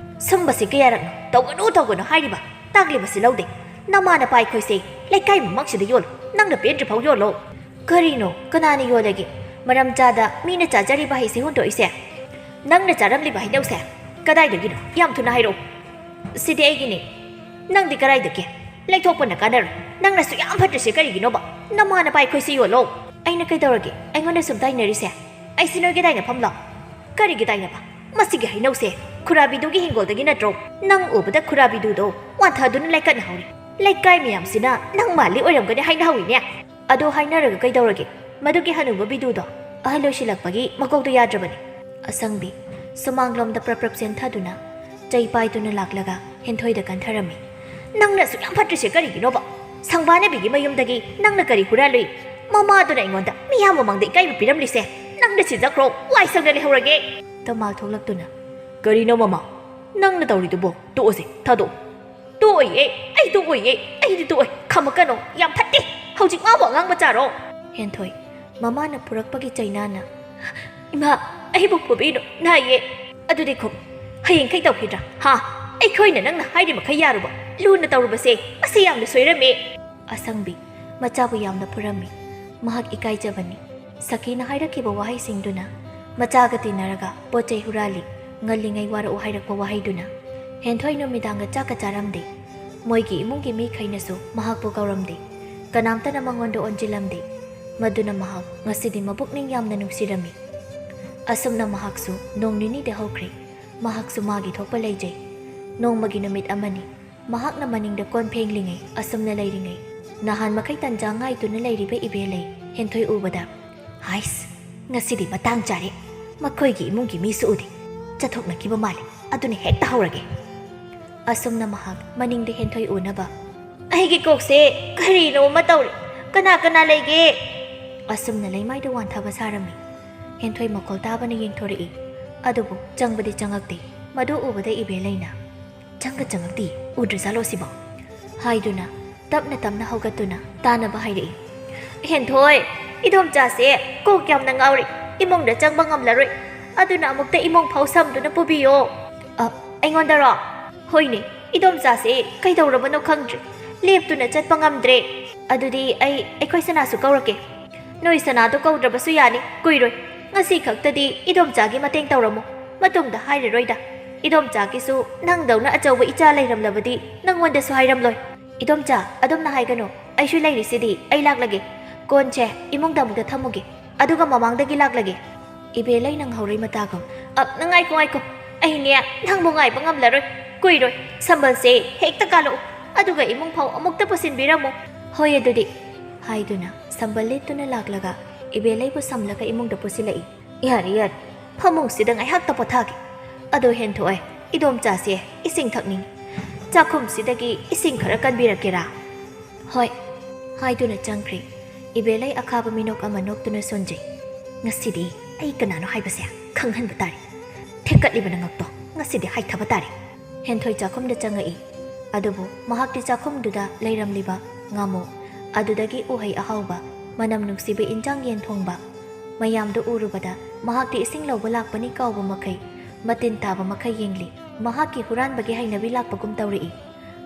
"ꯁꯨꯝꯕꯁꯤ ꯀꯌꯥꯔꯛꯅꯣ ꯇꯧꯒꯅꯨ ꯇꯧꯒꯅꯨ ꯍꯥꯏꯔꯤꯕ? ꯇꯥꯛꯂꯤꯕꯁꯤ ꯂꯧꯗꯦ꯫ ꯅꯃꯥ ꯅꯄꯥ ꯑꯩꯈꯣꯏꯁꯦ ꯂꯩꯀꯥꯏ ꯃꯃꯥꯡꯁꯤꯗ ꯌꯣꯜꯂꯨ꯫ ꯅꯪꯅ ꯄꯦꯟꯗ꯭ꯔꯤꯐꯥꯎ ꯌꯣꯜꯂꯣ꯫" "ꯀꯔꯤꯅꯣ? ꯀꯅꯥꯅ ꯌꯣꯜꯂꯒꯦ? ꯃꯔꯝ ꯆꯥꯗ ꯃꯤꯅ ꯆꯥꯖꯔꯤꯕ ꯍꯩꯁꯤ ꯍꯨꯟꯗꯣꯛꯏꯁꯦ?" "ꯅꯪꯅ ꯆꯥꯔꯝꯂꯤꯕ ꯍꯩꯅꯧꯁꯦ ꯀꯗꯥꯏꯗꯒꯤꯅꯣ? ꯌꯥꯝ ꯊꯨꯅ ꯍꯥꯏꯔꯛꯑꯣ꯫" "ꯁꯤꯗꯤ ꯑꯩꯒꯤꯅꯦ꯫ ꯅꯪꯗꯤ ꯀꯗꯥꯏꯗꯒꯤ? ꯂꯩꯊꯣꯛꯄꯅ ꯀꯥꯟꯅꯔꯣꯏ꯫ ꯅꯪꯅꯁꯨ ꯌꯥꯝ ꯐꯠꯇ꯭ꯔꯤꯁꯦ ꯀꯔꯤꯒꯤꯅꯣꯕ? ꯅꯃꯥ ꯅꯄꯥ ꯑꯩꯈꯣꯏꯁꯤ ꯌꯣꯜꯂꯣ꯫" "ꯑꯩꯅ ꯀꯩꯗꯧꯔꯒꯦ? ꯑꯩꯉꯣꯟꯗ ꯁꯨꯝ ꯇꯥꯏꯅꯔꯤꯁꯦ? ꯑꯩꯁꯤ ꯅꯣꯏꯒꯤ ꯇꯥꯏꯅꯐꯝꯂꯣ? ꯀꯔꯤꯒꯤ ꯇꯥꯏꯅꯕ? ꯃꯁꯤꯒꯤ ꯍꯩꯅꯧꯁꯦ ꯈꯨꯔꯥꯕꯤꯗꯨꯒꯤ ꯍꯤꯡꯒꯣꯜꯗꯒꯤ ꯅꯠꯇ꯭ꯔꯣ?" "ꯅꯪ ꯎꯕꯗ ꯈꯨꯔꯥꯕꯤꯗꯨꯗꯣ ꯋꯥꯟꯊꯗꯨꯅ ꯂꯩꯀꯠꯅ ꯍꯧꯔꯤ꯫ ꯂꯩꯀꯥꯏ ꯃꯌꯥꯝꯁꯤꯅ ꯅꯪ ꯃꯥꯜꯂꯤ ꯑꯣꯏꯔꯝꯒꯅꯤ ꯍꯥꯏꯅ ꯍꯧꯔꯤꯅꯦ꯫" "ꯑꯗꯣ ꯍꯥꯏꯅꯔꯒ ꯀꯩꯗꯧꯔꯒꯦ? ꯃꯗꯨꯒꯤ ꯍꯅꯨꯕ ꯕꯤꯗꯨꯗꯣ ꯑꯍꯜ ꯑꯣꯏꯁꯤꯜꯂꯛꯄꯒꯤ ꯃꯀꯣꯛꯇꯣ ꯌꯥꯗ꯭ꯔꯕꯅꯤ꯫" ꯑꯁꯪꯕꯤ ꯁꯨꯃꯥꯡꯂꯣꯝꯗ ꯄ꯭ꯔꯞ ꯄ꯭ꯔꯞ ꯆꯦꯟꯊꯗꯨꯅ ꯆꯩ ꯄꯥꯏꯗꯨꯅ ꯂꯥꯛꯂꯒ ꯍꯦꯟꯊꯣꯏꯗ ꯀꯟꯊꯔꯝꯃꯤ꯫ "ꯅꯪꯅ ꯑꯁꯨꯛ ꯌꯥꯝ ꯐꯠꯇ꯭ꯔꯤꯁꯦ ꯀꯔꯤꯒꯤꯅꯣꯕ? ꯁꯪꯕꯥꯅꯕꯤꯒꯤ ꯃꯌꯨꯝꯗꯒꯤ ꯅꯪꯅ ꯀꯔꯤ ꯍꯨꯔꯥꯜꯂꯨꯏ? ꯃꯃꯥꯗꯨꯅ ꯑꯩꯉꯣꯟꯗ ꯃꯤꯌꯥꯝ ꯃꯃꯥꯡꯗ ꯏꯀꯥꯏꯕ ꯄꯤꯔꯝꯂꯤꯁꯦ ꯅꯪꯅ ꯁꯤꯟꯖꯈ꯭ꯔꯣ꯫ ꯋꯥꯏ ꯁꯪꯅ ꯂꯩꯍꯧꯔꯒꯦ꯫" ꯇꯃꯥꯜ ꯊꯣꯛꯂꯛꯇꯨꯅ, "ꯀꯔꯤꯅꯣ ꯃꯃꯥ? ꯅꯪꯅ ꯇꯧꯔꯤꯗꯨꯕꯣ? ꯇꯣꯛꯑꯁꯦ, ꯊꯥꯗꯣꯛꯑꯣ꯫" "ꯇꯣꯛꯑꯣꯏꯌꯦ, ꯑꯩ ꯇꯣꯛꯑꯣꯏꯌꯦ, ꯑꯩꯗꯤ ꯇꯣꯛꯑꯣꯏ꯫ ꯈꯥꯃꯛꯀꯅꯣ, ꯌꯥꯝ ꯐꯠꯇꯦ꯫ ꯍꯧꯖꯤꯛ ꯃꯥꯕꯨ ꯑꯉꯥꯡ ꯃꯆꯥꯔꯣ?" ꯍꯦꯟꯊꯣꯏ ꯃꯃꯥꯅ ꯄꯨꯔꯛꯄꯒꯤ ꯆꯩꯅꯥꯅ, "ꯏꯃꯥ, ꯑꯩꯕꯨ ꯐꯨꯕꯤꯅꯨ, ꯅꯥꯏꯌꯦ꯫" "ꯑꯗꯨꯗꯤ ꯈꯨꯝ, ꯍꯌꯦꯡꯈꯩ ꯇꯧꯈꯤꯗ꯭ꯔꯥ? ꯍꯥ? ꯑꯩꯈꯣꯏꯅ ꯅꯪꯅ ꯍꯥꯏꯔꯤ ꯃꯈꯩ ꯌꯥꯔꯨꯕ, ꯂꯨꯅ ꯇꯧꯔꯨꯕꯁꯦ, ꯃꯁꯤ ꯌꯥꯝꯅ ꯁꯣꯏꯔꯝꯃꯦ꯫" ꯑꯁꯪꯕꯤ ꯃꯆꯥꯕꯨ ꯌꯥꯝꯅ ꯐꯨꯔꯝꯃꯤ꯫ ꯃꯍꯥꯛ ꯏꯀꯥꯏꯖꯕꯅꯤ꯫ ꯁꯈꯤꯅ ꯍꯥꯏꯔꯛꯈꯤꯕ ꯋꯥꯍꯩꯁꯤꯡꯗꯨꯅ, ꯃꯆꯥꯒ ꯇꯤꯟꯅꯔꯒ ꯄꯣꯠ ꯆꯩ ꯍꯨꯔꯥꯜꯂꯤ, ꯉꯜꯂꯤꯉꯩ ꯋꯥꯔꯛꯎ ꯍꯥꯏꯔꯛꯄ ꯋꯥꯍꯩꯗꯨꯅ꯫ ꯍꯦꯟꯊꯣꯏ ꯅꯨꯃꯤꯗꯥꯡꯒ ꯆꯥꯛꯀ ꯆꯥꯔꯝꯗꯦ꯫ ꯃꯣꯏꯒꯤ ꯏꯃꯨꯡꯒꯤ ꯃꯤꯈꯩꯅꯁꯨ ꯃꯍꯥꯛꯄꯨ ꯀꯧꯔꯝꯗꯦ꯫ ꯀꯅꯥꯝꯇꯅ ꯃꯉꯣꯟꯗ ꯑꯣꯟꯁꯤꯜꯂꯝꯗꯦ꯫ ꯃꯗꯨꯅ ꯃꯍꯥꯛ ꯉꯁꯤꯗꯤ ꯃꯄꯨꯛꯅꯤꯡ ꯌꯥꯝꯅ ꯅꯨꯡꯁꯤꯔꯝꯃꯤ꯫ ꯑꯁꯨꯝꯅ ꯃꯍꯥꯛꯁꯨ ꯅꯣꯡ ꯅꯤꯅꯤꯗ ꯍꯧꯈ꯭ꯔꯦ꯫ ꯃꯍꯥꯛꯁꯨ ꯃꯥꯒꯤ ꯊꯣꯛꯄ ꯂꯩꯖꯩ꯫ ꯅꯣꯡꯃꯒꯤ ꯅꯨꯃꯤꯠ ꯑꯃꯅꯤ꯫ ꯃꯍꯥꯛꯅ ꯃꯅꯤꯡꯗ ꯀꯣꯟ ꯐꯦꯡꯂꯤꯉꯩ, ꯑꯁꯨꯝꯅ ꯂꯩꯔꯤꯉꯩ, ꯅꯍꯥꯟ ꯃꯈꯩ ꯇꯟꯖꯥ ꯉꯥꯏꯗꯨꯅ ꯂꯩꯔꯤꯕ ꯏꯕꯦꯂꯩ ꯍꯦꯟꯊꯣꯏ ꯎꯕꯗ, "ꯍꯥꯏꯁ, ꯉꯁꯤꯗꯤ ꯃꯇꯥꯡ ꯆꯥꯔꯦ꯫ ꯃꯈꯣꯏꯒꯤ ꯏꯃꯨꯡꯒꯤ ꯃꯤꯁꯨ ꯎꯗꯦ꯫ ꯆꯠꯊꯣꯛꯅꯈꯤꯕ ꯃꯥꯜꯂꯦ꯫ ꯑꯗꯨꯅ ꯍꯦꯛꯇ ꯍꯧꯔꯒꯦ꯫" ꯑꯁꯨꯝꯅ ꯃꯍꯥꯛ ꯃꯅꯤꯡꯗ ꯍꯦꯟꯊꯣꯏ ꯎꯅꯕ, "ꯑꯩꯒꯤ ꯀꯣꯛꯁꯦ ꯀꯔꯤꯅꯣ ꯑꯃ ꯇꯧꯔꯦ꯫ ꯀꯅꯥ ꯀꯅꯥ ꯂꯩꯒꯦ?" ꯑꯁꯨꯝꯅ ꯂꯩꯃꯥꯏꯗ ꯋꯥꯟꯊꯕ ꯁꯥꯔꯝꯃꯤ꯫ ꯍꯦꯟꯊꯣꯏ ꯃꯈꯣꯜ ꯇꯥꯕꯅ ꯌꯦꯡꯊꯣꯔꯛꯏ꯫ ꯑꯗꯨꯕꯨ ꯆꯪꯕꯗꯤ ꯆꯪꯉꯛꯇꯦ꯫ ꯃꯗꯨ ꯎꯕꯗ ꯏꯕꯦꯂꯩꯅ, "ꯆꯪꯒ ꯆꯪꯉꯛꯇꯤ, ꯎꯗ꯭ꯔꯖꯥꯠꯂꯣ ꯁꯤꯕꯣ?" ꯍꯥꯏꯗꯨꯅ ꯇꯞꯅ ꯇꯞꯅ ꯍꯧꯒꯠꯇꯨꯅ ꯇꯥꯅꯕ ꯍꯥꯏꯔꯛꯏ꯫ "ꯍꯦꯟꯊꯣꯏ, ꯏꯗꯣꯝꯆꯥꯁꯦ ꯀꯣꯛ ꯌꯥꯝꯅ ꯉꯥꯎꯔꯤ, ꯏꯃꯨꯡꯗ ꯆꯪꯕ ꯉꯝꯂꯔꯣꯏ, ꯑꯗꯨꯅ ꯑꯃꯨꯛꯇ ꯏꯃꯨꯡ ꯐꯥꯎ ꯁꯝꯗꯨꯅ ꯄꯨꯕꯤꯌꯣ꯫" "ꯑ, ꯑꯩꯉꯣꯟꯗꯔꯣ?" "ꯍꯣꯏꯅꯦ, ꯏꯗꯣꯝꯆꯥꯁꯦ ꯀꯩꯗꯧꯔꯕꯅꯣ ꯈꯪꯗ꯭ꯔꯦ, ꯂꯦꯞꯇꯨꯅ ꯆꯠꯄ ꯉꯝꯗ꯭ꯔꯦ꯫" "ꯑꯗꯨꯗꯤ ꯑꯩ ꯑꯩꯈꯣꯏ ꯁꯅꯥꯁꯨ ꯀꯧꯔꯛꯀꯦ꯫" "ꯅꯣꯏ ꯁꯅꯥꯗꯣ ꯀꯧꯗ꯭ꯔꯕꯁꯨ ꯌꯥꯅꯤ, ꯀꯨꯏꯔꯣꯏ꯫ ꯉꯁꯤ ꯈꯛꯇꯗꯤ ꯏꯗꯣꯝꯆꯥꯒꯤ ꯃꯇꯦꯡ ꯇꯧꯔꯝꯃꯨ, ꯃꯇꯨꯡꯗ ꯍꯥꯏꯔꯔꯣꯏꯗ꯫ ꯏꯗꯣꯝꯆꯥꯒꯤꯁꯨ ꯅꯪꯗꯧꯅ ꯑꯆꯧꯕ ꯏꯆꯥ ꯂꯩꯔꯝꯂꯕꯗꯤ ꯅꯪꯉꯣꯟꯗꯁꯨ ꯍꯥꯏꯔꯝꯂꯣꯏ꯫" "ꯏꯗꯣꯝꯆꯥ, ꯑꯗꯨꯝꯅ ꯍꯥꯏꯒꯅꯨ, ꯑꯩꯁꯨ ꯂꯩꯔꯤꯁꯤꯗꯤ, ꯑꯩ ꯂꯥꯛꯂꯒꯦ꯫ ꯀꯣꯟꯁꯦ ꯏꯃꯨꯡꯗ ꯑꯃꯨꯛꯇ ꯊꯝꯃꯨꯒꯦ, ꯑꯗꯨꯒ ꯃꯃꯥꯡꯗꯒꯤ ꯂꯥꯛꯂꯒꯦ꯫" ꯏꯕꯦꯂꯩꯅ ꯉꯥꯎꯔꯩ ꯃꯇꯥꯒꯨꯝ, "ꯑ, ꯅꯪ ꯉꯥꯏꯈꯣ, ꯉꯥꯏꯈꯣ, ꯑꯩꯅꯦ ꯅꯪꯕꯨ ꯉꯥꯏꯕ ꯉꯝꯂꯔꯣꯏ, ꯀꯨꯏꯔꯣꯏ꯫ ꯁꯝꯕꯜꯁꯦ ꯍꯦꯛꯇ ꯀꯥꯜꯂꯛꯎ, ꯑꯗꯨꯒ ꯏꯃꯨꯡ ꯐꯥꯎ ꯑꯃꯨꯛꯇ ꯄꯨꯁꯤꯟꯕꯤꯔꯝꯃꯨ꯫" "ꯍꯣꯏ ꯑꯗꯨꯗꯤ," ꯍꯥꯏꯗꯨꯅ ꯁꯝꯕꯜ ꯂꯤꯠꯇꯨꯅ ꯂꯥꯛꯂꯒ ꯏꯕꯦꯂꯩꯕꯨ ꯁꯝꯂꯒ ꯏꯃꯨꯡꯗ ꯄꯨꯁꯤꯜꯂꯛꯏ꯫ "ꯌꯥꯔꯦ, ꯌꯥꯔꯦ, ꯐꯃꯨꯡꯁꯤꯗ ꯉꯥꯏꯍꯥꯛꯇ ꯄꯣꯊꯥꯒꯦ꯫ ꯑꯗꯣ ꯍꯦꯟꯊꯣꯛꯑꯦ, ꯏꯗꯣꯝꯆꯥꯁꯦ ꯏꯁꯤꯡ ꯊꯛꯅꯤꯡꯉꯤ꯫ ꯆꯥꯛꯈꯨꯝꯁꯤꯗꯒꯤ ꯏꯁꯤꯡ ꯈꯔ ꯀꯟꯕꯤꯔꯛꯀꯦꯔꯥ?" "ꯍꯣꯏ," ꯍꯥꯏꯗꯨꯅ ꯆꯪꯈ꯭ꯔꯦ꯫ ꯏꯕꯦꯂꯩ ꯑꯈꯥꯕ ꯃꯤꯅꯣꯛ ꯑꯃ ꯅꯣꯛꯇꯨꯅ ꯁꯣꯟꯖꯩ꯫ "ꯉꯁꯤꯗꯤ ꯑꯩ ꯀꯅꯥꯅꯣ ꯍꯥꯏꯕꯁꯦ ꯈꯪꯍꯟꯕ ꯇꯥꯔꯦ꯫ ꯊꯦꯛꯀꯠꯂꯤꯕ ꯅꯉꯛꯇꯣ ꯉꯁꯤꯗꯤ ꯍꯥꯏꯊꯕ ꯇꯥꯔꯦ꯫" ꯍꯦꯟꯊꯣꯏ ꯆꯥꯛꯈꯨꯝꯗ ꯆꯪꯉꯛꯏ꯫ ꯑꯗꯨꯕꯨ ꯃꯍꯥꯛꯇꯤ ꯆꯥꯛꯈꯨꯝꯗꯨꯗ ꯂꯩꯔꯝꯂꯤꯕ ꯉꯥꯃꯨ, ꯑꯗꯨꯗꯒꯤ ꯎꯍꯩ ꯑꯍꯥꯎꯕ, ꯃꯅꯝ ꯅꯨꯡꯁꯤꯕ ꯏꯟꯖꯥꯡ ꯌꯦꯟ ꯊꯣꯡꯕ ꯃꯌꯥꯝꯗꯨ ꯎꯔꯨꯕꯗ ꯃꯍꯥꯛꯇꯤ ꯏꯁꯤꯡ ꯂꯧꯕ ꯂꯥꯛꯄꯅꯤ ꯀꯥꯎꯕ ꯃꯈꯩ, ꯃꯇꯤꯟ ꯇꯥꯕ ꯃꯈꯩ ꯌꯦꯡꯂꯤ꯫ ꯃꯍꯥꯛꯀꯤ ꯍꯨꯔꯥꯟꯕꯒꯤ ꯍꯩꯅꯕꯤ ꯂꯥꯛꯄꯒꯨꯝ ꯇꯧꯔꯛꯏ꯫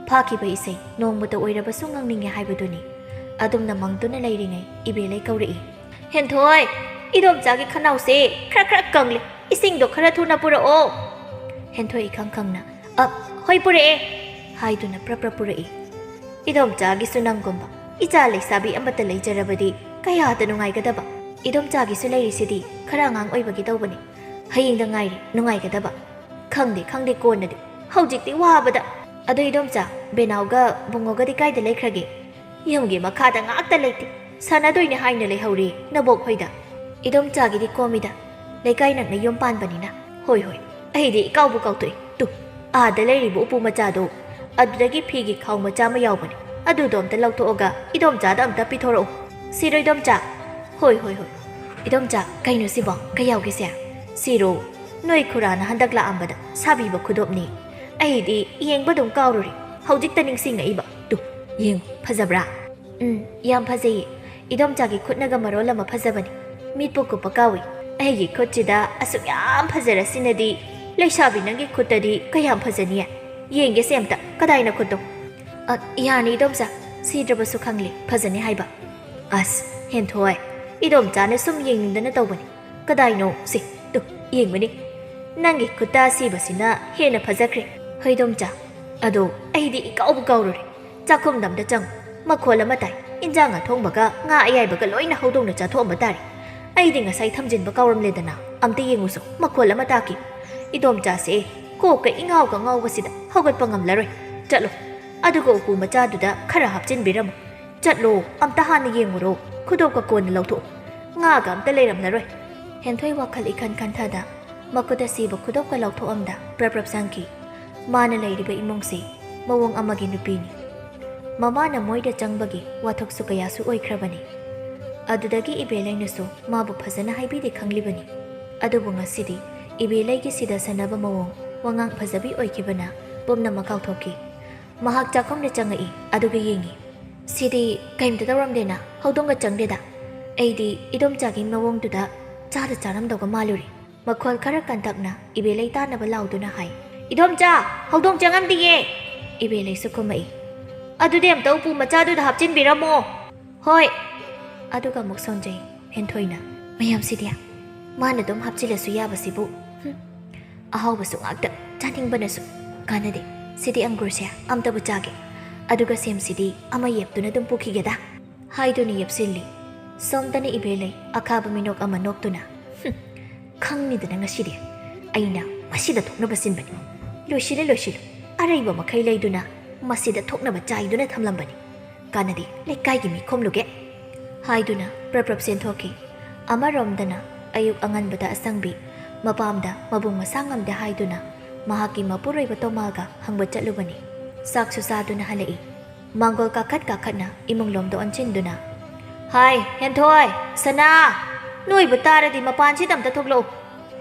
ꯐꯥꯈꯤꯕ ꯏꯁꯩ ꯅꯣꯡꯃꯇ ꯑꯣꯏꯔꯕꯁꯨ ꯉꯪꯅꯤꯡꯉꯦ ꯍꯥꯏꯕꯗꯨꯅꯤ꯫ ꯑꯗꯨꯝꯅ ꯃꯪꯗꯨꯅ ꯂꯩꯔꯤꯉꯩ ꯏꯕꯦꯂꯩ ꯀꯧꯔꯛꯏ꯫ "ꯍꯦꯟꯊꯣꯏ, ꯏꯗꯣꯝꯆꯥꯒꯤ ꯈꯅꯥꯎꯁꯦ ꯈꯔ ꯈꯔ ꯀꯪꯂꯦ, ꯏꯁꯤꯡꯗꯣ ꯈꯔ ꯊꯨꯅ ꯄꯨꯔꯛꯑꯣ꯫" ꯍꯦꯟꯊꯣꯏ ꯏꯈꯪ ꯈꯪꯅ, "ꯑ, ꯍꯣꯏ ꯄꯨꯔꯛꯑꯦ" ꯍꯥꯏꯗꯨꯅ ꯄ꯭ꯔꯞ ꯄ꯭ꯔꯞ ꯄꯨꯔꯛꯏ꯫ "ꯏꯗꯣꯝꯆꯥꯒꯤꯁꯨ ꯅꯪꯒꯨꯝꯕ ꯏꯆꯥ ꯂꯩꯁꯥꯕꯤ ꯑꯃꯠꯇ ꯂꯩꯖꯔꯕꯗꯤ ꯀꯌꯥꯗ ꯅꯨꯡꯉꯥꯏꯒꯗꯕ꯫ ꯏꯗꯣꯝꯆꯥꯒꯤꯁꯨ ꯂꯩꯔꯤꯁꯤꯗꯤ ꯈꯔ ꯑꯉꯥꯡ ꯑꯣꯏꯕꯒꯤ ꯇꯧꯕꯅꯤ꯫ ꯍꯌꯦꯡꯗ ꯉꯥꯏꯔꯤ ꯅꯨꯡꯉꯥꯏꯒꯗꯕ꯫ ꯈꯪꯗꯦ, ꯈꯪꯗꯦ, ꯀꯣꯟꯅꯗꯤ꯫ ꯍꯧꯖꯤꯛꯇꯤ ꯋꯥꯕꯗ꯫ ꯑꯗꯣ ꯏꯗꯣꯝꯆꯥ, ꯕꯦꯅꯥꯎꯒ ꯕꯨꯡꯉꯣꯒꯗꯤ ꯀꯥꯏꯗ ꯂꯩꯈ꯭ꯔꯒꯦ?" "ꯌꯨꯝꯒꯤ ꯃꯈꯥꯗ ꯉꯥꯛꯇ ꯂꯩꯇꯦ, ꯁꯥꯟꯅꯗꯣꯏꯅꯦ ꯍꯥꯏꯅ ꯂꯩꯍꯧꯔꯤ ꯅꯕꯣꯛ ꯍꯣꯏꯗ꯫" "ꯏꯗꯣꯝꯆꯥꯒꯤꯗꯤ ꯀꯣꯝꯃꯤꯗ, ꯂꯩꯀꯥꯏ ꯅꯛꯅ ꯌꯨꯝ ꯄꯥꯟꯕꯅꯤꯅ꯫" "ꯍꯣꯏ, ꯍꯣꯏ, ꯑꯩꯗꯤ ꯏꯀꯥꯎꯕꯨ ꯀꯥꯎꯊꯣꯛꯏ꯫ ꯇꯨ, ꯑꯥꯗ ꯂꯩꯔꯤꯕ ꯎꯄꯨ ꯃꯆꯥꯗꯣ, ꯑꯗꯨꯗꯒꯤ ꯐꯤꯒꯤ ꯈꯥꯎ ꯃꯆꯥ ꯑꯃ ꯌꯥꯎꯕꯅꯦ, ꯑꯗꯨꯗꯣ ꯑꯝꯇ ꯂꯧꯊꯣꯛꯑꯒ ꯏꯗꯣꯝꯆꯥꯗ ꯑꯝꯇ ꯄꯤꯊꯣꯔꯛꯎ꯫" "ꯁꯤꯔꯣ ꯏꯗꯣꯝꯆꯥ?" "ꯍꯣꯏ, ꯍꯣꯏ, ꯍꯣꯏ꯫" "ꯏꯗꯣꯝꯆꯥ, ꯀꯩꯅꯣ ꯁꯤꯕꯣ? ꯀꯩ ꯌꯥꯎꯒꯦ ꯁꯦ?" "ꯁꯤꯔꯣ, ꯅꯣꯏ ꯈꯨꯔꯥꯅ ꯍꯟꯗꯛ ꯂꯥꯛꯑꯝꯕꯗ ꯁꯥꯕꯤꯕ ꯈꯨꯗꯣꯞꯅꯤ꯫ ꯑꯩꯗꯤ ꯌꯦꯡꯕ ꯑꯗꯨꯝ ꯀꯥꯎꯔꯨꯔꯦ꯫ ꯍꯧꯖꯤꯛꯇ ꯅꯤꯡꯁꯤꯡꯉꯛꯏꯕ꯫ ꯇꯨ, ꯌꯦꯡꯉꯨ, ꯐꯖꯕ꯭ꯔꯥ? ꯎꯝ, ꯌꯥꯝ ꯐꯖꯩꯌꯦ꯫ ꯏꯗꯣꯝꯆꯥꯒꯤ ꯈꯨꯠꯅꯒ ꯃꯔꯣꯜ ꯑꯃ ꯐꯖꯕꯅꯤ꯫ ꯃꯤꯠꯄꯨ ꯀꯨꯞꯄ ꯀꯥꯎꯏ꯫ ꯑꯩꯒꯤ ꯈꯨꯠꯁꯤꯗ ꯑꯁꯨꯛ ꯌꯥꯝ ꯐꯖꯔꯁꯤꯅꯗꯤ ꯂꯩꯁꯥꯕꯤ ꯅꯪꯒꯤ ꯈꯨꯠꯇꯗꯤ ꯀꯌꯥꯝ ꯐꯖꯅꯤ? ꯌꯦꯡꯒꯦꯁꯦ ꯑꯝꯇ꯫ ꯀꯗꯥꯏꯅ ꯈꯨꯠꯇꯣ? ꯑ, ꯌꯥꯅꯤ ꯏꯗꯣꯝꯆꯥ꯫ ꯁꯤꯗ꯭ꯔꯕꯁꯨ ꯈꯪꯂꯦ ꯐꯖꯅꯤ ꯍꯥꯏꯕ꯫ ꯑꯁ, ꯍꯦꯟꯊꯣꯏ꯫ ꯏꯗꯣꯝꯆꯥꯅ ꯁꯨꯝ ꯌꯦꯡꯅꯤꯡꯗꯅ ꯇꯧꯕꯅꯤ꯫ ꯀꯗꯥꯏꯅꯣ? ꯁꯤ, ꯇꯨ, ꯌꯦꯡꯕꯅꯤ꯫ ꯅꯪꯒꯤ ꯈꯨꯠꯇ ꯑꯁꯤꯕꯁꯤꯅ ꯍꯦꯟꯅ ꯐꯖꯈ꯭ꯔꯦ꯫ ꯍꯣꯏ ꯏꯗꯣꯝꯆꯥ꯫ ꯑꯗꯣ ꯑꯩꯗꯤ ꯏꯀꯥꯎꯕꯨ ꯀꯥꯎꯔꯨꯔꯦ꯫ ꯆꯥꯛꯈꯨꯝꯗ ꯑꯝꯇ ꯆꯪꯉꯨ꯫ ꯃꯈꯣꯜ ꯑꯃ ꯇꯥꯏ꯫ ꯏꯟꯖꯥꯡ ꯑꯊꯣꯡꯕꯒ ꯉꯥ ꯑꯌꯥꯏꯕꯒ ꯂꯣꯏꯅ ꯍꯧꯗꯣꯡꯅ ꯆꯥꯊꯣꯛꯑꯝꯕ ꯇꯥꯔꯦ꯫ ꯑꯩꯗꯤ ꯉꯁꯥꯏ ꯊꯝꯖꯤꯟꯕ ꯀꯥꯎꯔꯝꯂꯦꯗꯅ꯫ ꯑꯝꯇ ꯌꯦꯡꯉꯨꯁꯣ꯫ ꯃꯈꯣꯜ ꯑꯃ ꯇꯥꯈꯤ꯫ ꯏꯗꯣꯝꯆꯥꯁꯦ ꯀꯣꯛꯀ ꯏꯉꯥꯎꯒ ꯉꯥꯎꯕꯁꯤꯗ ꯍꯧꯒꯠꯄ ꯉꯝꯂꯔꯣꯏ꯫ ꯆꯠꯂꯣ꯫ ꯑꯗꯨꯒ ꯎꯄꯨ ꯃꯆꯥꯗꯨꯗ ꯈꯔ ꯍꯥꯞꯆꯤꯟꯕꯤꯔꯝꯃꯨ꯫ ꯆꯠꯂꯣ, ꯑꯝꯇ ꯍꯥꯟꯅ ꯌꯦꯡꯉꯨꯔꯣ꯫ ꯈꯨꯗꯣꯞꯀ ꯀꯣꯟꯅ ꯂꯧꯊꯣꯛꯑꯣ꯫ ꯉꯥꯒ ꯑꯝꯇ ꯂꯩꯔꯝꯂꯔꯣꯏ꯫ ꯍꯦꯟꯊꯣꯏ ꯋꯥꯈꯜ ꯏꯈꯟ ꯈꯟꯊꯗ ꯃꯈꯨꯠꯇ ꯁꯤꯕ ꯈꯨꯗꯣꯞꯀ ꯂꯧꯊꯣꯛꯑꯝꯗ ꯄ꯭ꯔꯞ ꯄ꯭ꯔꯞ ꯆꯪꯈꯤ꯫ ꯃꯥꯅ ꯂꯩꯔꯤꯕ ꯏꯃꯨꯡꯁꯤ ꯃꯑꯣꯡ ꯑꯃꯒꯤ ꯅꯨꯄꯤꯅꯤ꯫ ꯃꯃꯥꯅ ꯃꯣꯏꯗ ꯆꯪꯕꯒꯤ ꯋꯥꯊꯣꯛꯁꯨ ꯀꯌꯥꯁꯨ ꯑꯣꯏꯈ꯭ꯔꯕꯅꯤ꯫ ꯑꯗꯨꯗꯒꯤ ꯏꯕꯦꯂꯩꯅꯁꯨ ꯃꯥꯕꯨ ꯐꯖꯅ ꯍꯥꯏꯕꯤꯗꯦ ꯈꯪꯂꯤꯕꯅꯤ꯫ ꯑꯗꯨꯕꯨ ꯉꯁꯤꯗꯤ ꯏꯕꯦꯂꯩꯒꯤ ꯁꯤꯗ ꯁꯥꯟꯅꯕ ꯃꯑꯣꯡ, ꯋꯥꯉꯥꯡ ꯐꯖꯕꯤ ꯑꯣꯏꯈꯤꯕꯅ ꯄꯨꯝꯅꯃꯛ ꯀꯥꯎꯊꯣꯛꯈꯤ꯫ ꯃꯍꯥꯛ ꯆꯥꯛꯈꯨꯝꯗ ꯆꯪꯉꯛꯏ, ꯑꯗꯨꯒ ꯌꯦꯡꯉꯤ꯫ ꯁꯤꯗꯤ ꯀꯩꯝꯇ ꯇꯧꯔꯝꯗꯦꯅ ꯍꯧꯗꯣꯡꯒ ꯆꯪꯗꯦꯗ꯫ ꯑꯩꯗꯤ ꯏꯗꯣꯝꯆꯥꯒꯤ ꯃꯑꯣꯡꯗꯨꯗ ꯆꯥꯗ ꯆꯥꯔꯝꯗꯧꯒ ꯃꯥꯜꯂꯨꯔꯦ꯫ ꯃꯈꯣꯜ ꯈꯔ ꯀꯟꯇꯛꯅ ꯏꯕꯦꯂꯩ ꯇꯥꯅꯕ ꯂꯥꯎꯗꯨꯅ ꯍꯥꯏ, "ꯏꯗꯣꯝꯆꯥ, ꯍꯧꯗꯣꯡ ꯆꯪꯉꯝꯗꯤꯌꯦ!" ꯏꯕꯦꯂꯩꯁꯨ ꯈꯨꯝꯃꯛꯏ, "ꯑꯗꯨꯗꯤ ꯑꯝꯇ ꯎꯄꯨ ꯃꯆꯥꯗꯨꯗ ꯍꯥꯞꯆꯤꯟꯕꯤꯔꯝꯃꯣ!" "ꯍꯣꯏ!" ꯑꯗꯨꯒ ꯑꯃꯨꯛ ꯁꯣꯟꯖꯩ ꯍꯦꯟꯊꯣꯏꯅ, "ꯃꯌꯥꯝꯁꯤꯗꯤ ꯃꯥꯅ ꯑꯗꯨꯝ ꯍꯥꯞꯆꯤꯜꯂꯁꯨ ꯌꯥꯕꯁꯤꯕꯨ꯫ ꯍꯨꯝ꯫ ꯑꯍꯥꯎꯕꯁꯨ ꯉꯥꯛꯇ ꯆꯥꯅꯤꯡꯕꯅꯁꯨ ꯀꯥꯟꯅꯗꯦ꯫ ꯁꯤꯗꯤ ꯑꯪꯒꯨꯔꯁꯦ ꯑꯝꯇꯕꯨ ꯆꯥꯒꯦ꯫ ꯑꯗꯨꯒ ꯁꯦꯝꯁꯤꯗꯤ ꯑꯃ ꯌꯦꯞꯇꯨꯅ ꯑꯗꯨꯝ ꯄꯨꯈꯤꯒꯦꯗ," ꯍꯥꯏꯗꯨꯅ ꯌꯦꯞꯁꯤꯜꯂꯤ꯫ ꯁꯣꯝꯗꯅ ꯏꯕꯦꯂꯩ ꯑꯈꯥꯕ ꯃꯤꯅꯣꯛ ꯑꯃ ꯅꯣꯛꯇꯨꯅ, "ꯍꯨꯝ, ꯈꯪꯅꯤꯗꯅ ꯉꯁꯤꯗꯤ꯫ ꯑꯩꯅ ꯃꯁꯤꯗ ꯊꯣꯛꯅꯕ ꯁꯤꯟꯕꯅꯤ꯫ ꯂꯣꯏꯁꯤꯜꯂꯦ, ꯂꯣꯏꯁꯤꯜꯂꯨ꯫ ꯑꯔꯩꯕ ꯃꯈꯩ ꯂꯩꯗꯨꯅ ꯃꯁꯤꯗ ꯊꯣꯛꯅꯕ ꯆꯥꯏꯗꯨꯅ ꯊꯝꯂꯝꯕꯅꯤ꯫ ꯀꯥꯟꯅꯗꯦ, ꯂꯩꯀꯥꯏꯒꯤ ꯃꯤ ꯈꯣꯝꯂꯨꯒꯦ," ꯍꯥꯏꯗꯨꯅ ꯄ꯭ꯔꯞ ꯄ꯭ꯔꯞ ꯆꯦꯟꯊꯣꯛꯈꯤ꯫ ꯑꯃꯔꯣꯝꯗꯅ ꯑꯌꯨꯛ ꯑꯉꯟꯕꯗ ꯑꯁꯪꯕꯤ ꯃꯄꯥꯝꯗ ꯃꯕꯨꯡ ꯃꯁꯥ ꯉꯝꯗꯦ ꯍꯥꯏꯗꯨꯅ ꯃꯍꯥꯛꯀꯤ ꯃꯄꯨꯔꯣꯏꯕ ꯇꯣꯃꯥꯒ ꯍꯪꯕ ꯆꯠꯂꯨꯕꯅꯤ꯫ ꯆꯥꯛꯁꯨ ꯆꯥꯗꯨꯅ ꯍꯜꯂꯛꯏ꯫ ꯃꯥꯡꯒꯣꯜ ꯀꯥꯈꯠ ꯀꯥꯈꯠꯅ ꯏꯃꯨꯡꯂꯣꯝꯗ ꯑꯣꯟꯁꯤꯟꯗꯨꯅ, "ꯍꯥꯏ, ꯍꯦꯟꯊꯣꯏ, ꯁꯅꯥ, ꯅꯣꯏꯕꯨ ꯇꯥꯔꯗꯤ ꯃꯄꯥꯟꯁꯤꯗ ꯑꯝꯇ ꯊꯣꯛꯂꯛꯎ꯫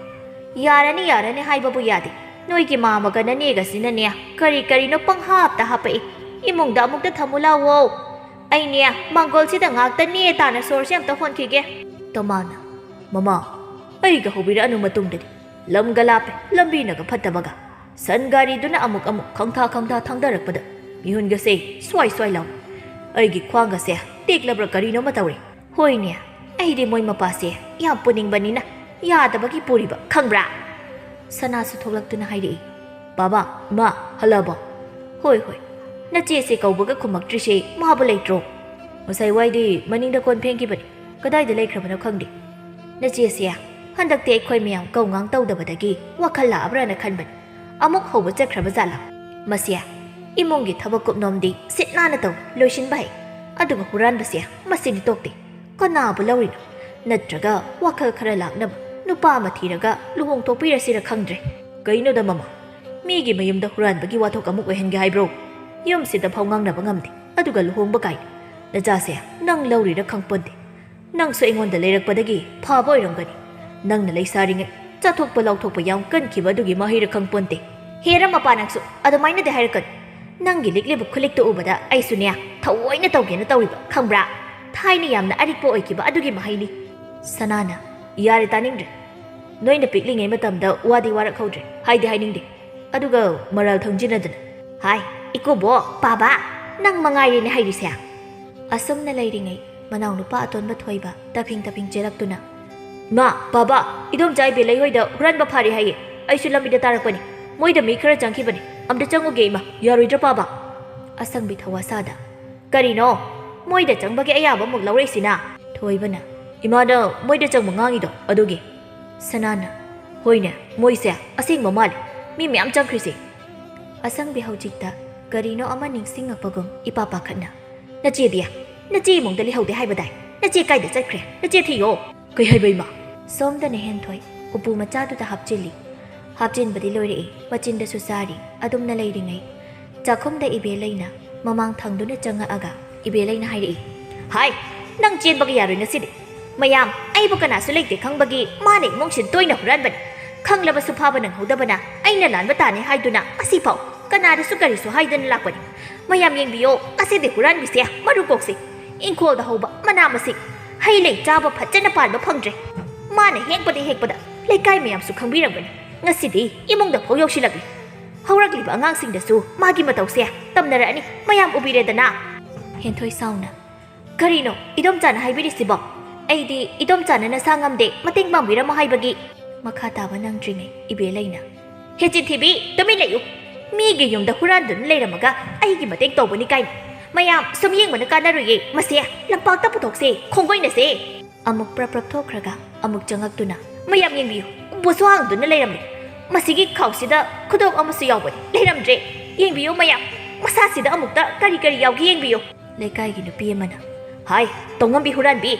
"ꯌꯥꯔꯅꯤ, ꯌꯥꯔꯅꯤ ꯍꯥꯏꯕꯕꯨ ꯌꯥꯗꯦ꯫ ꯅꯣꯏꯒꯤ ꯃꯥꯃꯒ ꯅꯅꯦꯒꯁꯤꯅꯅꯦ ꯀꯔꯤ ꯀꯔꯤꯅꯣ ꯄꯪꯍꯥꯞꯇ ꯍꯥꯞꯄꯛꯏ꯫ ꯏꯃꯨꯡꯗ ꯑꯃꯨꯛꯇ ꯊꯝꯃꯨ ꯂꯥꯛꯑꯣ꯫ ꯑꯩꯅꯦ ꯃꯥꯡꯒꯣꯜꯁꯤꯗ ꯉꯥꯛꯇ ꯅꯦ ꯇꯥꯅ ꯁꯣꯔꯁꯦ ꯑꯝꯇ ꯍꯣꯟꯈꯤꯒꯦ꯫" ꯇꯣꯃꯥꯅ, "ꯃꯃꯥ, ꯑꯩꯒ ꯍꯧꯕꯤꯔꯛꯑꯅꯨ ꯃꯇꯨꯡꯗꯗꯤ꯫ ꯂꯝꯒ ꯂꯥꯞꯄꯦ, ꯂꯝꯕꯤꯅꯒ ꯐꯠꯇꯕꯒ꯫ ꯁꯟ ꯒꯥꯔꯤꯗꯨꯅ ꯑꯃꯨꯛ ꯑꯃꯨꯛ ꯈꯪꯊꯥ ꯈꯪꯊꯥ ꯊꯥꯡꯗꯔꯛꯄꯗ ꯃꯤꯍꯨꯟꯒꯁꯦ ꯁ꯭ꯋꯥꯏ ꯁ꯭ꯋꯥꯏ ꯂꯥꯎꯏ꯫ ꯑꯩꯒꯤ ꯈ꯭ꯋꯥꯡꯒꯁꯦ ꯇꯦꯛꯂꯕ꯭ꯔꯥ ꯀꯔꯤꯅꯣꯃ ꯇꯧꯔꯦ꯫ ꯍꯣꯏꯅꯦ, ꯑꯩꯗꯤ ꯃꯣꯏ ꯃꯄꯥꯁꯦ ꯌꯥꯝ ꯄꯨꯅꯤꯡꯕꯅꯤꯅ ꯌꯥꯗꯕꯒꯤ ꯄꯨꯔꯤꯕ ꯈꯪꯕ꯭ꯔꯥ?" ꯁꯅꯥꯁꯨ ꯊꯣꯛꯂꯛꯇꯨꯅ ꯍꯥꯏꯔꯛꯏ, "ꯕꯥꯕꯥ, ꯏꯃꯥ, ꯍꯜꯂꯛꯑꯕꯣ?" "ꯍꯣꯏ, ꯍꯣꯏ꯫ ꯅꯆꯦꯁꯦ ꯀꯧꯕꯒ ꯈꯨꯝꯃꯛꯇ꯭ꯔꯤꯁꯦ ꯃꯥꯕꯨ ꯂꯩꯇ꯭ꯔꯣ?" "ꯉꯁꯥꯏ ꯋꯥꯏꯗꯤ ꯃꯅꯤꯡꯗ ꯀꯣꯟ ꯐꯦꯡꯈꯤꯕꯅꯤ꯫ ꯀꯗꯥꯏꯗ ꯂꯩꯈ꯭ꯔꯕꯅꯣ ꯈꯪꯗꯦ꯫ ꯅꯆꯦꯁꯦ ꯍꯟꯗꯛꯇꯤ ꯑꯩꯈꯣꯏ ꯃꯌꯥꯝ ꯀꯧ ꯉꯥꯡ ꯇꯧꯗꯕꯗꯒꯤ ꯋꯥꯈꯜ ꯂꯥꯛꯑꯕ꯭ꯔꯥꯅ ꯈꯟꯕꯅꯤ꯫ ꯑꯃꯨꯛ ꯍꯧꯕ ꯆꯠꯈ꯭ꯔꯕ ꯖꯥꯠꯂꯥ? ꯃꯁꯦ ꯏꯃꯨꯡꯒꯤ ꯊꯕꯛ ꯀꯨꯞꯅꯣꯝꯗꯤ ꯁꯤꯠ ꯅꯥꯟꯅ ꯇꯧ, ꯂꯣꯏꯁꯤꯟꯕ ꯍꯩ꯫ ꯑꯗꯨꯒ ꯍꯨꯔꯥꯟꯕꯁꯦ ꯃꯁꯤꯗꯤ ꯇꯣꯛꯇꯦ꯫ ꯀꯅꯥꯕꯨ ꯂꯧꯔꯤꯅꯣ? ꯅꯠꯇ꯭ꯔꯒ ꯋꯥꯈꯜ ꯈꯔ ꯂꯥꯛꯅꯕ ꯅꯨꯄꯥ ꯑꯃ ꯊꯤꯔꯒ ꯂꯨꯍꯣꯡꯊꯣꯛꯄꯤꯔꯁꯤꯔ ꯈꯪꯗ꯭ꯔꯦ꯫" "ꯀꯩꯅꯣꯗ ꯃꯃꯥ, ꯃꯤꯒꯤ ꯃꯌꯨꯝꯗ ꯍꯨꯔꯥꯟꯕꯒꯤ ꯋꯥꯊꯣꯛ ꯑꯃꯨꯛ ꯑꯣꯏꯍꯟꯒꯦ ꯍꯥꯏꯕ꯭ꯔꯣ? ꯌꯨꯝꯁꯤꯗ ꯐꯥꯎ ꯉꯥꯡꯅꯕ ꯉꯝꯗꯦ, ꯑꯗꯨꯒ ꯂꯨꯍꯣꯡꯕ ꯀꯥꯏꯅ꯫ ꯅꯆꯥꯁꯦ ꯅꯪ ꯂꯧꯔꯤꯔ ꯈꯪꯄꯣꯟꯗꯦ꯫ ꯅꯪꯁꯨ ꯑꯩꯉꯣꯟꯗ ꯂꯩꯔꯛꯄꯗꯒꯤ ꯐꯕ ꯑꯣꯏꯔꯝꯒꯅꯤ꯫ ꯅꯪꯅ ꯂꯩꯁꯥꯔꯤꯉꯩ ꯆꯠꯊꯣꯛꯄ ꯂꯥꯎꯊꯣꯛꯄ ꯌꯥꯝ ꯀꯟꯈꯤꯕ ꯑꯗꯨꯒꯤ ꯃꯍꯩꯔ ꯈꯪꯄꯣꯟꯇꯦ꯫" "ꯍꯦꯔꯥ ꯃꯄꯥ, ꯅꯪꯁꯨ ꯑꯗꯨꯃꯥꯏꯅꯗꯤ ꯍꯥꯏꯔꯛꯀꯅꯨ꯫ ꯅꯪꯒꯤ ꯂꯤꯛꯂꯤꯕ ꯈꯨꯂꯤꯛꯇꯨ ꯎꯕꯗ ꯑꯩꯁꯨꯅꯦ ꯊꯑꯣꯏꯅ ꯇꯧꯒꯦꯅ ꯇꯧꯔꯤꯕ, ꯈꯪꯕ꯭ꯔꯥ? ꯊꯥꯏꯅ ꯌꯥꯝꯅ ꯑꯔꯤꯛꯄ ꯑꯣꯏꯈꯤꯕ ꯑꯗꯨꯒꯤ ꯃꯍꯩꯅꯤ꯫" ꯁꯅꯥꯅ, "ꯌꯥꯔꯦ, ꯇꯥꯅꯤꯡꯗ꯭ꯔꯦ꯫ ꯅꯣꯏꯅ ꯄꯤꯛꯂꯤꯉꯩ ꯃꯇꯝꯗ ꯋꯥꯗꯤ ꯋꯥꯔꯛꯍꯧꯗ꯭ꯔꯦ, ꯍꯥꯏꯗꯤ ꯍꯥꯏꯅꯤꯡꯗꯦ꯫ ꯑꯗꯨꯒ ꯃꯔꯥꯜ ꯊꯪꯖꯤꯟꯅꯗꯅ꯫ ꯍꯥꯏ, ꯏꯀꯨꯕꯣꯛ, ꯄꯥꯕ, ꯅꯪ ꯃꯉꯥꯏꯔꯦꯅꯦ ꯍꯩꯔꯤꯁꯦ꯫" ꯑꯁꯨꯝꯅ ꯂꯩꯔꯤꯉꯩ ꯃꯅꯥꯎꯅꯨꯄꯥ ꯑꯇꯣꯟꯕ ꯊꯣꯏꯕ ꯇꯞꯐꯤꯡ ꯇꯞꯐꯤꯡ ꯆꯦꯜꯂꯛꯇꯨꯅ, "ꯏꯃꯥ, ꯄꯥꯕ, ꯏꯗꯣꯝꯆꯥ ꯏꯕꯦꯂꯩ ꯍꯣꯏꯗ ꯍꯨꯔꯥꯟꯕ ꯐꯥꯔꯦ ꯍꯥꯏꯌꯦ꯫ ꯑꯩꯁꯨ ꯂꯝꯕꯤꯗ ꯇꯥꯔꯛꯄꯅꯤ꯫ ꯃꯣꯏꯗ ꯃꯤ ꯈꯔ ꯆꯪꯈꯤꯕꯅꯤ꯫ ꯑꯝꯇ ꯆꯪꯉꯨꯒꯦ ꯏꯃꯥ, ꯌꯥꯔꯣꯏꯗ꯭ꯔꯥ ꯄꯥꯕ?" ꯑꯁꯪꯕꯤ ꯊꯋꯥ ꯁꯥꯗ, "ꯀꯔꯤꯅꯣ? ꯃꯣꯏꯗ ꯆꯪꯕꯒꯤ ꯑꯌꯥꯕ ꯑꯃꯨꯛ ꯂꯧꯔꯛꯏꯁꯤꯅ?" ꯊꯣꯏꯕꯅ, "ꯏꯃꯥꯅ ꯃꯣꯏꯗ ꯆꯪꯕ ꯉꯥꯡꯉꯤꯗꯣ ꯑꯗꯨꯒꯤ꯫" ꯁꯅꯥꯅ, "ꯍꯣꯏꯅꯦ, ꯃꯣꯏꯁꯦ ꯑꯁꯦꯡꯕ ꯃꯥꯜꯂꯦ, ꯃꯤ ꯃꯌꯥꯝ ꯆꯪꯈ꯭ꯔꯤꯁꯦ꯫" ꯑꯁꯪꯕꯤ ꯍꯧꯖꯤꯛꯇ ꯀꯔꯤꯅꯣ ꯑꯃ ꯅꯤꯡꯁꯤꯡꯉꯛꯄꯒꯨꯝ ꯏꯄꯥ ꯄꯥꯈꯠꯅ, "ꯅꯆꯦꯗꯤ? ꯅꯆꯦ ꯏꯃꯨꯡꯗ ꯂꯩꯍꯧꯗꯦ ꯍꯥꯏꯕꯗꯥꯏ? ꯅꯆꯦ ꯀꯥꯏꯗ ꯆꯠꯈ꯭ꯔꯦ? ꯅꯆꯦ ꯊꯤꯌꯣ꯫" "ꯀꯩ ꯍꯥꯏꯕ ꯏꯃꯥ?" ꯁꯣꯝꯗꯅ ꯍꯦꯟꯊꯣꯏ ꯎꯄꯨ ꯃꯆꯥꯗꯨꯗ ꯍꯥꯞꯆꯤꯜꯂꯤ꯫ ꯍꯥꯞꯆꯤꯟꯕꯗꯤ ꯂꯣꯏꯔꯛꯏ, ꯃꯆꯤꯟꯗꯁꯨ ꯆꯥꯔꯤ꯫ ꯑꯗꯨꯝꯅ ꯂꯩꯔꯤꯉꯩ ꯆꯥꯛꯈꯨꯝꯗ ꯏꯕꯦꯂꯩꯅ ꯃꯃꯥꯡ ꯊꯪꯗꯨꯅ ꯆꯪꯉꯛꯑꯒ ꯏꯕꯦꯂꯩꯅ ꯍꯥꯏꯔꯛꯏ, "ꯍꯥꯏ, ꯅꯪ ꯆꯦꯟꯕꯒ ꯌꯥꯔꯣꯏ ꯉꯁꯤꯗꯤ꯫ ꯃꯌꯥꯝ ꯑꯩꯕꯨ ꯀꯅꯥꯁꯨ ꯂꯩꯇꯦ ꯈꯪꯕꯒꯤ ꯃꯥꯅ ꯏꯃꯨꯡꯁꯤ ꯇꯣꯏꯅ ꯍꯨꯔꯥꯟꯕꯅꯤ꯫ ꯈꯪꯂꯕꯁꯨ ꯐꯥꯕ ꯅꯪꯍꯧꯗꯕꯅ ꯑꯩꯅ ꯂꯥꯟꯕ ꯇꯥꯅꯤ ꯍꯥꯏꯗꯨꯅ ꯉꯁꯤꯐꯥꯎ ꯀꯅꯥꯗꯁꯨ ꯀꯔꯤꯁꯨ ꯍꯥꯏꯗꯅ ꯂꯥꯛꯄꯅꯤ꯫ ꯃꯌꯥꯝ ꯌꯦꯡꯕꯤꯌꯣ, ꯉꯁꯤꯗꯤ ꯍꯨꯔꯥꯟꯕꯤꯁꯦ ꯃꯔꯨ ꯀꯣꯛꯁꯤ꯫ ꯏꯪꯈꯣꯜꯗ ꯍꯧꯕ ꯃꯅꯥ ꯃꯁꯤꯡ, ꯍꯩ ꯂꯩ ꯆꯥꯕ ꯐꯖꯅ ꯄꯥꯟꯕ ꯐꯪꯗ꯭ꯔꯦ꯫ ꯃꯥꯅ ꯍꯦꯛꯄꯗ ꯍꯦꯛꯄꯗ ꯂꯩꯀꯥꯏ ꯃꯌꯥꯝꯁꯨ ꯈꯪꯕꯤꯔꯝꯒꯅꯤ꯫ ꯉꯁꯤꯗꯤ ꯏꯃꯨꯡꯗ ꯐꯥꯎ ꯌꯧꯁꯤꯜꯂꯛꯂꯤ꯫ ꯍꯧꯔꯛꯂꯤꯕ ꯑꯉꯥꯡꯁꯤꯡꯗꯁꯨ ꯃꯥꯒꯤ ꯃꯇꯧꯁꯦ ꯇꯝꯅꯔꯛꯑꯅꯤ꯫ ꯃꯌꯥꯝ ꯎꯕꯤꯔꯦꯗꯅ꯫ ꯍꯦꯟꯊꯣꯏ ꯁꯥꯎꯅ, "ꯀꯔꯤꯅꯣ ꯏꯗꯣꯝꯆꯥꯅ ꯍꯥꯏꯕꯤꯔꯤꯁꯤꯕꯣ? ꯑꯩꯗꯤ ꯏꯗꯣꯝꯆꯥꯅ ꯅꯁꯥ ꯉꯝꯗꯦ, ꯃꯇꯦꯡ ꯄꯥꯡꯕꯤꯔꯝꯃꯣ ꯍꯥꯏꯕꯒꯤ"꯫ ꯃꯈꯥ ꯇꯥꯕ ꯅꯪꯗ꯭ꯔꯤꯉꯩ ꯏꯕꯦꯂꯩꯅ, "ꯍꯦ ꯆꯤꯟꯊꯤꯕꯤ, ꯇꯨꯃꯤꯟ ꯂꯩꯌꯨ꯫ ꯃꯤꯒꯤ ꯌꯨꯝꯗ ꯍꯨꯔꯥꯟꯗꯨꯅ ꯂꯩꯔꯝꯃꯒ ꯑꯩꯒꯤ ꯃꯇꯦꯡ ꯇꯧꯕꯅꯤ ꯀꯥꯏꯅ꯫ ꯃꯌꯥꯝ ꯁꯨꯝ ꯌꯦꯡꯕꯅ ꯀꯥꯟꯅꯔꯣꯏꯌꯦ꯫ ꯃꯁꯦ ꯂꯝꯄꯥꯛꯇ ꯄꯨꯊꯣꯛꯁꯦ, ꯈꯣꯡꯒꯣꯏꯅꯁꯦ"꯫ ꯑꯃꯨꯛ ꯄ꯭ꯔꯞ ꯄ꯭ꯔꯞ ꯊꯣꯛꯈ꯭ꯔꯒ ꯑꯃꯨꯛ ꯆꯪꯉꯛꯇꯨꯅ, "ꯃꯌꯥꯝ ꯌꯦꯡꯕꯤꯌꯨ, ꯎꯕꯨꯁꯨ ꯍꯥꯡꯗꯨꯅ ꯂꯩꯔꯝꯂꯦ꯫ ꯃꯁꯤꯒꯤ ꯈꯥꯎꯁꯤꯗ ꯈꯨꯗꯣꯞ ꯑꯃꯁꯨ ꯌꯥꯎꯕꯅꯤ, ꯂꯩꯔꯝꯗ꯭ꯔꯦ꯫ ꯌꯦꯡꯕꯤꯌꯨ ꯃꯌꯥꯝ, ꯃꯁꯥꯁꯤꯗ ꯑꯃꯨꯛꯇ ꯀꯔꯤ ꯀꯔꯤ ꯌꯥꯎꯒꯦ ꯌꯦꯡꯕꯤꯌꯨ"꯫ ꯂꯩꯀꯥꯏꯒꯤ ꯅꯨꯄꯤ ꯑꯃꯅ, "ꯍꯥꯏ, ꯇꯧꯉꯝꯕꯤ ꯍꯨꯔꯥꯟꯕꯤ!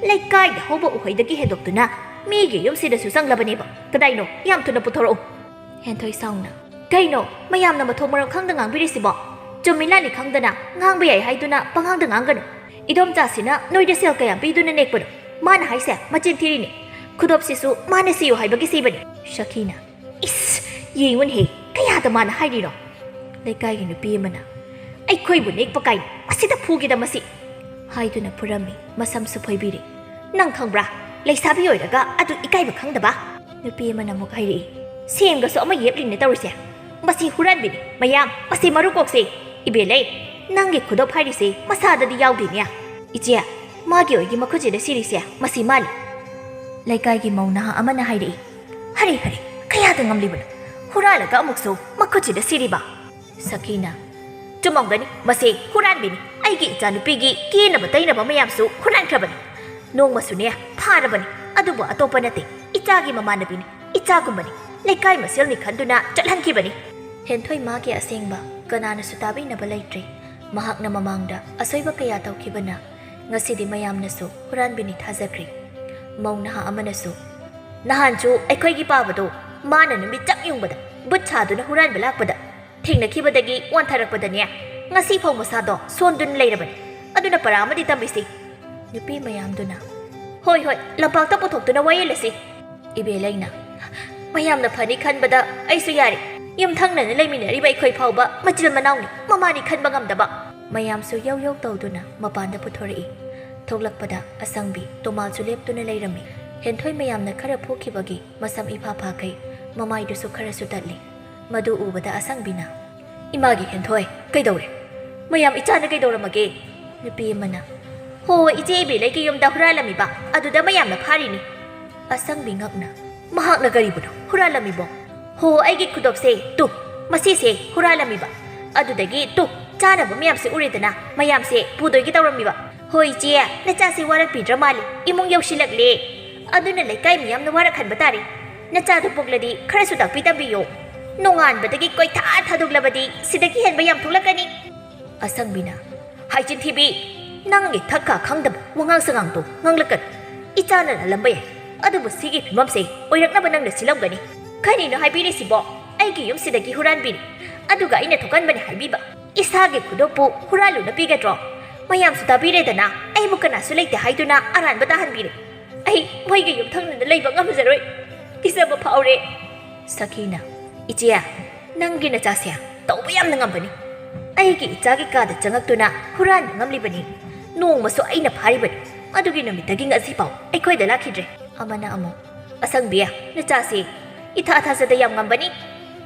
ꯂꯩꯀꯥꯏꯗ ꯍꯧꯕ ꯎꯍꯩꯗꯒꯤ ꯍꯦꯟꯗꯣꯛꯇꯨꯅ ꯃꯤꯒꯤ ꯌꯨꯝꯁꯤꯗꯁꯨ ꯆꯪꯂꯕꯅꯦꯕ꯫ ꯀꯗꯥꯏꯅꯣ? ꯌꯥꯝ ꯊꯨꯅ ꯄꯨꯊꯣꯔꯛꯎ"꯫ ꯍꯦꯟꯊꯣꯏ ꯁꯥꯎꯅ, "ꯀꯩꯅꯣ ꯃꯌꯥꯝꯅ ꯃꯊꯣꯡ ꯃꯔꯝ ꯈꯪꯗ ꯉꯥꯡꯕꯤꯔꯤꯁꯤꯕꯣ? ꯆꯨꯝꯃꯤ ꯂꯥꯜꯂꯤ ꯈꯪꯗꯅ ꯉꯥꯡꯕ ꯌꯥꯏ ꯍꯥꯏꯗꯨꯅ ꯄꯉꯥꯡꯗ ꯉꯥꯡꯒꯅꯨ꯫ ꯏꯗꯣꯝꯆꯥꯁꯤꯅ ꯅꯣꯏꯗ ꯁꯦꯜ ꯀꯌꯥꯝ ꯄꯤꯗꯨꯅ ꯅꯦꯛꯄꯅꯣ? ꯃꯥꯅ ꯍꯥꯏꯁꯦ ꯃꯆꯤꯟ ꯊꯤꯔꯤꯅꯤ꯫ ꯈꯨꯗꯣꯞꯁꯤꯁꯨ ꯃꯥꯅ ꯁꯤꯌꯨ ꯍꯥꯏꯕꯒꯤ ꯁꯤꯕꯅꯤ"꯫ ꯁꯈꯤꯅ, "ꯏꯁ! ꯌꯦꯡꯉꯨꯅꯦꯍꯦ, ꯀꯌꯥꯗ ꯃꯥꯅ ꯍꯥꯏꯔꯤꯅꯣ?" ꯂꯩꯀꯥꯏꯒꯤ ꯅꯨꯄꯤ ꯑꯃꯅ, "ꯑꯩꯈꯣꯏꯕꯨ ꯅꯦꯛꯄ ꯀꯥꯏꯅ ꯑꯁꯤꯗ ꯐꯨꯒꯦꯗ ꯃꯁꯤ!" ꯍꯥꯏꯗꯨꯅ ꯐꯨꯔꯝꯃꯤ, ꯃꯁꯝꯁꯨ ꯐꯣꯏꯕꯤꯔꯤ꯫ "ꯅꯪ ꯈꯪꯕ꯭ꯔꯥ? ꯂꯩꯁꯥꯕꯤ ꯑꯣꯏꯔꯒ ꯑꯗꯨ ꯏꯀꯥꯏꯕ ꯈꯪꯗꯕ?" ꯅꯨꯄꯤ ꯑꯃꯅ ꯑꯃꯨꯛ ꯍꯥꯏꯔꯛꯏ, "ꯁꯦꯝꯒꯁꯨ ꯑꯃ ꯌꯦꯞꯂꯤꯅꯦ ꯇꯧꯔꯤꯁꯦ꯫ ꯃꯁꯤ ꯍꯨꯔꯥꯟꯕꯤꯅꯤ꯫ ꯃꯌꯥꯝ, ꯃꯁꯤ ꯃꯔꯨ ꯀꯣꯛꯁꯦ꯫ ꯏꯕꯦꯂꯩ, ꯅꯪꯒꯤ ꯈꯨꯗꯣꯞ ꯍꯥꯏꯔꯤꯁꯦ ꯃꯁꯥꯗꯗꯤ ꯌꯥꯎꯗꯦꯅꯦ꯫ ꯏꯆꯦ, ꯃꯥꯒꯤ ꯑꯣꯏꯒꯤ ꯃꯈꯨꯠꯁꯤꯗ ꯁꯤꯔꯤꯁꯦ ꯃꯁꯤ ꯃꯥꯅꯤ"꯫ ꯂꯩꯀꯥꯏꯒꯤ ꯃꯧ ꯅꯍꯥ ꯑꯃꯅ ꯍꯥꯏꯔꯛꯏ, "ꯍꯔꯦ ꯍꯔꯦ, ꯀꯌꯥꯗ ꯉꯝꯂꯤꯕꯅꯣ? ꯍꯨꯔꯥꯜꯂꯒ ꯑꯃꯨꯛꯁꯨ ꯃꯈꯨꯠꯁꯤꯗ ꯁꯤꯔꯤꯕ!" ꯁꯈꯤꯅ, "ꯆꯨꯝꯃꯝꯒꯅꯤ, ꯃꯁꯤ ꯍꯨꯔꯥꯟꯕꯤꯅꯤ꯫ ꯑꯩꯒꯤ ꯏꯆꯥꯅꯨꯄꯤꯒꯤ ꯀꯦꯅꯕ ꯇꯩꯅꯕ ꯃꯌꯥꯝꯁꯨ ꯍꯨꯔꯥꯟꯈ꯭ꯔꯕꯅꯤ꯫ ꯅꯣꯡꯃꯁꯨꯅꯦ ꯐꯥꯔꯕꯅꯤ, ꯑꯗꯨꯕꯨ ꯑꯇꯣꯞꯄ ꯅꯠꯇꯦ, ꯏꯆꯥꯒꯤ ꯃꯃꯥꯟꯅꯕꯤꯅꯤ, ꯏꯆꯥꯒꯨꯝꯕꯅꯤ꯫ ꯂꯩꯀꯥꯏ ꯃꯁꯦꯜꯅꯤ ꯈꯟꯗꯨꯅ ꯆꯠꯍꯟꯈꯤꯕꯅꯤ"꯫ ꯍꯦꯟꯊꯣꯏ ꯃꯥꯒꯤ ꯑꯁꯦꯡꯕ ꯀꯅꯥꯅꯁꯨ ꯇꯥꯕꯤꯅꯕ ꯂꯩꯇ꯭ꯔꯦ꯫ ꯃꯍꯥꯛꯅ ꯃꯃꯥꯡꯗ ꯑꯁꯣꯏꯕ ꯀꯌꯥ ꯇꯧꯈꯤꯕꯅ ꯉꯁꯤꯗꯤ ꯃꯌꯥꯝꯅꯁꯨ ꯍꯨꯔꯥꯟꯕꯤꯅꯤ ꯊꯥꯖꯈ꯭ꯔꯦ꯫ ꯃꯧ ꯅꯍꯥ ꯑꯃꯅꯁꯨ, "ꯅꯍꯥꯟꯁꯨ ꯑꯩꯈꯣꯏꯒꯤ ꯄꯥꯕꯗꯣ ꯃꯥꯅ ꯅꯨꯃꯤꯠ ꯆꯞ ꯌꯨꯡꯕꯗ ꯕꯨꯠ ꯁꯥꯗꯨꯅ ꯍꯨꯔꯥꯟꯕ ꯂꯥꯛꯄꯗ ꯊꯦꯡꯅꯈꯤꯕꯗꯒꯤ ꯋꯥꯟꯊꯔꯛꯄꯗꯅꯦ, ꯉꯁꯤ ꯐꯥꯎ ꯃꯁꯥꯗꯣ ꯁꯣꯟꯗꯨꯅ ꯂꯩꯔꯕꯅꯤ꯫ ꯑꯗꯨꯅ ꯄꯔꯥ ꯑꯃꯗꯤ ꯇꯝꯕꯤꯁꯤ"꯫ ꯅꯨꯄꯤ ꯃꯌꯥꯝꯗꯨꯅ, "ꯍꯣꯏ, ꯍꯣꯏ, ꯂꯝꯄꯥꯛꯇ ꯄꯨꯊꯣꯛꯇꯨꯅ ꯋꯥꯌꯦꯜꯂꯁꯤ"꯫ ꯏꯕꯦꯂꯩꯅ, ꯃꯌꯥꯝꯅ ꯐꯅꯤ ꯈꯟꯕꯗ ꯑꯩꯁꯨ ꯌꯥꯔꯦ꯫ ꯌꯨꯝꯊꯪꯅꯅ ꯂꯩꯃꯤꯟꯅꯔꯤꯕ ꯑꯩꯈꯣꯏ ꯐꯥꯎꯕ ꯃꯆꯤꯜ ꯃꯅꯥꯎꯅꯤ, ꯃꯃꯥꯅꯤ ꯈꯟꯕ ꯉꯝꯗꯕ꯫ ꯃꯌꯥꯝꯁꯨ ꯌꯧ ꯌꯧ ꯇꯧꯗꯨꯅ ꯃꯄꯥꯟꯗ ꯄꯨꯊꯣꯔꯛꯏ꯫ ꯊꯣꯛꯂꯛꯄꯗ ꯑꯁꯪꯕꯤ ꯇꯣꯃꯥꯁꯨ ꯂꯦꯞꯇꯨꯅ ꯂꯩꯔꯝꯃꯤ꯫ ꯍꯦꯟꯊꯣꯏ ꯃꯌꯥꯝꯅ ꯈꯔ ꯐꯨꯈꯤꯕꯒꯤ ꯃꯁꯝ ꯏꯐꯥ ꯐꯥꯈꯩ, ꯃꯃꯥꯏꯗꯨꯁꯨ ꯈꯔꯁꯨ ꯇꯠꯂꯤ꯫ ꯃꯗꯨ ꯎꯕꯗ ꯑꯁꯪꯕꯤꯅ, "ꯏꯃꯥꯒꯤ ꯍꯦꯟꯊꯣꯏ, ꯀꯩꯗꯧꯔꯦ? ꯃꯌꯥꯝ ꯏꯆꯥꯅ ꯀꯩꯗꯧꯔꯝꯃꯒꯦ?" ꯅꯨꯄꯤ ꯑꯃꯅ, "ꯍꯣ, ꯏꯆꯦ ꯏꯕꯦꯂꯩꯒꯤ ꯌꯨꯝꯗ ꯍꯨꯔꯥꯜꯂꯝꯃꯤꯕ, ꯑꯗꯨꯗ ꯃꯌꯥꯝꯅ ꯐꯥꯔꯤꯅꯤ꯫" ꯑꯁꯪꯕꯤ ꯉꯛꯅ, "ꯃꯍꯥꯛꯅ ꯀꯔꯤꯕꯨꯅꯣ ꯍꯨꯔꯥꯜꯂꯝꯃꯤꯕꯣ?" "ꯍꯣ, ꯑꯩꯒꯤ ꯈꯨꯗꯣꯞꯁꯦ ꯇꯨ, ꯃꯁꯤꯁꯦ ꯍꯨꯔꯥꯜꯂꯝꯃꯤꯕ꯫ ꯑꯗꯨꯗꯒꯤ ꯇꯨ, ꯆꯥꯅꯕ ꯃꯌꯥꯝꯁꯦ ꯎꯔꯦꯗꯅ, ꯃꯌꯥꯝꯁꯦ ꯄꯨꯗꯣꯏꯒꯤ ꯇꯧꯔꯝꯃꯤꯕ꯫ ꯍꯣ ꯏꯆꯦ, ꯅꯆꯥꯁꯦ ꯋꯥꯔꯛꯄꯤꯗ꯭ꯔ ꯃꯥꯜꯂꯦ, ꯏꯃꯨꯡ ꯌꯧꯁꯤꯜꯂꯛꯂꯦ꯫ ꯑꯗꯨꯅ ꯂꯩꯀꯥꯏ ꯃꯤꯌꯥꯝꯅ ꯋꯥꯔꯛꯍꯟꯕ ꯇꯥꯔꯦ꯫ ꯅꯆꯥꯗꯨ ꯄꯣꯛꯂꯗꯤ ꯈꯔꯁꯨ ꯇꯥꯛꯄꯤ ꯇꯝꯕꯤꯌꯣ꯫ ꯅꯣꯡꯉꯥꯟꯕꯗꯒꯤ ꯀꯣꯏꯊꯥ ꯊꯥꯗꯣꯛꯂꯕꯗꯤ ꯁꯤꯗꯒꯤ ꯍꯦꯟꯕ ꯌꯥꯝ ꯊꯣꯛꯂꯛꯀꯅꯤ꯫" ꯑꯁꯪꯕꯤꯅ, "ꯍꯥꯏꯆꯤꯟ ꯊꯤꯕꯤ, ꯅꯪꯒꯤ ꯊꯛ ꯈꯥ ꯈꯪꯗꯕ ꯋꯥꯉꯥꯡ ꯁꯉꯥꯡꯗꯣ ꯉꯥꯡꯂꯛꯀꯅꯨ꯫ ꯏꯆꯥꯅ ꯂꯥꯜꯂꯝꯕ ꯌꯥꯏ, ꯑꯗꯨꯕꯨ ꯁꯤꯒꯤ ꯐꯤꯕꯝꯁꯦ ꯑꯣꯏꯔꯛꯅꯕ ꯅꯪꯅ ꯁꯤꯜꯂꯝꯒꯅꯤ꯫ ꯀꯔꯤꯅꯣ ꯍꯥꯏꯕꯤꯔꯤꯁꯤꯕꯣ? ꯑꯩꯒꯤ ꯌꯨꯝꯁꯤꯗꯒꯤ ꯍꯨꯔꯥꯟꯕꯤꯅꯤ, ꯑꯗꯨꯒ ꯑꯩꯅ ꯊꯣꯛꯍꯟꯕꯅꯤ ꯍꯥꯏꯕꯤꯕ꯫ ꯏꯁꯥꯒꯤ ꯈꯨꯗꯣꯞꯄꯨ ꯍꯨꯔꯥꯜꯂꯨꯅ ꯄꯤꯒꯗ꯭ꯔꯣ? ꯃꯌꯥꯝꯁꯨ ꯇꯥꯕꯤꯔꯦꯗꯅ, ꯑꯩꯕꯨ ꯀꯅꯥꯁꯨ ꯂꯩꯇꯦ ꯍꯥꯏꯗꯨꯅ ꯑꯔꯥꯟꯕ ꯇꯥꯍꯟꯕꯤꯔꯦ꯫ ꯑꯩ ꯃꯣꯏꯒꯤ ꯌꯨꯝꯊꯪꯅꯅ ꯂꯩꯕ ꯉꯝꯖꯔꯣꯏ꯫ ꯀꯤꯖꯕ ꯐꯥꯎꯔꯦ꯫" ꯁꯈꯤꯅ, "ꯏꯆꯦ, ꯅꯪꯒꯤ ꯅꯆꯥꯁꯦ ꯇꯧꯕ ꯌꯥꯝꯅ ꯉꯝꯕꯅꯤ꯫ ꯑꯩꯒꯤ ꯏꯆꯥꯒꯤ ꯀꯥꯗ ꯆꯪꯉꯛꯇꯨꯅ ꯍꯨꯔꯥꯟꯕ ꯉꯝꯂꯤꯕꯅꯤ꯫ ꯅꯣꯡꯃꯁꯨ ꯑꯩꯅ ꯐꯥꯔꯤꯕꯅꯤ꯫ ꯑꯗꯨꯒꯤ ꯅꯨꯃꯤꯠꯇꯒꯤ ꯉꯁꯤꯐꯥꯎ ꯑꯩꯈꯣꯏꯗ ꯂꯥꯛꯈꯤꯗ꯭ꯔꯦ꯫" ꯑꯃꯅ ꯑꯃꯨꯛ, "ꯑꯁꯪꯕꯤ, ꯅꯆꯥꯁꯤ ꯏꯊꯥ ꯊꯥꯖꯗ ꯌꯥꯝ ꯉꯝꯕꯅꯤ꯫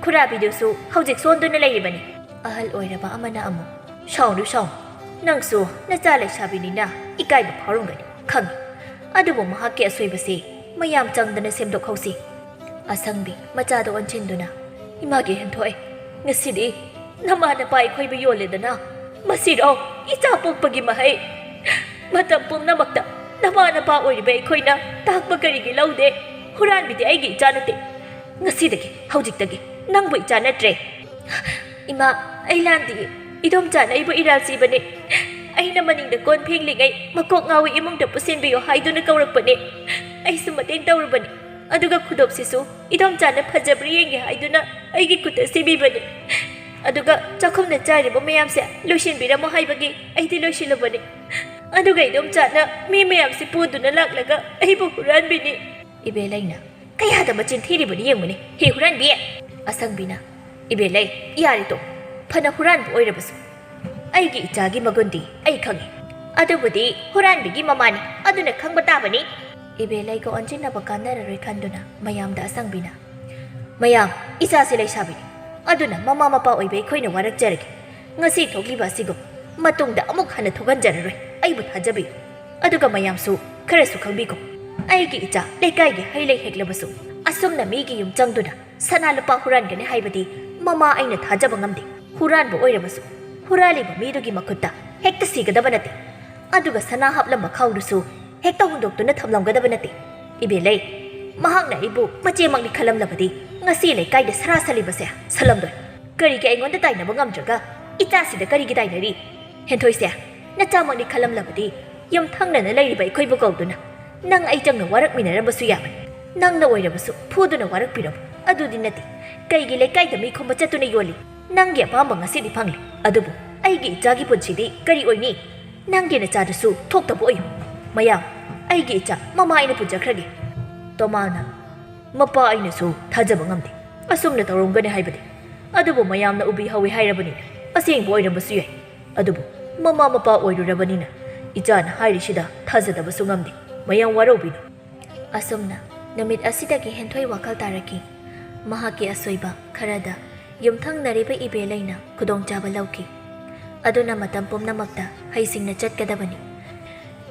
ꯈꯨꯔꯥꯕꯤꯗꯨꯁꯨ ꯍꯧꯖꯤꯛ ꯁꯣꯟꯗꯨꯅ ꯂꯩꯔꯤꯕꯅꯤ꯫" ꯑꯍꯜ ꯑꯣꯏꯔꯕ ꯑꯃꯅ ꯑꯃꯨꯛ, "ꯁꯥꯎꯅꯨ, ꯁꯥꯎꯅꯨ꯫ ꯅꯪꯁꯨ ꯅꯆꯥ ꯂꯩꯁꯥꯕꯤꯅꯤꯅ ꯏꯀꯥꯏꯕ ꯐꯥꯎꯔꯝꯒꯅꯤ, ꯈꯪꯉꯤ꯫ ꯑꯗꯨꯕꯨ ꯃꯍꯥꯛꯀꯤ ꯑꯁꯣꯏꯕꯁꯤ ꯃꯌꯥꯝ ꯆꯪꯗꯅ ꯁꯦꯝꯗꯣꯛꯍꯧꯁꯤ꯫" ꯑꯁꯪꯕꯤ ꯃꯆꯥꯗ ꯑꯣꯟꯁꯤꯟꯗꯨꯅ, "ꯏꯃꯥꯒꯤ ꯍꯦꯟꯊꯣꯏ, ꯉꯁꯤꯗꯤ ꯅꯃꯥ ꯅꯄꯥ ꯑꯩꯈꯣꯏꯕꯨ ꯌꯣꯜꯂꯦꯗꯅ꯫ ꯃꯁꯤꯔꯣ ꯏꯆꯥ ꯄꯣꯛꯄꯒꯤ ꯃꯍꯩ? ꯃꯇꯝ ꯄꯨꯝꯅꯃꯛꯇ ꯅꯃꯥ ꯅꯄꯥ ꯑꯣꯏꯔꯤꯕ ꯑꯩꯈꯣꯏꯅ ꯇꯥꯛꯄ ꯀꯔꯤꯒꯤ ꯂꯧꯗꯦ? ꯍꯨꯔꯥꯟꯕꯤꯗꯤ ꯑꯩꯒꯤ ꯏꯆꯥ ꯅꯠꯇꯦ꯫ ꯉꯁꯤꯗꯒꯤ, ꯍꯧꯖꯤꯛꯇꯒꯤ ꯅꯪꯕꯨ ꯏꯆꯥ ꯅꯠꯇ꯭ꯔꯦ꯫" "ꯏꯃꯥ, ꯑꯩ ꯂꯥꯟꯗꯤꯌꯦ꯫ ꯏꯗꯣꯝꯆꯥꯅ ꯑꯩꯕꯨ ꯏꯔꯥꯜ ꯁꯤꯕꯅꯦ꯫ ꯑꯩꯅ ꯃꯅꯤꯡꯗ ꯀꯣꯟ ꯐꯦꯡꯂꯤꯉꯩ ꯃꯀꯣꯛ ꯉꯥꯎꯏ ꯏꯃꯨꯡꯗ ꯄꯨꯁꯤꯟꯕꯤꯌꯨ ꯍꯥꯏꯗꯨꯅ ꯀꯧꯔꯛꯄꯅꯦ꯫ ꯑꯩꯁꯨ ꯃꯇꯦꯡ ꯇꯧꯔꯨꯕꯅꯤ꯫ ꯑꯗꯨꯒ ꯈꯨꯗꯣꯞꯁꯤꯁꯨ ꯏꯗꯣꯝꯆꯥꯅ ꯐꯖꯕ꯭ꯔꯥ ꯌꯦꯡꯒꯦ ꯍꯥꯏꯗꯨꯅ ꯑꯩꯒꯤ ꯈꯨꯠꯇ ꯁꯤꯕꯤꯕꯅꯤ꯫ ꯑꯗꯨꯒ ꯆꯥꯛꯈꯨꯝꯗ ꯆꯥꯏꯔꯤꯕ ꯃꯌꯥꯝꯁꯦ ꯂꯣꯏꯁꯤꯟꯕꯤꯔꯝꯃꯣ ꯍꯥꯏꯕꯒꯤ ꯑꯩꯗꯤ ꯂꯣꯏꯁꯤꯜꯂꯨꯕꯅꯤ꯫ ꯑꯗꯨꯒ ꯏꯗꯣꯝꯆꯥꯅ ꯃꯤ ꯃꯌꯥꯝꯁꯤ ꯄꯨꯗꯨꯅ ꯂꯥꯛꯂꯒ ꯑꯩꯕꯨ ꯍꯨꯔꯥꯟꯕꯤꯅꯤ꯫" ꯏꯕꯦꯂꯩꯅ, "ꯀꯌꯥꯗ ꯃꯆꯤꯟ ꯊꯤꯔꯤꯕꯅꯤ ꯌꯦꯡꯉꯨꯅꯦ, ꯍꯦ ꯍꯨꯔꯥꯟꯕꯤ!" ꯑꯁꯪꯕꯤꯅ, "ꯏꯕꯦꯂꯩ, ꯌꯥꯔꯦ ꯇꯣꯛ꯫ ꯐꯅ ꯍꯨꯔꯥꯟꯕ ꯑꯣꯏꯔꯕꯁꯨ ꯑꯩꯒꯤ ꯏꯆꯥꯒꯤ ꯃꯒꯨꯟꯗꯤ ꯑꯩ ꯈꯪꯉꯤ꯫ ꯑꯗꯨꯕꯨꯗꯤ ꯍꯨꯔꯥꯟꯕꯤꯒꯤ ꯃꯃꯥꯅꯤ, ꯑꯗꯨꯅ ꯈꯪꯕ ꯇꯥꯕꯅꯤ꯫" ꯏꯕꯦꯂꯩꯒ ꯑꯣꯟꯁꯤꯟꯅꯕ ꯀꯥꯟꯅꯔꯔꯣꯏ ꯈꯟꯗꯨꯅ ꯃꯌꯥꯝꯗ ꯑꯁꯪꯕꯤꯅ, "ꯃꯌꯥꯝ, ꯏꯆꯥꯁꯤ ꯂꯩꯁꯥꯕꯤꯅꯤ, ꯑꯗꯨꯅ ꯃꯃꯥ ꯃꯄꯥ ꯑꯣꯏꯕ ꯑꯩꯈꯣꯏꯅ ꯋꯥꯔꯛꯆꯔꯒꯦ꯫ ꯉꯁꯤ ꯊꯣꯛꯂꯤꯕ ꯑꯁꯤꯒꯨꯝ ꯃꯇꯨꯡꯗ ꯑꯃꯨꯛ ꯍꯟꯅ ꯊꯣꯛꯍꯟꯖꯔꯔꯣꯏ꯫ ꯑꯩꯕꯨ ꯊꯥꯖꯕꯤꯌꯨ꯫ ꯑꯗꯨꯒ ꯃꯌꯥꯝꯁꯨ ꯈꯔꯁꯨ ꯈꯪꯕꯤꯀꯣ꯫ ꯑꯩꯒꯤ ꯏꯆꯥ ꯂꯩꯀꯥꯏꯒꯤ ꯍꯩ ꯂꯩ ꯍꯦꯛꯂꯕꯁꯨ ꯑꯁꯨꯝꯅ ꯃꯤꯒꯤ ꯌꯨꯝ ꯆꯪꯗꯨꯅ ꯁꯅꯥ ꯂꯨꯄꯥ ꯍꯨꯔꯥꯟꯒꯅꯤ ꯍꯥꯏꯕꯗꯤ ꯃꯃꯥ ꯑꯩꯅ ꯊꯥꯖꯕ ꯉꯝꯗꯦ꯫ ꯍꯨꯔꯥꯟꯕ ꯑꯣꯏꯔꯕꯁꯨ ꯍꯨꯔꯥꯜꯂꯤꯕ ꯃꯤꯗꯨꯒꯤ ꯃꯈꯨꯠꯇ ꯍꯦꯛꯇ ꯁꯤꯒꯗꯕ ꯅꯠꯇꯦ꯫ ꯑꯗꯨꯒ ꯁꯅꯥ ꯍꯥꯞꯂꯝꯕ ꯈꯥꯎꯗꯨꯁꯨ ꯍꯦꯛꯇ ꯍꯨꯟꯗꯣꯛꯇꯨꯅ ꯊꯝꯂꯝꯒꯗꯕ ꯅꯠꯇꯦ꯫ ꯏꯕꯦꯂꯩ, ꯃꯍꯥꯛꯅ ꯑꯩꯕꯨ ꯃꯆꯦꯃꯛꯅꯤ ꯈꯜꯂꯝꯂꯕꯗꯤ ꯉꯁꯤ ꯂꯩꯀꯥꯏꯗ ꯁꯔꯥ ꯁꯜꯂꯤꯕꯁꯦ ꯁꯜꯂꯝꯗꯣꯏ꯫ ꯀꯔꯤꯒꯤ ꯑꯩꯉꯣꯟꯗ ꯇꯥꯏꯅꯕ ꯉꯝꯗ꯭ꯔꯒ ꯏꯆꯥꯁꯤꯗ ꯀꯔꯤꯒꯤ ꯇꯥꯏꯅꯔꯤ? ꯍꯦꯟꯊꯣꯏꯁꯦ, ꯅꯆꯥꯃꯛꯅꯤ ꯈꯜꯂꯝꯂꯕꯗꯤ ꯌꯨꯝꯊꯪꯅꯅ ꯂꯩꯔꯤꯕ ꯑꯩꯈꯣꯏꯕꯨ ꯀꯧꯗꯨꯅ ꯅꯪ ꯑꯩ ꯆꯪꯅ ꯋꯥꯔꯛꯃꯤꯟꯅꯔꯝꯕꯁꯨ ꯌꯥꯕꯅꯤ꯫ ꯅꯪꯅ ꯑꯣꯏꯔꯕꯁꯨ ꯐꯨꯗꯨꯅ ꯋꯥꯔꯛꯄꯤꯔꯝꯃꯨ꯫ ꯑꯗꯨꯗꯤ ꯅꯠꯇꯦ, ꯀꯩꯒꯤ ꯂꯩꯀꯥꯏꯗ ꯃꯤ ꯈꯣꯝꯕ ꯆꯠꯇꯨꯅ ꯌꯣꯜꯂꯤ? ꯅꯪꯒꯤ ꯑꯄꯥꯝꯕ ꯉꯁꯤꯗꯤ ꯐꯪꯂꯦ, ꯑꯗꯨꯕꯨ ꯑꯩꯒꯤ ꯏꯆꯥꯒꯤ ꯄꯨꯟꯁꯤꯗꯤ ꯀꯔꯤ ꯑꯣꯏꯅꯤ? ꯅꯪꯒꯤ ꯅꯆꯥꯗꯨꯁꯨ ꯊꯣꯛꯇꯕ ꯑꯣꯏꯌꯨ꯫ ꯃꯌꯥꯝ, ꯑꯩꯒꯤ ꯏꯆꯥ ꯃꯃꯥ ꯑꯩꯅ ꯄꯨꯖꯈ꯭ꯔꯒꯦ꯫" ꯇꯣꯃꯥꯅ, "ꯃꯄꯥ ꯑꯩꯅꯁꯨ ꯊꯥꯖꯕ ꯉꯝꯗꯦ꯫ ꯑꯁꯨꯝꯅ ꯇꯧꯔꯝꯒꯅꯤ ꯍꯥꯏꯕꯗꯤ꯫ ꯑꯗꯨꯕꯨ ꯃꯌꯥꯝꯅ ꯎꯕꯤꯍꯧꯋꯤ ꯍꯥꯏꯔꯕꯅꯤꯅ ꯑꯁꯦꯡꯕ ꯑꯣꯏꯔꯝꯕꯁꯨ ꯌꯥꯏ꯫ ꯑꯗꯨꯕꯨ ꯃꯃꯥ ꯃꯄꯥ ꯑꯣꯏꯔꯨꯔꯕꯅꯤꯅ ꯏꯆꯥꯅ ꯍꯥꯏꯔꯤꯁꯤꯗ ꯊꯥꯖꯗꯕꯁꯨ ꯉꯝꯗꯦ꯫ ꯃꯌꯥꯝ ꯋꯥꯔꯧꯕꯤꯅꯨ꯫" ꯑꯁꯨꯝꯅ ꯅꯨꯃꯤꯠ ꯑꯁꯤꯗꯒꯤ ꯍꯦꯟꯊꯣꯏ ꯋꯥꯈꯜ ꯇꯥꯔꯛꯈꯤ꯫ ꯃꯍꯥꯛꯀꯤ ꯑꯁꯣꯏꯕ ꯈꯔꯗ ꯌꯨꯝꯊꯪꯅꯔꯤꯕ ꯏꯕꯦꯂꯩꯅ ꯈꯨꯗꯣꯡꯆꯥꯕ ꯂꯧꯈꯤ꯫ ꯑꯗꯨꯅ ꯃꯇꯝ ꯄꯨꯝꯅꯃꯛꯇ ꯍꯩꯁꯤꯡꯅ ꯆꯠꯀꯗꯕꯅꯤ꯫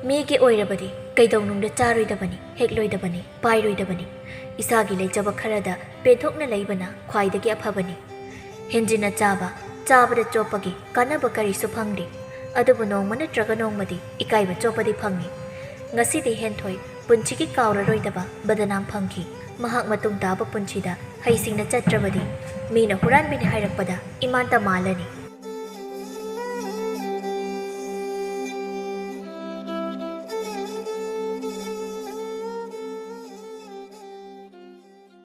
ꯃꯤꯒꯤ ꯑꯣꯏꯔꯕꯗꯤ ꯀꯩꯗꯧꯅꯨꯡꯗ ꯆꯥꯔꯣꯏꯗꯕꯅꯤ, ꯍꯦꯛꯂꯣꯏꯗꯕꯅꯤ, ꯄꯥꯏꯔꯣꯏꯗꯕꯅꯤ꯫ ꯏꯁꯥꯒꯤ ꯂꯩꯖꯕ ꯈꯔꯗ ꯄꯦꯟꯊꯣꯛꯅ ꯂꯩꯕꯅ ꯈ꯭ꯋꯥꯏꯗꯒꯤ ꯑꯐꯕꯅꯤ꯫ ꯍꯦꯟꯖꯤꯟꯅ ꯆꯥꯕ, ꯆꯥꯕꯗ ꯆꯣꯞꯄꯒꯤ ꯀꯥꯟꯅꯕ ꯀꯔꯤꯁꯨ ꯐꯪꯗꯦ꯫ ꯑꯗꯨꯕꯨ ꯅꯣꯡꯃ ꯅꯠꯇ꯭ꯔꯒ ꯅꯣꯡꯃꯗꯤ ꯏꯀꯥꯏꯕ ꯆꯣꯞꯄꯗꯤ ꯐꯪꯏ꯫ ꯉꯁꯤꯗꯤ ꯍꯦꯟꯊꯣꯏ ꯄꯨꯟꯁꯤꯒꯤ ꯀꯥꯎꯔꯔꯣꯏꯗꯕ ꯕꯗꯅꯥꯝ ꯐꯪꯈꯤ꯫ ꯃꯍꯥꯛ ꯃꯇꯨꯡ ꯇꯥꯕ ꯄꯨꯟꯁꯤꯗ ꯍꯩꯁꯤꯡꯅ ꯆꯠꯇ꯭ꯔꯕꯗꯤ ꯃꯤꯅ ꯍꯨꯔꯥꯟꯕꯤꯅꯤ ꯍꯥꯏꯔꯛꯄꯗ ꯏꯃꯥꯟꯇ ꯃꯥꯜꯂꯅꯤ꯫